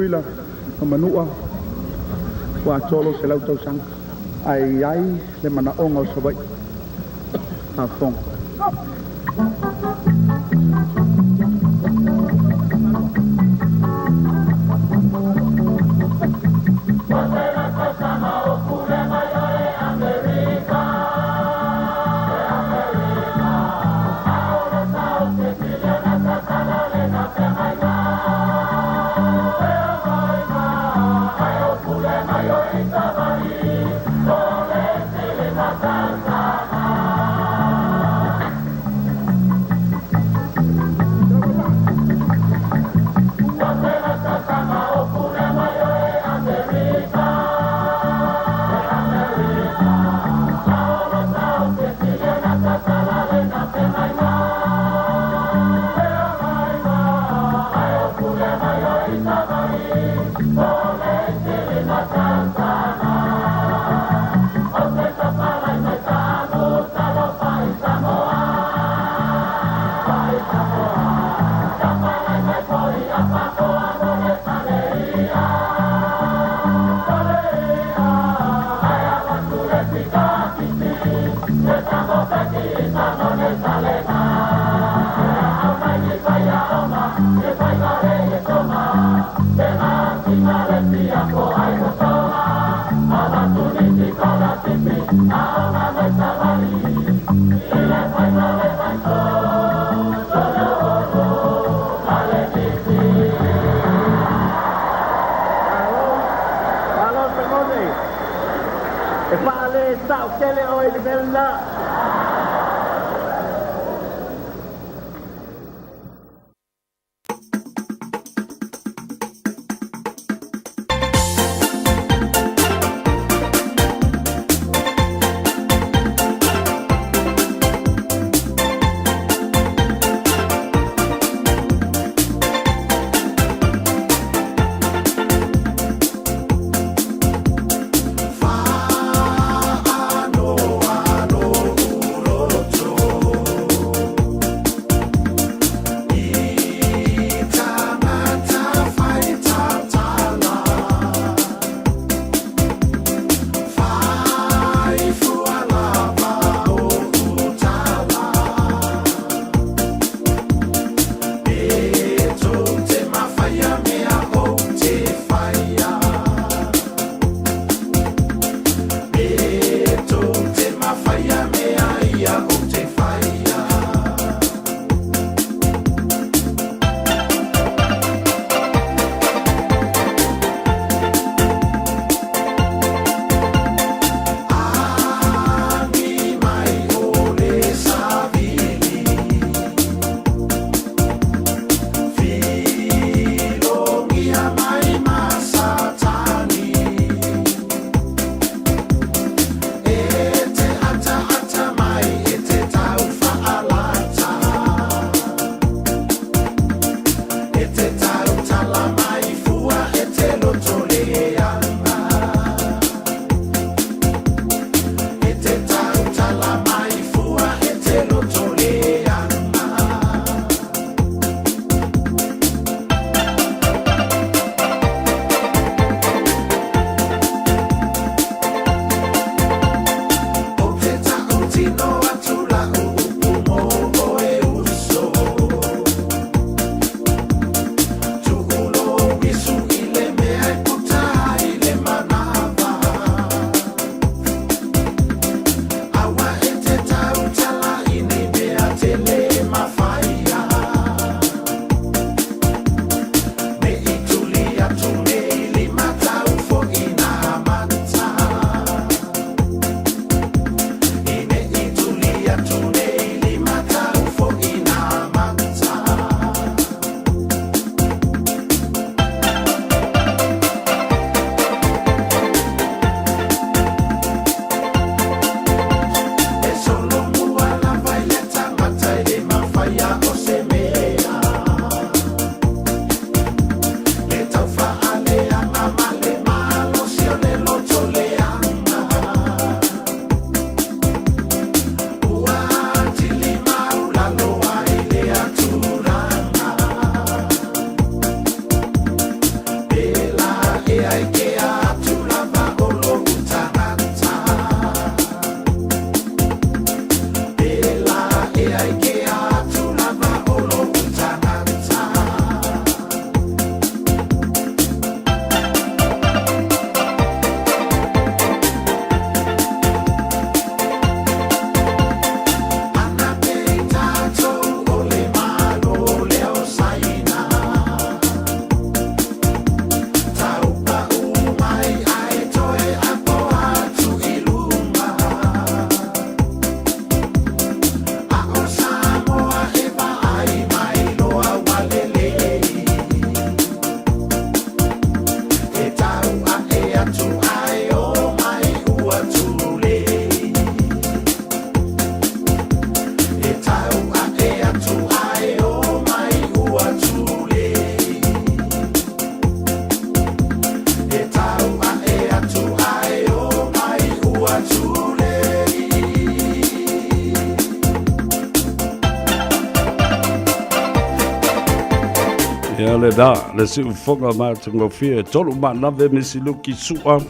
Ia lena, le siufofoga matagofie, e tolu manave Misi Luki Su'a,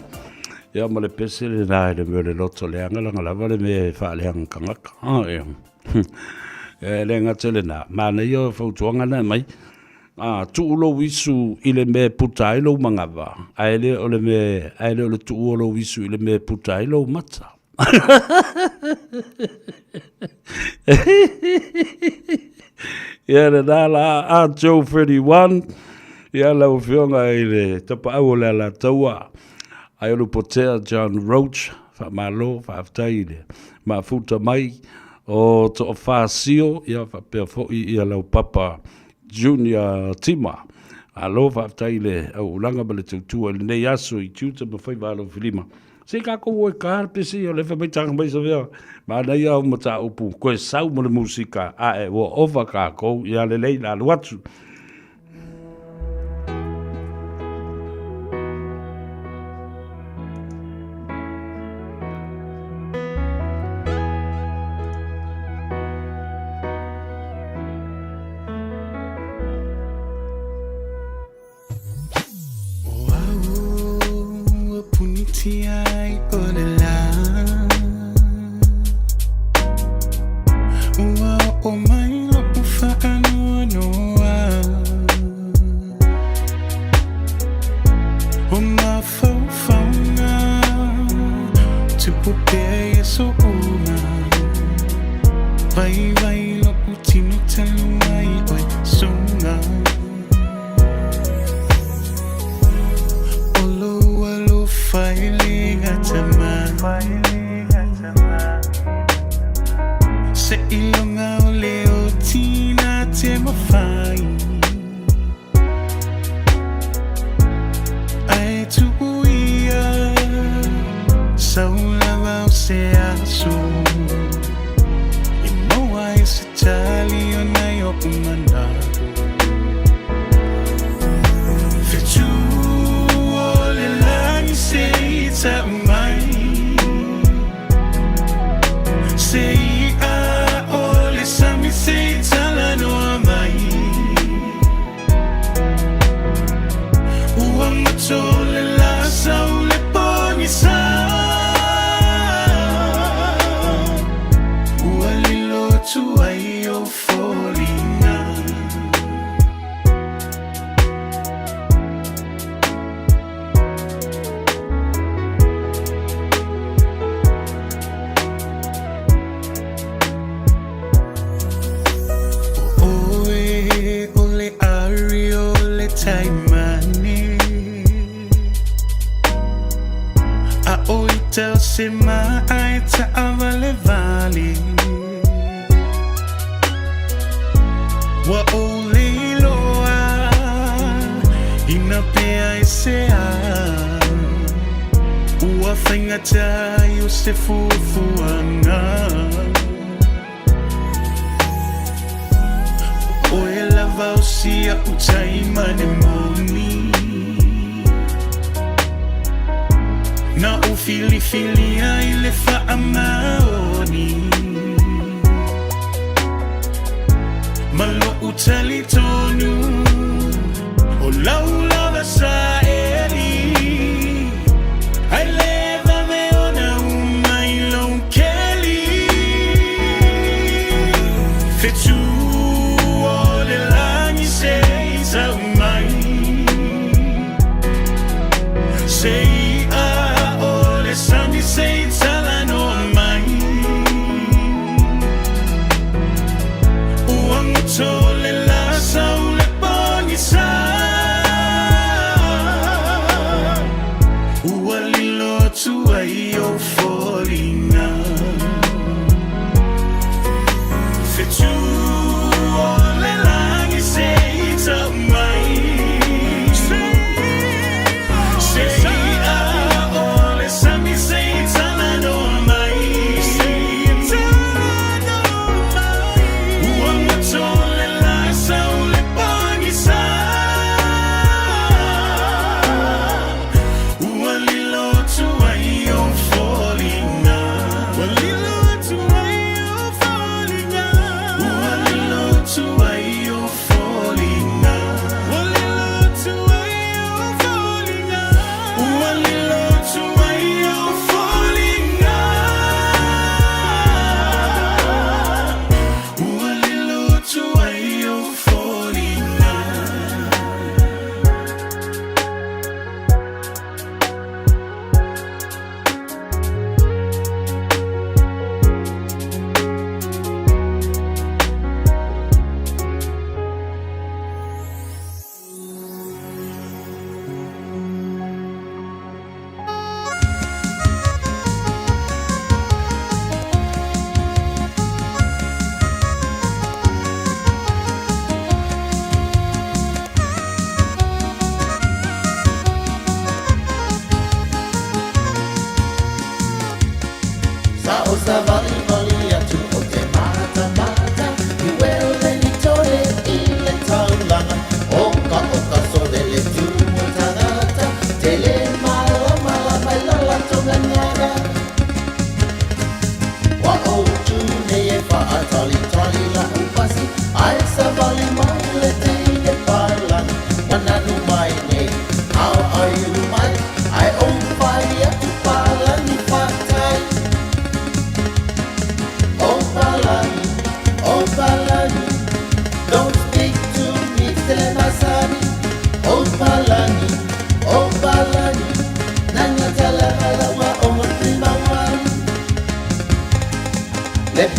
ia ma le pese lena i le mea o le loto leaga, leaga lava le mea e faaleaga tagata. Ah, ia. E le gata i lena, manaia o fautuaga na e aumai, a tuu lou isu i le mea e puta ai lou manava, ae le o le mea, ae le o le tuu o lou isu i le mea e puta ai lou mata. Ia lena la, a Joe 31, ia lau Afioga i le Tapaau o le Alataua, Aiolupotea John Roach, faamalo, faafetai i le mafuta mai o Toafa Sio, ia faapea foi ia lau papa Junior Tima. Malo faafetai i le auaulaga ma le tautua i lenei aso i tiute ma faiva alofilima. Se i tatou o e ta le pese ia o lea e fai mai taga mai Savea. Manaia au mataupu, toe sau ma le musika, ae ua ova tatou, ia lelei le alu atu.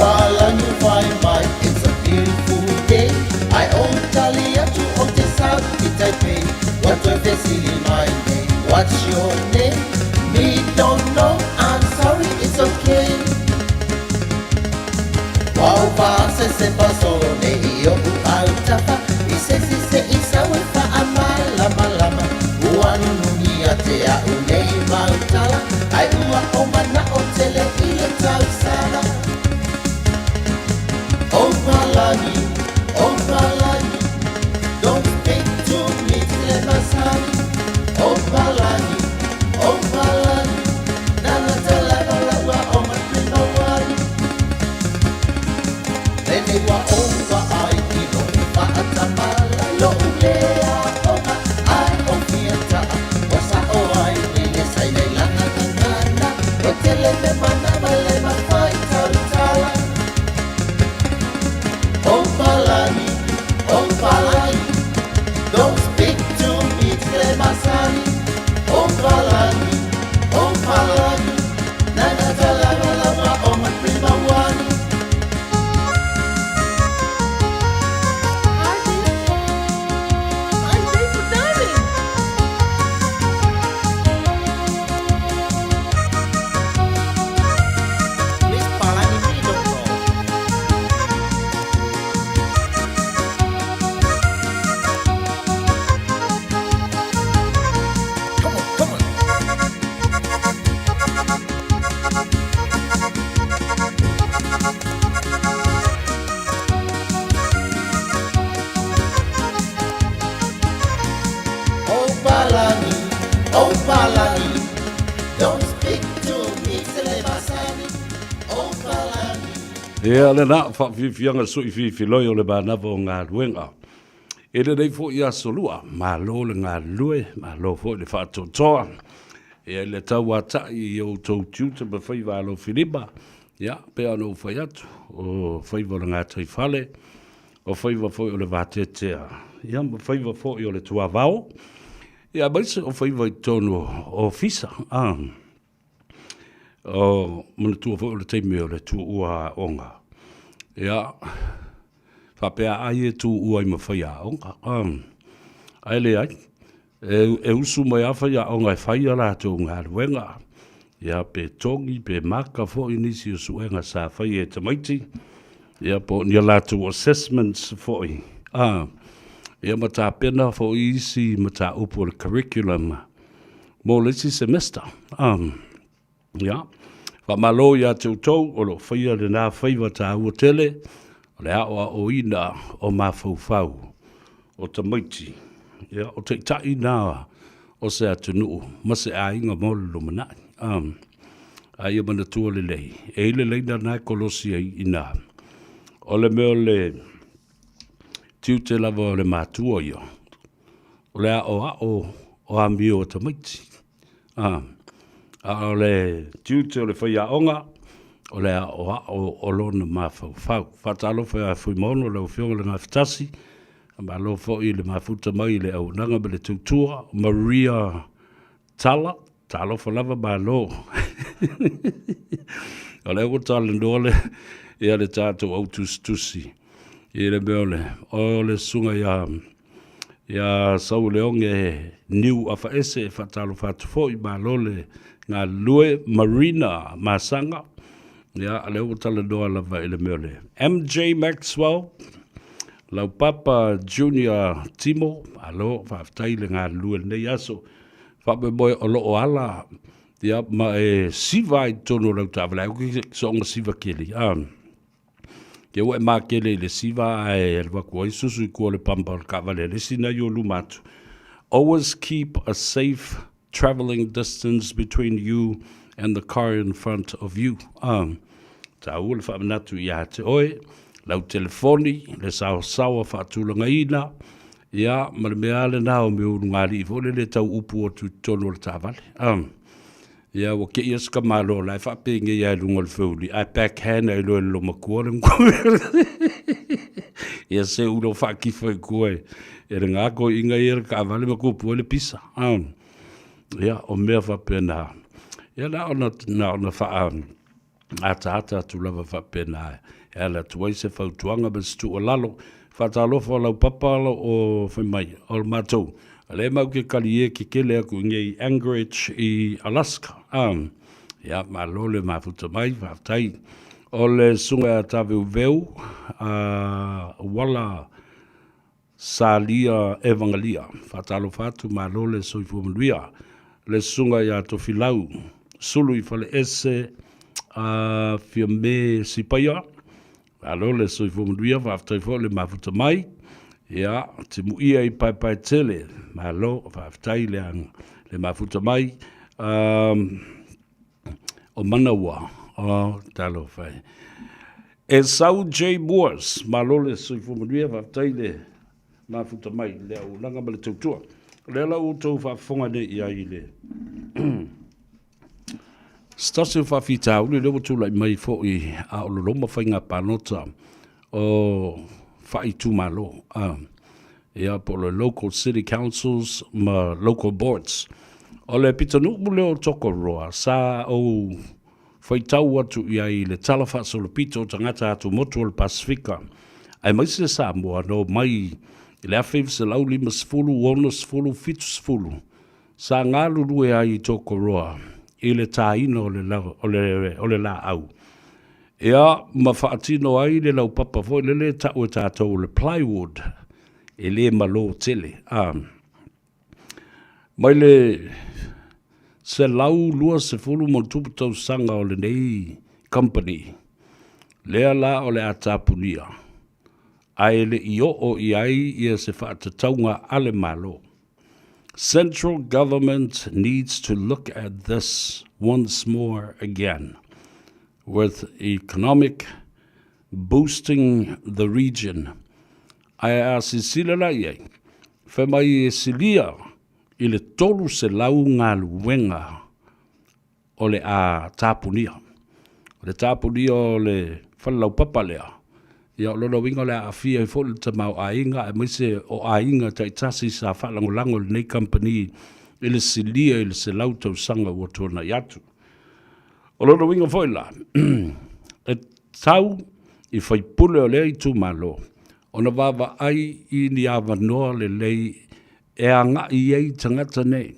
Palani fai mai It's a beautiful day Ai o tali atu o te south i Taipei Ua toe fesili mai nei What's your name? Me don't know I'm sorry it's okay Ua faasese solo nei i oʻu autafa I se isi se i sau e faamalamalama Ua nunumi ia te a'u nei mau tala Ae ua ou manaʻo tele i le tausala O Palagi, o Palagi Don't speak to me te masani O Palagi, o Palagi Nana talava laua o matrima wani Lenei ua ou vaai i loʻu faatamala I loʻu lē aoga ae o fia taʻa Ua saʻo ai nei le saina i lana gagana Ua tele mea manava le mafai tautala O Palani, o Palani Don't speak to me te masani O Palani, o Palani Nana talava lava o matrima wani Miss Palani me don't know. Come on, come on. Oh Palani, oh Palani, don't speak to me tele masani. Oh Palani. Ia lena faafiafiaga sui fifiloi o le manava o galuega. E lenei foi aso lua, malo le galulue, malo foi le faatoatoa. Ia i le tauata'i i outou tiute ma faiva alofilima, ia, pei ona ou fai atu, o faiva o le gataifale, o faiva foi o le vateatea, ia, ma faiva foi o le tuavao, ia, aemaise o faiva i totonu o ofisa, a. O manatua foi o le taimi o le tuua aoga, ia, faapea ai e tuua ai ma faiaoga, ae leai, e usu mai lava faiaoga e fai a latou galuega, ia, pe togi pe maka foi nisi o suega sa fai e tamaiti, ia, po o ni a latou assessments foi, ia, ma tapena foi isi mataupu o le curriculum mo le isi semester. Ia, faamalo ia te outou o lo o faia lena faiva taua tele o le aoaoina o mafaufau o tamaiti, ia, o taitai na o se atunuu ma se aiga mo le lumanai. A ia manatua lelei, e i le laina na e kolosi ai i ina. O le mea o le tiute lava o le matua ia, o le aʻoaʻo o amio a tamaiti. A, a o le tiute o le faiaoga, o le aʻoaʻo o lona mafaufau. Faatalofa ia Fuimaono, lau Afioga i le Gafatasi, malo foi i le mafuta mai i le auaunaga ma le tautua, Maria Tala, talofa lava malo. O lea ua talanoa le, ia le tatou au tusitusi i le mea o le, o le susuga ia, ia Sauleoge Niu Afaese e faatalofa atu foi, malo le galulue, Marina Masaga, ia lea ua talanoa lava i le mea o le MJ Maxwell, Laupapa Junior Timo, malo, faafetai le galulue i lenei aso. Faamoemoe o lo o ala ia ma e siva ai i totonu o lau taavale, ai ke soonga siva keli. A ke ua e makele i le siva ae alu atu ai susu i tua o le pampa o le taavale a le isi nai o luma atu. Always keep a safe travelling distance between you and the car in front of you. A taua le faamanatu ia te oe, lau telefoni, le saosaoa faatulagaina, Ia, ma le mea lava lena o mea ulugalii foi lele e tau upu atu i totonu o le taavale. Um, ia, ua kei atu ka malo la e faapenei lava i luga o le feuli, ae backhand ai loa e le loomatua le Ia se u lo faakifa i tua e, e le ngā koiina ia le taavale ma tupu ai le pisa. Um, ia, o mea faapena. Ia, na ona, na ona faa... ataata atu lava faapena e ala atu ai se fautuaga ma se tuualalo. Faatalofa lau papa o fai mai o le matou lea matou te talie kekele atu i nei Anchorage i Alaska. Ia, malo le mafuta mai, faafetai. O le susuga ia Taveuveu Uala Salia Evangalia, faatalofa atu, malo le soifua manuia. Le susuga ia Tofilau Sulu i Faleese Fiame Sipaia, malo le soifua manuia, faafetai foi le mafuta mai. Ia, timuia i Paepaetele, malo, faafetai le, le mafuta mai. O Manaua, o talofa e. Esau J. Moores, malo le soifua manuia, faafetai le mafuta mai le auaunaga ma le tautua. O lea la ua outou faafofoga nei i ai i le se tasi o faafitauli lea ua tulai mai foi a o loloma faiga palota o faaitumalo, ia po o le local city councils ma local boards. O le pitonuu lea o Tokoroa sa ou faitau atu i ai i le Tala Faasolopito o Tagata Atumotu o le Pasefika, aemaise Samoa na omai i le 1950, 60, 70, sa galulue ai i Tokoroa i le tāina o le, o le, o le laau. Ia, ma faatino ai le laupapa foi lele e tau e tatou o le plywood, e le malo tele. A, mai le 120 ma tausaga o lenei company, lea la o le a tapunia, ae le i oo i ai ia se faatatauga a le Malo. Central government needs to look at this once more again with economic boosting the region. Ae a silasila la i ai, fai mai e silia i le 300 galuega o le a tapunia. O le tapunia o le fale laupapa lea, ia o lona uiga o le a aafia ai foi le tamaoaiga aemaise o aiga taitasi sa faalagolago i lenei kamupani i le silia i le 100 tausaga ua tuanai atu. O lona uiga foi la, e tau i faipule o lea itumalo ona vaavaai i ni avanoa lelei e agai ai tagata nei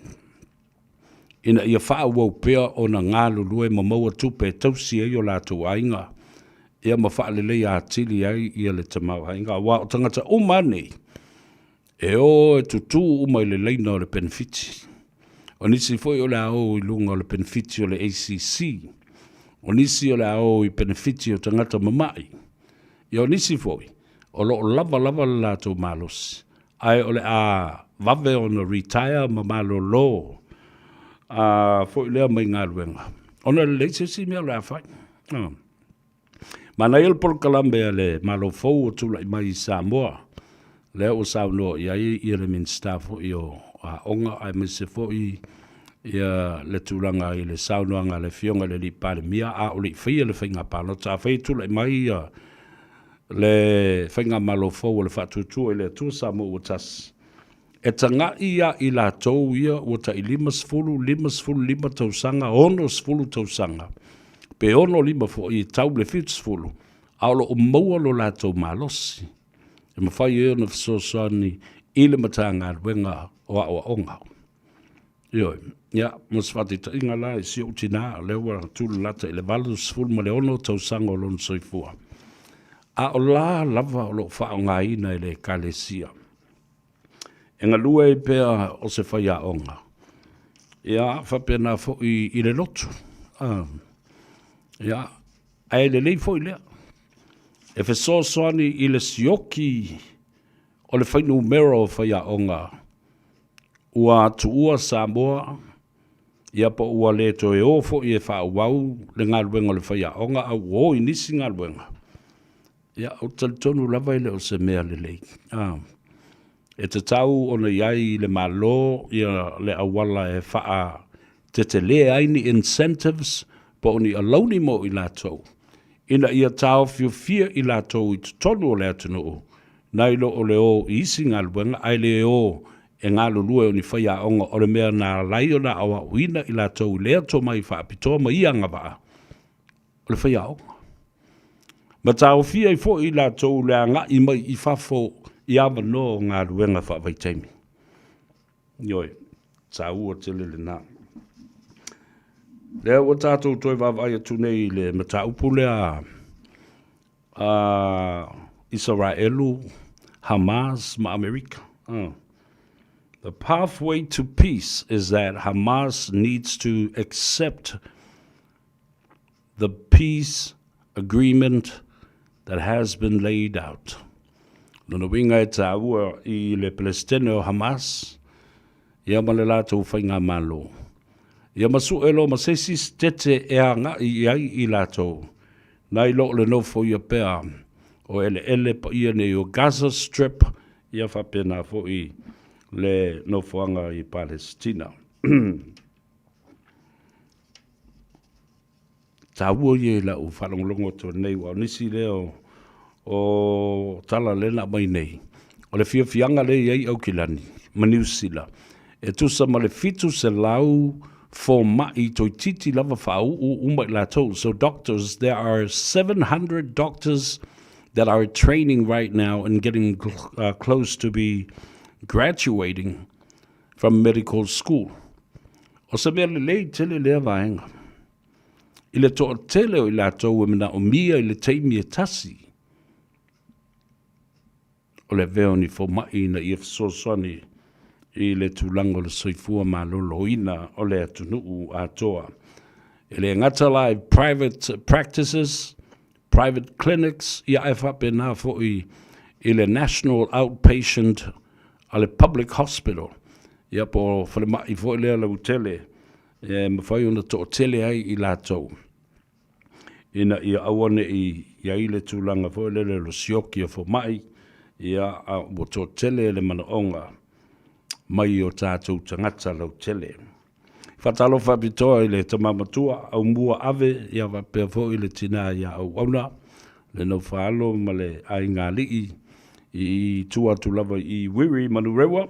ina ia faaauau pea ona galulue ma maua tupe e tausi ai o latou aiga, ia ma faaleleia atili ai ia le tamaoaiga. Aua o tagata uma lava nei, e o e tutū uma i le laina o le penefiti. O nisi foi o le a o i luga o le penefiti o le ACC. O nisi o le a o i penefiti o tagata mama'i. Ia o nisi foi, o lo o lava lava le latou malosi, ae o le a vave ona retire ma malolo a foi lea mai galuega ona e leai se isi mea o le a fai. Manaia le polokalame a le Malo fou ua tulai mai i Samoa, lea ua saunoa i ai ia le Minisita foi o Aoga aemaise foi ia le tulaga i le saunoaga a le Afioga i le Alii Palemia a o le i faia le faiga palota. Afai e tulai mai ia le faigamalo fou o le Faatuatua i le Atua Samoa ua Tasi, e taga'i ia i latou ia ua tai 50, 55 tausaga, 60 tausaga, pe 65 foi e tau le 70, a o lo o maua lo latou malosi e mafai ai ona fesoasoani i le Matagaluega o Aoaoga. Ioe. Ia, mo se faataitaiga la i si ou tinā, o lea ua tulalata i le 86 tausaga o lona soifua, a o la lava o lo o faaaogaina e le Ekalesia e galue ai pea o se faiaoga, ia, faapena foi i le lotu. Ia, ae lelei foi lea e fesoasoani i le sioki o le fuainumera o faiaoga ua tuua Samoa, ia po ua le toe o foi e faaauau le galuega o le faiaoga a ua o i nisi galuega, ia ou te talitonu lava e le o se mea lelei. E tatau ona i ai i le Malo ia le auala e faatetele ai ni incentives po o ni alauni mo i latou ina ia taofiofia i latou i totonu o le atunuu nai lo o le o i isi galuega ae le o e galulue o ni faiaoga o le mea na ala ai ona aoaoina i latou i lea tomai faapitoa ma ia agavaa. O le faiaoga. Ma taofia ai foi i latou le agai mai i fafo i avanoa o galuega faavaitaimi. Ioe, taua tele lena. Lea ua tatou toe vaavaai atu nei i le mataupu lea a Isaraelu, Hamas ma Amerika. The pathway to peace is that Hamas needs to accept the peace agreement that has been laid out. Lona uiga e tāua i le Pelesitene o Hamas, ia ma le latou faigamalo. Ia ma sue loa ma se isi sitete e agai i ai i latou, nai lo le nofoia pea o eleele paia nei o Gaza Strip, ia faapena foi le nofoaga i Palesitina. Taua ia i lau faalogologo atu nei, aua o nisi lea o, o tala lea na aumai nei, o le fiafiaga lea e i ai Aukilani ma Niu Sila, e tusa ma le 700 fomai toeitiiti lava faauu uma i latou. So doctors, there are 700 doctors that are training right now and getting close to be graduating from medical school. O se mea lelei tele lea vaega. I le toatele o i latou e manaomia i le taimi e tasi, o le avea o ni fomai ina ia fesoasoani i le tulaga o le soifua maloloina o le atunuu atoa. E le gata la i private practices, private clinics, ia ae faapena foi i le National Outpatient a le Public Hospital, ia po o falemai foi lea lautele e mafai ona toatele ai i latou ina ia aua ne i i ai le tulaga foi lele o le sioki o fomai, ia a ua toatele le manaoga mai o tatou tagata lautele. Faatalofa faapitoa i le tama matua, Aumua Ave, ia faapea foi le tina ia Auauna, le Naufaalo ma le aiga alii i tua atu lava i Wiri Manurewa.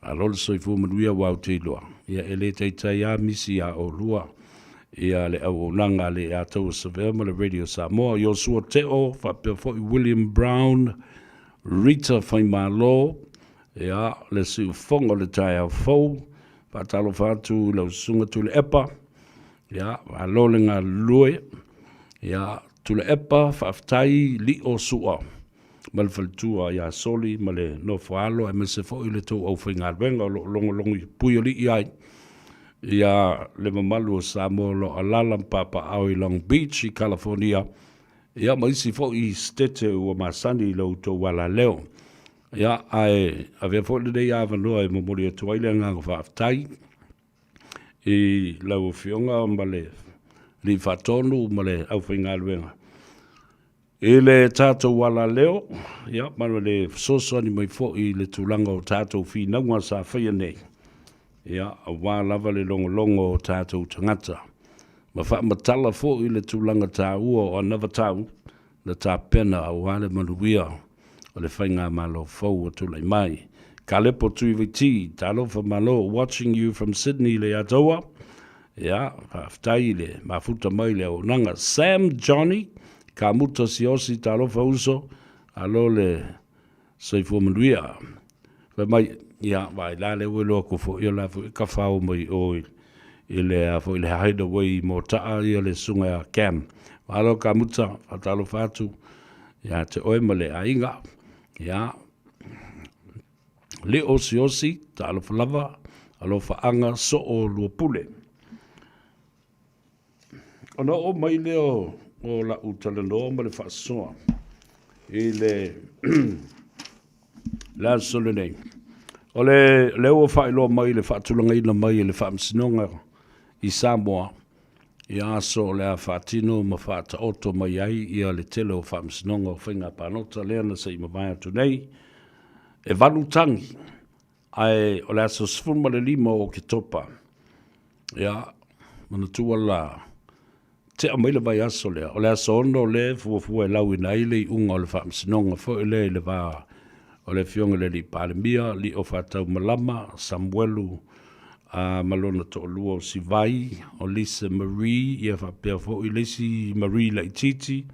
Malo le soifua manuia ua ou te iloa, ia e le taitai lava misi ia oulua ia le auaunaga a le Ataua Savea ma le Radio Samoa. Iosua Teo faapea foi William Brown, Rita Faimalo, ia le siufofoga o le taeao fou. Faatalofa atu i lau Susuga Tuilaepa, ia, malo le galulue. Ia, Tuilaepa, faafetai Lio Sua ma le faletua ia Soli ma le nofo alo aemaise foi le tou aufaigaluega o lo o logologo i Puialii ai ia le mamalu o Samoa o lo o alaala ma papaaao i Long Beach i California, ia ma isi foi sitete ua masani i lo outou alaleo. Ia, ae avea foi lenei avanoa e momoli atu ai le agaga faafetai i lau Afioga ma le Alii Faatonu ma le aufaigaluega i le tatou alaleo, ia, ma le fesoasoani mai foi i le tulaga o tatou finauga sa faia nei, ia, aua lava le logologo o tatou tagata ma faamatala foi le tulaga taua o anavatau na tapena aua le manuia o le faigamalo fou ua tulai mai. Kalepo Tuivaiti, talofa malo, watching you from Sydney le Ataua. Ia, faafetai i le mafuta mai le auaunaga. Sam Johnny, Kamuta Siosi, talofa uso, alo le soifua manuia. Fai mai, ia, vaai la lea ua iloa atu foi o la foi e kafao mai o i le a foi le hideaway i Mota'a ia le susuga ia Cam. Malo Kamuta, faatalofa atu ia te oe ma le aiga. Ia, Leo Osiosi, talofa lava, alofaaga soo Luapule. Ona oo mai lea o lau talanoa ma le faasoa i le le aso lenei. O le lea ua faailoa mai le faatulagaina mai e le Faamasinoga i Samoa i aso o le a faatino ma faataoto mai ai ia le tele o Faamasinoga o Faiga Palota lea na se i mavae atu nei. E valu tagi Ae o le aso 15 o Oketopa, ia, manatua la, tea mai le vaiaso lea, o le aso 6 lea e fuafua e lauina ai le iuga o le faamasinoga foi lea i le va o le Afioga i le Alii Palemia, Lio Faataumalama, Samuelu a ma lona toalua o Sivai, o Lisa Marie, ia faapea foi le isi Marie laitiiti.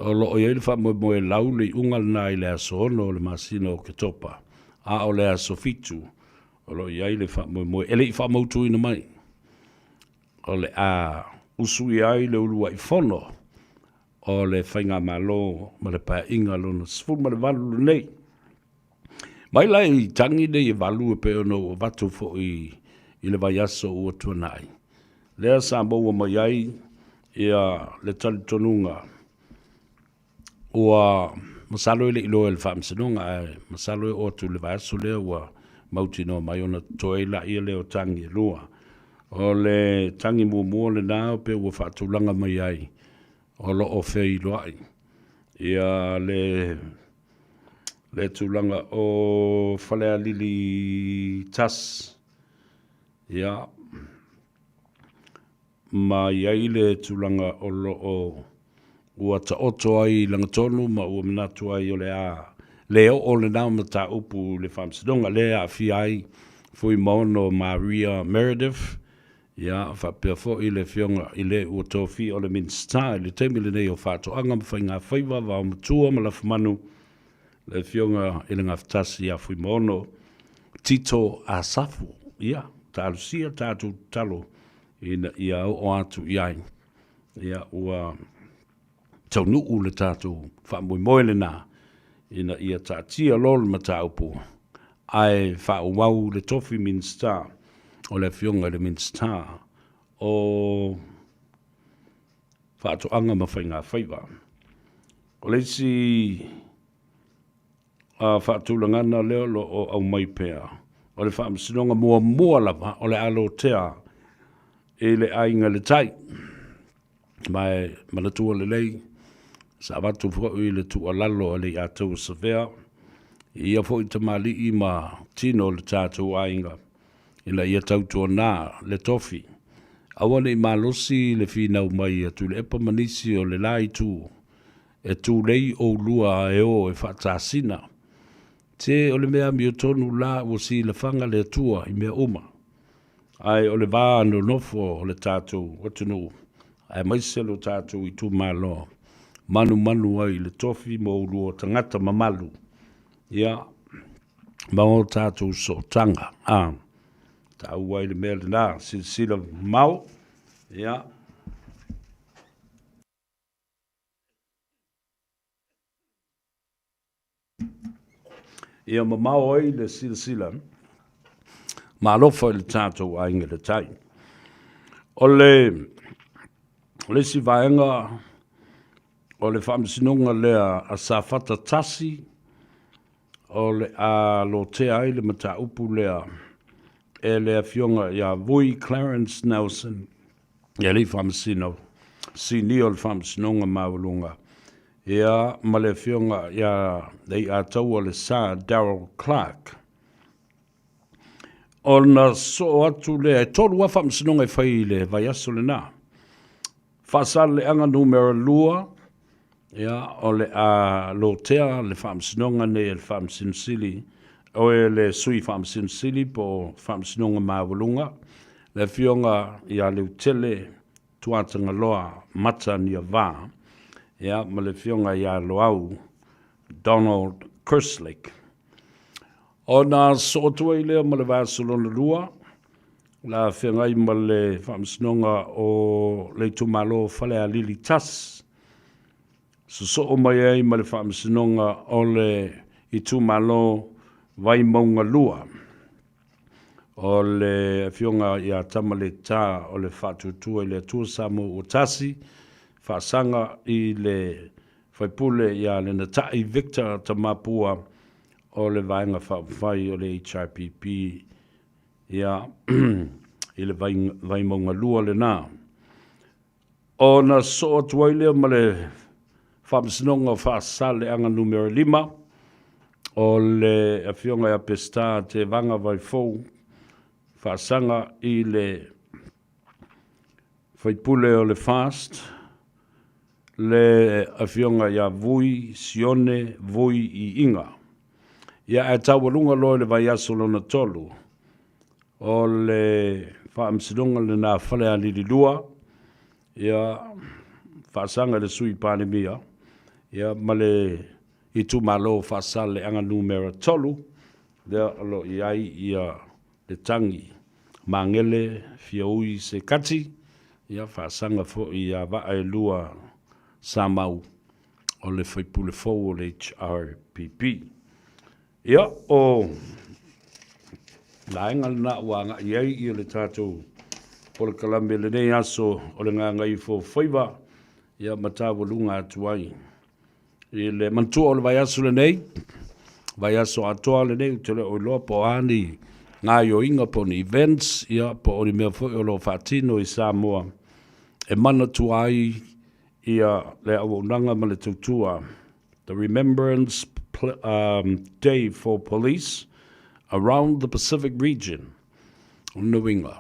O lo o i ai le faamoemoe lau le iuga lena i le aso 6 o le masina o Oketopa, a o le aso 7 o lo o i ai le faamoemoe e le i faamautuina mai o le a usuia ai le uluai fono o le Faigamalo ma le Paeaiga lona 18 lenei. Mai la i tagi nei e valu e pei ona ou avatu foi i le vaiaso ua tuanai, lea sa maua mai ai ia le talitonuga ua masalo e le i loa e le Faamasinoga, ae masalo e oo atu i le vaiaso lea ua mautinoa mai ona totoe ai laia lea o tagi e lua. O le tagi muamua lena pe ua faatulaga mai ai o lo o feiloai ia le le tulaga o Falealili 1, ia, ma i ai le tulaga o lo o ua taoto ai i lagatonu ma ua manatu ai o le a le oo lena mataupu i le Faamasinoga, lea e aafia ai Fuimaono Maria Meredith, ia, faapea foi le Afioga i le ua tofia o le Minisita i le taimi lenei o Faatoaga ma Faigafaiva, Vaomatua ma Lafumanu, le Afioga i le Gafatasi ia Fuimaono Tito Asafo. Ia, talosia tatou tatalo ina ia oo atu i ai. Ia, ua taunuu le tatou faamoemoe lena ina ia taatia loa le mataupu ae faaauau le tofi Minisita o le Afioga i le Minisita o Faatoaga ma Faigafaiva. O le isi faatulagana lea o lo o aumai pea, o le faamasinoga muamua lava o le a lotea i le Aiga i le Tai. Ma e manatua lelei, sa avatu foi le tuualalo a le Iataua Savea i ia foi tamalii ma tino o le tatou aiga ina ia tautuana le tofi. Aua ne i malosi le finau mai a Tuilaepa ma nisi o le la itu e tulei oulua e o e faatasina. Te o le mea amiotonu la ua silafaga le Atua i mea uma. Ae o le va nonofo o le tatou atunuu aemaise lo tatou itumalo, manumanu ai i le tofi mo ulua tagata mamalu, ia, ma o tatou sootaga. A, taua ai le mea lena, silasila mamao, ia. Ia mamao ai le silasila ma alofa i le tatou aiga i le tai. O le, o le isi vaega o le faamasinoga lea a Safata 1, o le a lotea ai le mataupu lea e le Afioga ia Vui Clarence Nelson, e alii faamasino sinia o le Faamasinoga Maualuga, ia, ma le Afioga ia Leiataua le Sir Darrell Clarke. Ona soo atu lea, e tolu lava faamasinoga e fai i le vaiaso lena. Faasaleleaga numera 2, ia, o le a lotea le faamasinoga nei e le Faamasino Sili, oe le Sui Faamasino Sili po o Faamasinoga Maualuga, le Afioga ia Leutele Tuatagaloa Mataniava, ia, ma le Afioga ia Loau Donald Kerslake. Ona soo atu ai lea ma le vaiaso lona lua, o le a feagai ma le Faamasinoga o le Itumalo o Falealili 1, sosoo mai ai ma le Faamasinoga o le Itumalo Vaimauga 2. O le Afioga ia Tamaletā o le Faatuatua i le Atua Samoa ua Tasi, faasaga i le Faipule ia Lenatai Victor Tamapua o le Vaega Faaupufai o le HRPP, ia, i le Vaimauga 2 lena. Ona sosoo atu ai lea ma le Faamasinoga o Faasaleleaga Numera 5, o le Afioga ia Peseta Tevaga Vaifou, faasaga i le Faipule o le FAST, le Afioga ia Vui Sione Vui Iiga. Ia, ae taualuga loa i le vaiaso lona tolu. O le faamasinoga lena Falealili 2, ia, faasaga i le Sui Palemia, ia, ma le itumalo o Faasaleleaga Numera 3, lea o lo o i ai ia le tagi Magele Fiaui Sekati, ia, faasaga foi ia Vaaelua Samau o le faipule fou o le HRPP. Ia, o vaega lena ua agai ai ia le tatou polokalame i lenei aso o le Gagaifofaiva, ia ma taualuga atu ai i le manatua o le vaiaso lenei, vaiaso atoa lenei, ou te le o iloa po o a ni gaoioiga po o ni events, ia, po o ni mea foi o lo o faatino i Samoa e manatua ai ia le auaunaga ma le tautua. The Remembrance Day for Police around the Pacific Region. O lona uiga,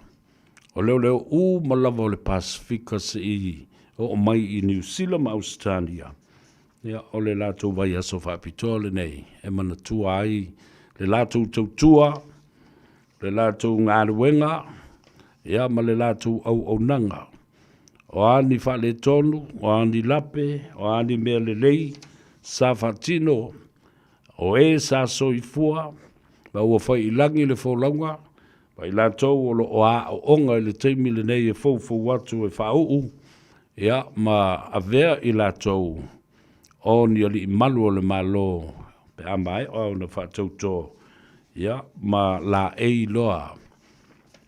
o leoleo uma lava o le Pasefika se'i oo mai i Niu Sila ma Ausetalia, ia, o le latou vaiaso faapitoa lenei e manatua ai le latou tautua, le latou galuega, ia, ma le latou auaunaga. O a ni faaletonu, o a ni lape, o a ni mea lelei sa faatino, o e sa soifua, ma ua fai i lagi le folauga, ma i latou o lo o aooga i le taimi lenei e foufou atu e faauu, ia, ma avea i latou o ni alii malu o le Malo pe a maea ona faatauto, ia, ma laei loa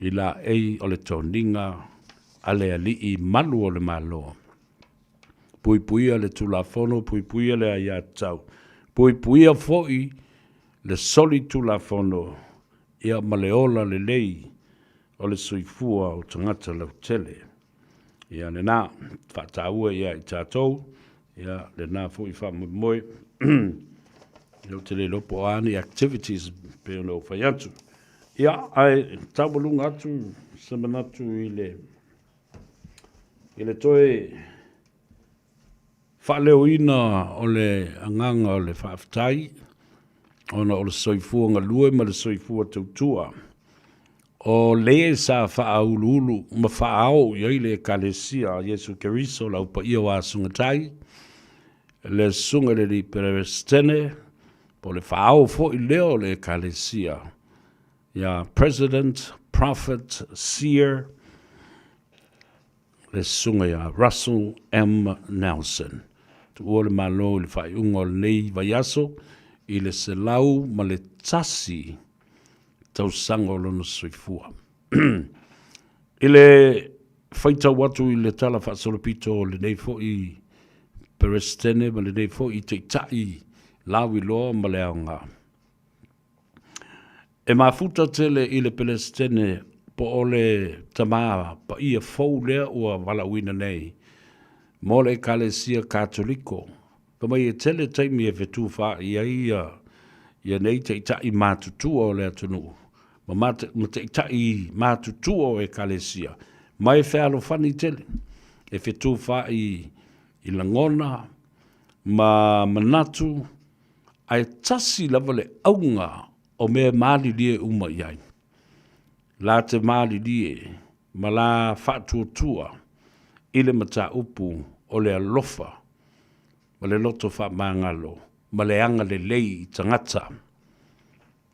i laei o le toniga a le alii malu o le Malo. Puipuia le Tulafono, puipuia le aiatatau, puipuia foi le solitulafono, ia, ma le ola lelei o le soifua o tagata lautele. Ia lena, faataua ia i tatou, ia lena foi faamoemoe. Ia ou te le iloa po o a ni activities pei ona ou fai atu. Ia, ae taualuga atu se manatu i le i le toe faaleoina o le agaga o le faafetai ona o le soifua galue ma le soifua tautua o le sa faauluulu ma faaao i ai le Ekalesia a Iesu Keriso le Au Paia o Asugatai, le Susuga i le Alii Peresetene, po o le faaao foi lea o le Ekalesia, ia President, Prophet, Seer, le Susuga ia Russell M. Nelson. Tuua le Malo i le faaiuga o lenei vaiaso i le 101 tausaga o lona soifua. I le faitau atu i le tala faasolopito o lenei foi Peresetene ma lenei foi Taitai lauiloa ma le aoga, e mafuta tele i le Peresetene po o le Tama Paia fou lea ua valaauina nei mo le Ekalesia Katoliko. Fai mai e tele taimi e fetufaai ai ia ia nei taitai matutua o le atunuu ma ma taitai matutua o ekalesia ma e fealofani tele e fetufaai i lagona ma manatu ae tasi lava le auga o mea e malilie uma i ai. La te malilie ma la faatuatua i le mataupu o le alofa ma le loto faamagalo ma le agalelei i tagata.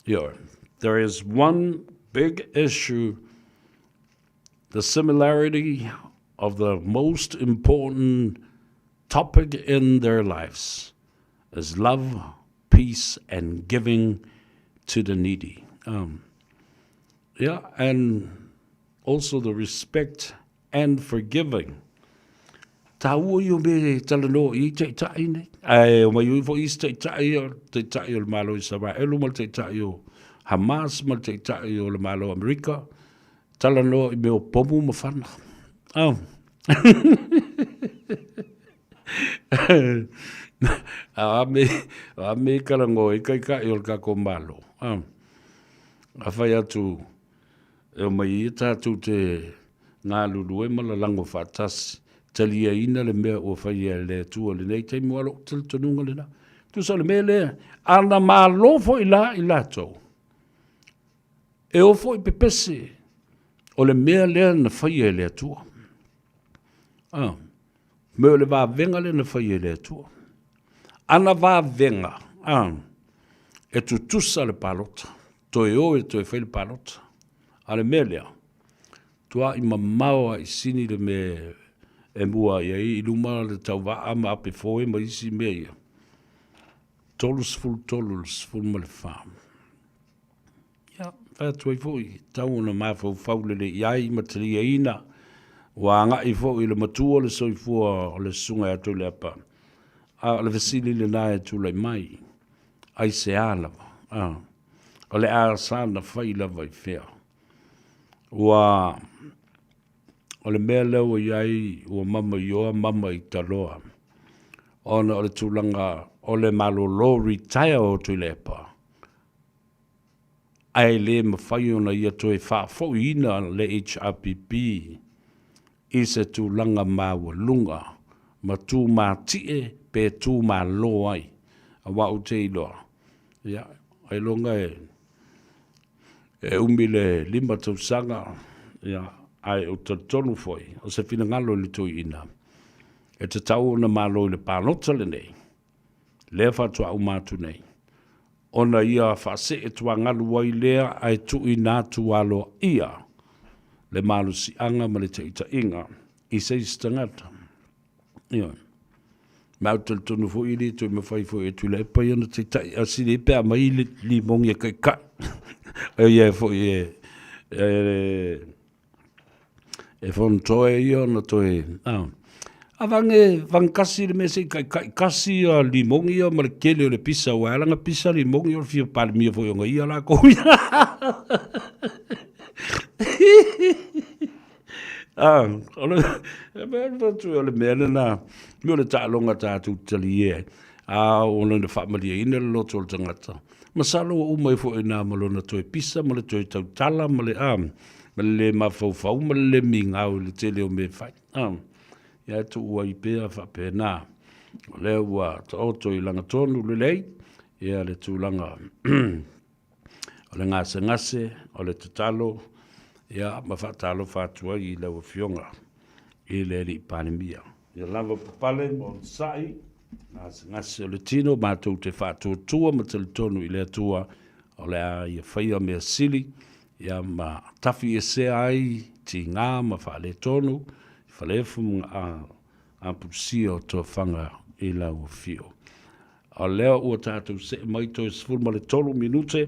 Ioe. There is one big issue, the similarity of the most important topic in their lives is love, peace and giving to the needy. Um, yeah, and also the respect and forgiving. Tāua i o me talanoa i taitai nei. Ae o mai ui foi isi taitai o taitai o le Malo Isaraelu ma le taitai o Hamas ma le taitai o le Malo Amerika. Talanoa i mea o pomu ma fana. Oh. A me, a me kalango i kai kai o le kako malo. Oh. A fai atu, E omai ia tātou te galulue ma lalago faatasi, taliaina le mea ua faia e le Atua i lenei taimi, aua o lou talitonuga lena. Tusa o le mea lea, ana malo foi la i latou, E o foi pepese o le mea lea na faia e le Atua. Ah, me o le vavega lea na faia e le Atua. Ana vavega, ah, e tutusa le palota. Toe o e toe fai le palota. A le mea lea, tua'i mamao a i sini le mea e mua i ai i luma le tauvaa ma ape foe ma isi mea ia. 33 i le 14. Ia, fai atu ai foi, tau ona mafaufau lelei i ai ma taliaina, ua agai foi i le matua le soifua o le Susuga ia Tuilaepa. A o le fesili lena e tulai mai, aisea lava? A, o le a sana fai lava i fea? Ua, o le mea lea ua i ai, ua mama i oa mama i taloa, ona o le tulaga o le malolo retire o Tuilaepa, ae le mafai ona ia toe faafoiina le HRPP i se tulaga maualuga ma tumatie pe tumalo ai. Aua ou te iloa, ia, ailoga e, e umi le 5 tausaga, ia, ae ou te talitonu foi, o se finagalo i le toeaina, e tatau ona malo i le palota lenei, lea faatoa uma atu nei, ona ia faasee tuagalu ai lea ae tuuina atu aloaia le malosiaga ma le taitaiga i se isi tagata. Ioe. Ma ou te talitonu foi e le toe mafai foi e Tuilaepa ia ona taitai a sili ai pe a aumai le limogi e kaikai. Ia foi e, e E fonotoe ia ona toe, a. A vage, vage kasi le mea se i kaikai kasi ia limogi ia ma le tele o le pisa, aua e ala ona pisa limogi o le fia palemia foi o ia lakou ia. A, o le, e mea o le mea lena, mea o le taaloga tatou te talie ai, a o lona faamalieina le loto o le tagata. Masalo ua uma ai foi i ina ma lona toe pisa ma le toe tautala ma le, a, ma le lē mafaufau ma le lē migao i le tele o mea e fai. A, ia e tuu ai pea faapena. O lea ua taoto i lagatonu lelei, ia le tulaga o le gasegase, o le tatalo, ia ma faatalofa atu ai i lau Afioga i le Alii Palemia. Ia lava papale ma onosai, gasegase o le tino, matou te faatuatua ma talitonu i le Atua, o le a ia faia mea sili, ia ma tafiesea ai tigā ma faaletonu i faleefu ma apulusia o tofaga i lau afio. O lea ua tatou see mai toe 13 minute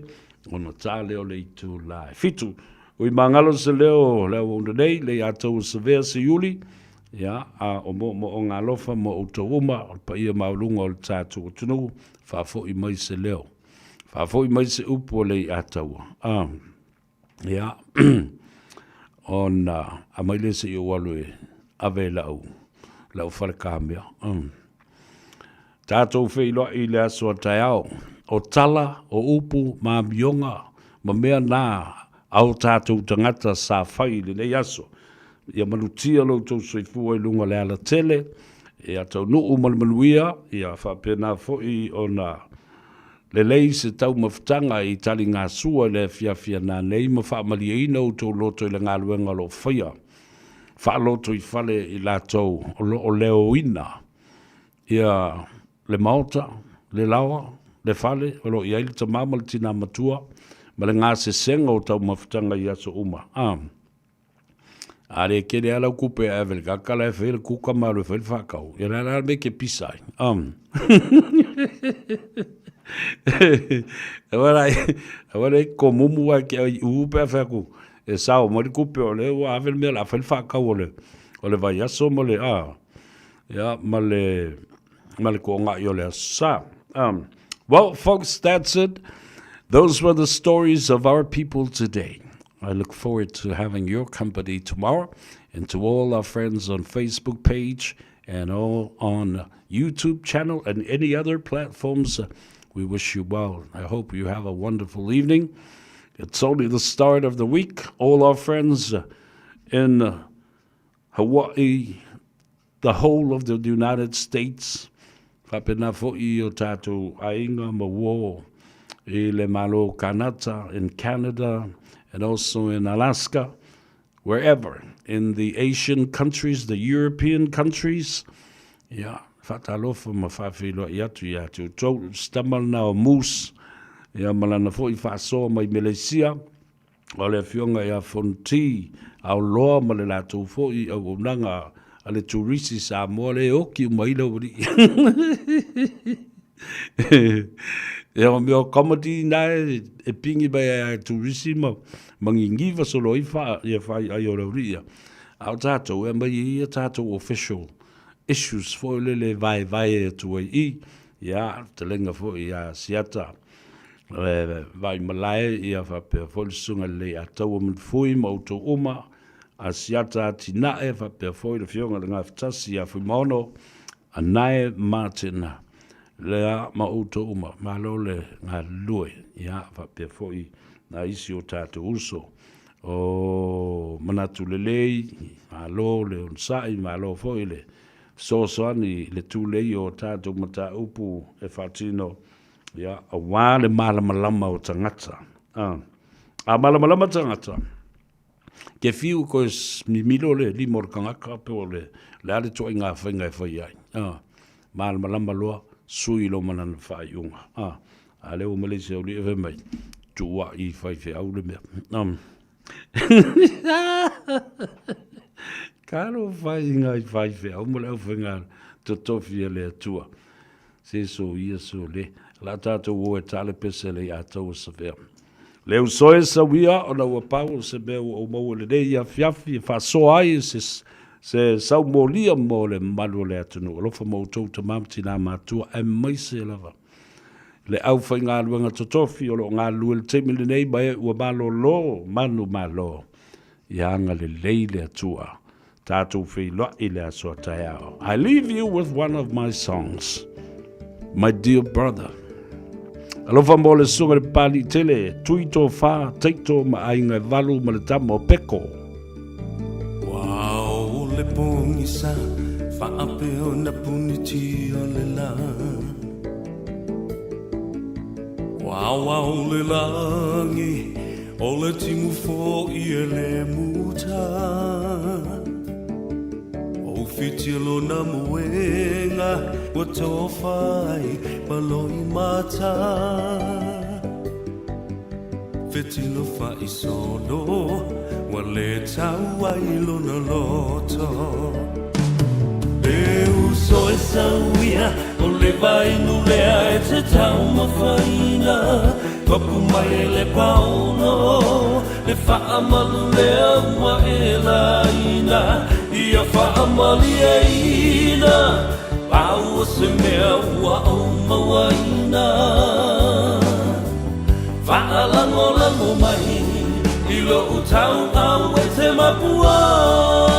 ona ta lea o le itula e 7. Ui magalo se leo o le auauna nei, le ia tou o Savea Seiuli, ia, a o moomooga alofa mo outou uma, o le paia maualuga o le tatou atunuu, faafoi mai se leo. Faafoi mai se upu a Leiataua. A, ia, ona aumai lea se i ou alu e ave i lau, lau falekamea. Mm. Tatou feiloai i le aso a taeao. O tala, o upu ma amioga ma mea na a o tatou tagata sa fai i lenei aso. Ia malutia lo outou soifua i luga o le alatele, ia taunuu ma le manuia, ia faapena foi ona lelei se taumafataga i taligasua i le afiafi a nanei ma faamalieina outou loto i le galuega o lo o faia faalotoifale i latou o lo o leoina ia le maota, le laoa, le fale o lo o i ai le tama ma le tinā matua ma le gasesega o taumafataga i aso uma. A. A le tele lava lau tupe e ave i le tagata la e fai le kuka ma alu e fai le faatau, ia o le a la le mea e te pisa ai? Aua le komumu ae te ai uu pe a fai atu e sao mai le tupe o lea ua ave le mea o le a fai le faatau o le o le vaiaso ma le a ia ma le ma le toonai o le Aso Sa. Well, folks, that's it. Those were the stories of our people today. I look forward to having your company tomorrow and to all our friends on Facebook page and all on YouTube channel and any other platforms. We wish you well. I hope you have a wonderful evening. It's only the start of the week. All our friends in Hawaii, the whole of the United States, faapena foi i o tatou aiga ma uo i le Malo o Kanata, in Canada, and also in Alaska, wherever, in the Asian countries, the European countries, ia, faatalofa ma faafeiloai atu ia te outou, le tama lena o Moose, ia ma lana foi faasoa mai Meleisia, o le afioga ia Fonti Aoloa ma le latou foi auaunaga a le Turisi Samoa le oki uma ai le aualii. Ia o mea o comedy na e, e pingi mai ai a turisi ma, ma gigiva solo ai fa, ia fai ai o le aualii ia. A o tatou e aumai ai ia tatou official issues foi lele e vaevae atu ai i, ia, fetalaiga foi ia Siata le Vaimalae, ia faapea foi le Susuga i le Leiataua Manufui ma outou uma, Asiata Atinae, faapea foi le Afioga i le Gafatasi ia Fuimaono, Anae Martin, lea ma outou uma, malo le galulue, ia faapea foi nai isi o tatou uso o manatu lelei, malo le onosai, malo foi le fesoasoani i le tulei o tatou mataupu e faatino Ia, aua le malamalama o tagata. A, a malamalama tagata, ke fiu koe mimilo le lima o le tagata pe o le, le a le toaiga faiga e fai ai. A, malamalama loa, sui lo ma lana faaiuga. A, a lea ua mele i se auli'i fai mai, tuua'i i faifeau le mea. A, Talofa i ngai faifeau ma le aufaiga totofi a le Atua. Se so ia so le. La tatou o e tale pese le ia taua savea. Le usoe sauia ona ua pau o se mea ua ou maua lenei afiafi e faasoa ai se, se saumolia mo le mamalu o le atunuu. Alofa ma outou tama ma tina matua aemaise lava le aufaigaluega totofi o lo o galulue i le taimi lenei ma e ua malolo manumalo. Ia agalelei le Atua. Tatou feiloai i le aso a taeao. I leave you with one of my songs. My dear brother. Alofa mo le susuga i le Papaliitele, Tui Tofa, Taito ma Aiga e Valu ma le tama o Peko. Ua o le pogisa faapea ona puniti o le la. Ua ao le lagi o le timu fo'i e le muta. O whiti lona moenga ua tofa ai ma loi mata. Fetilo fa'isolo ua lē tau ai lona loto. E uso e sauia o le vainu lea e te taumafaina Papu mai e le paono le fa'amalu lea ua e laina Ia fa'amalieina pau o se mea ua ou mauaina Faalagolago mai i lou tauau e te mapua.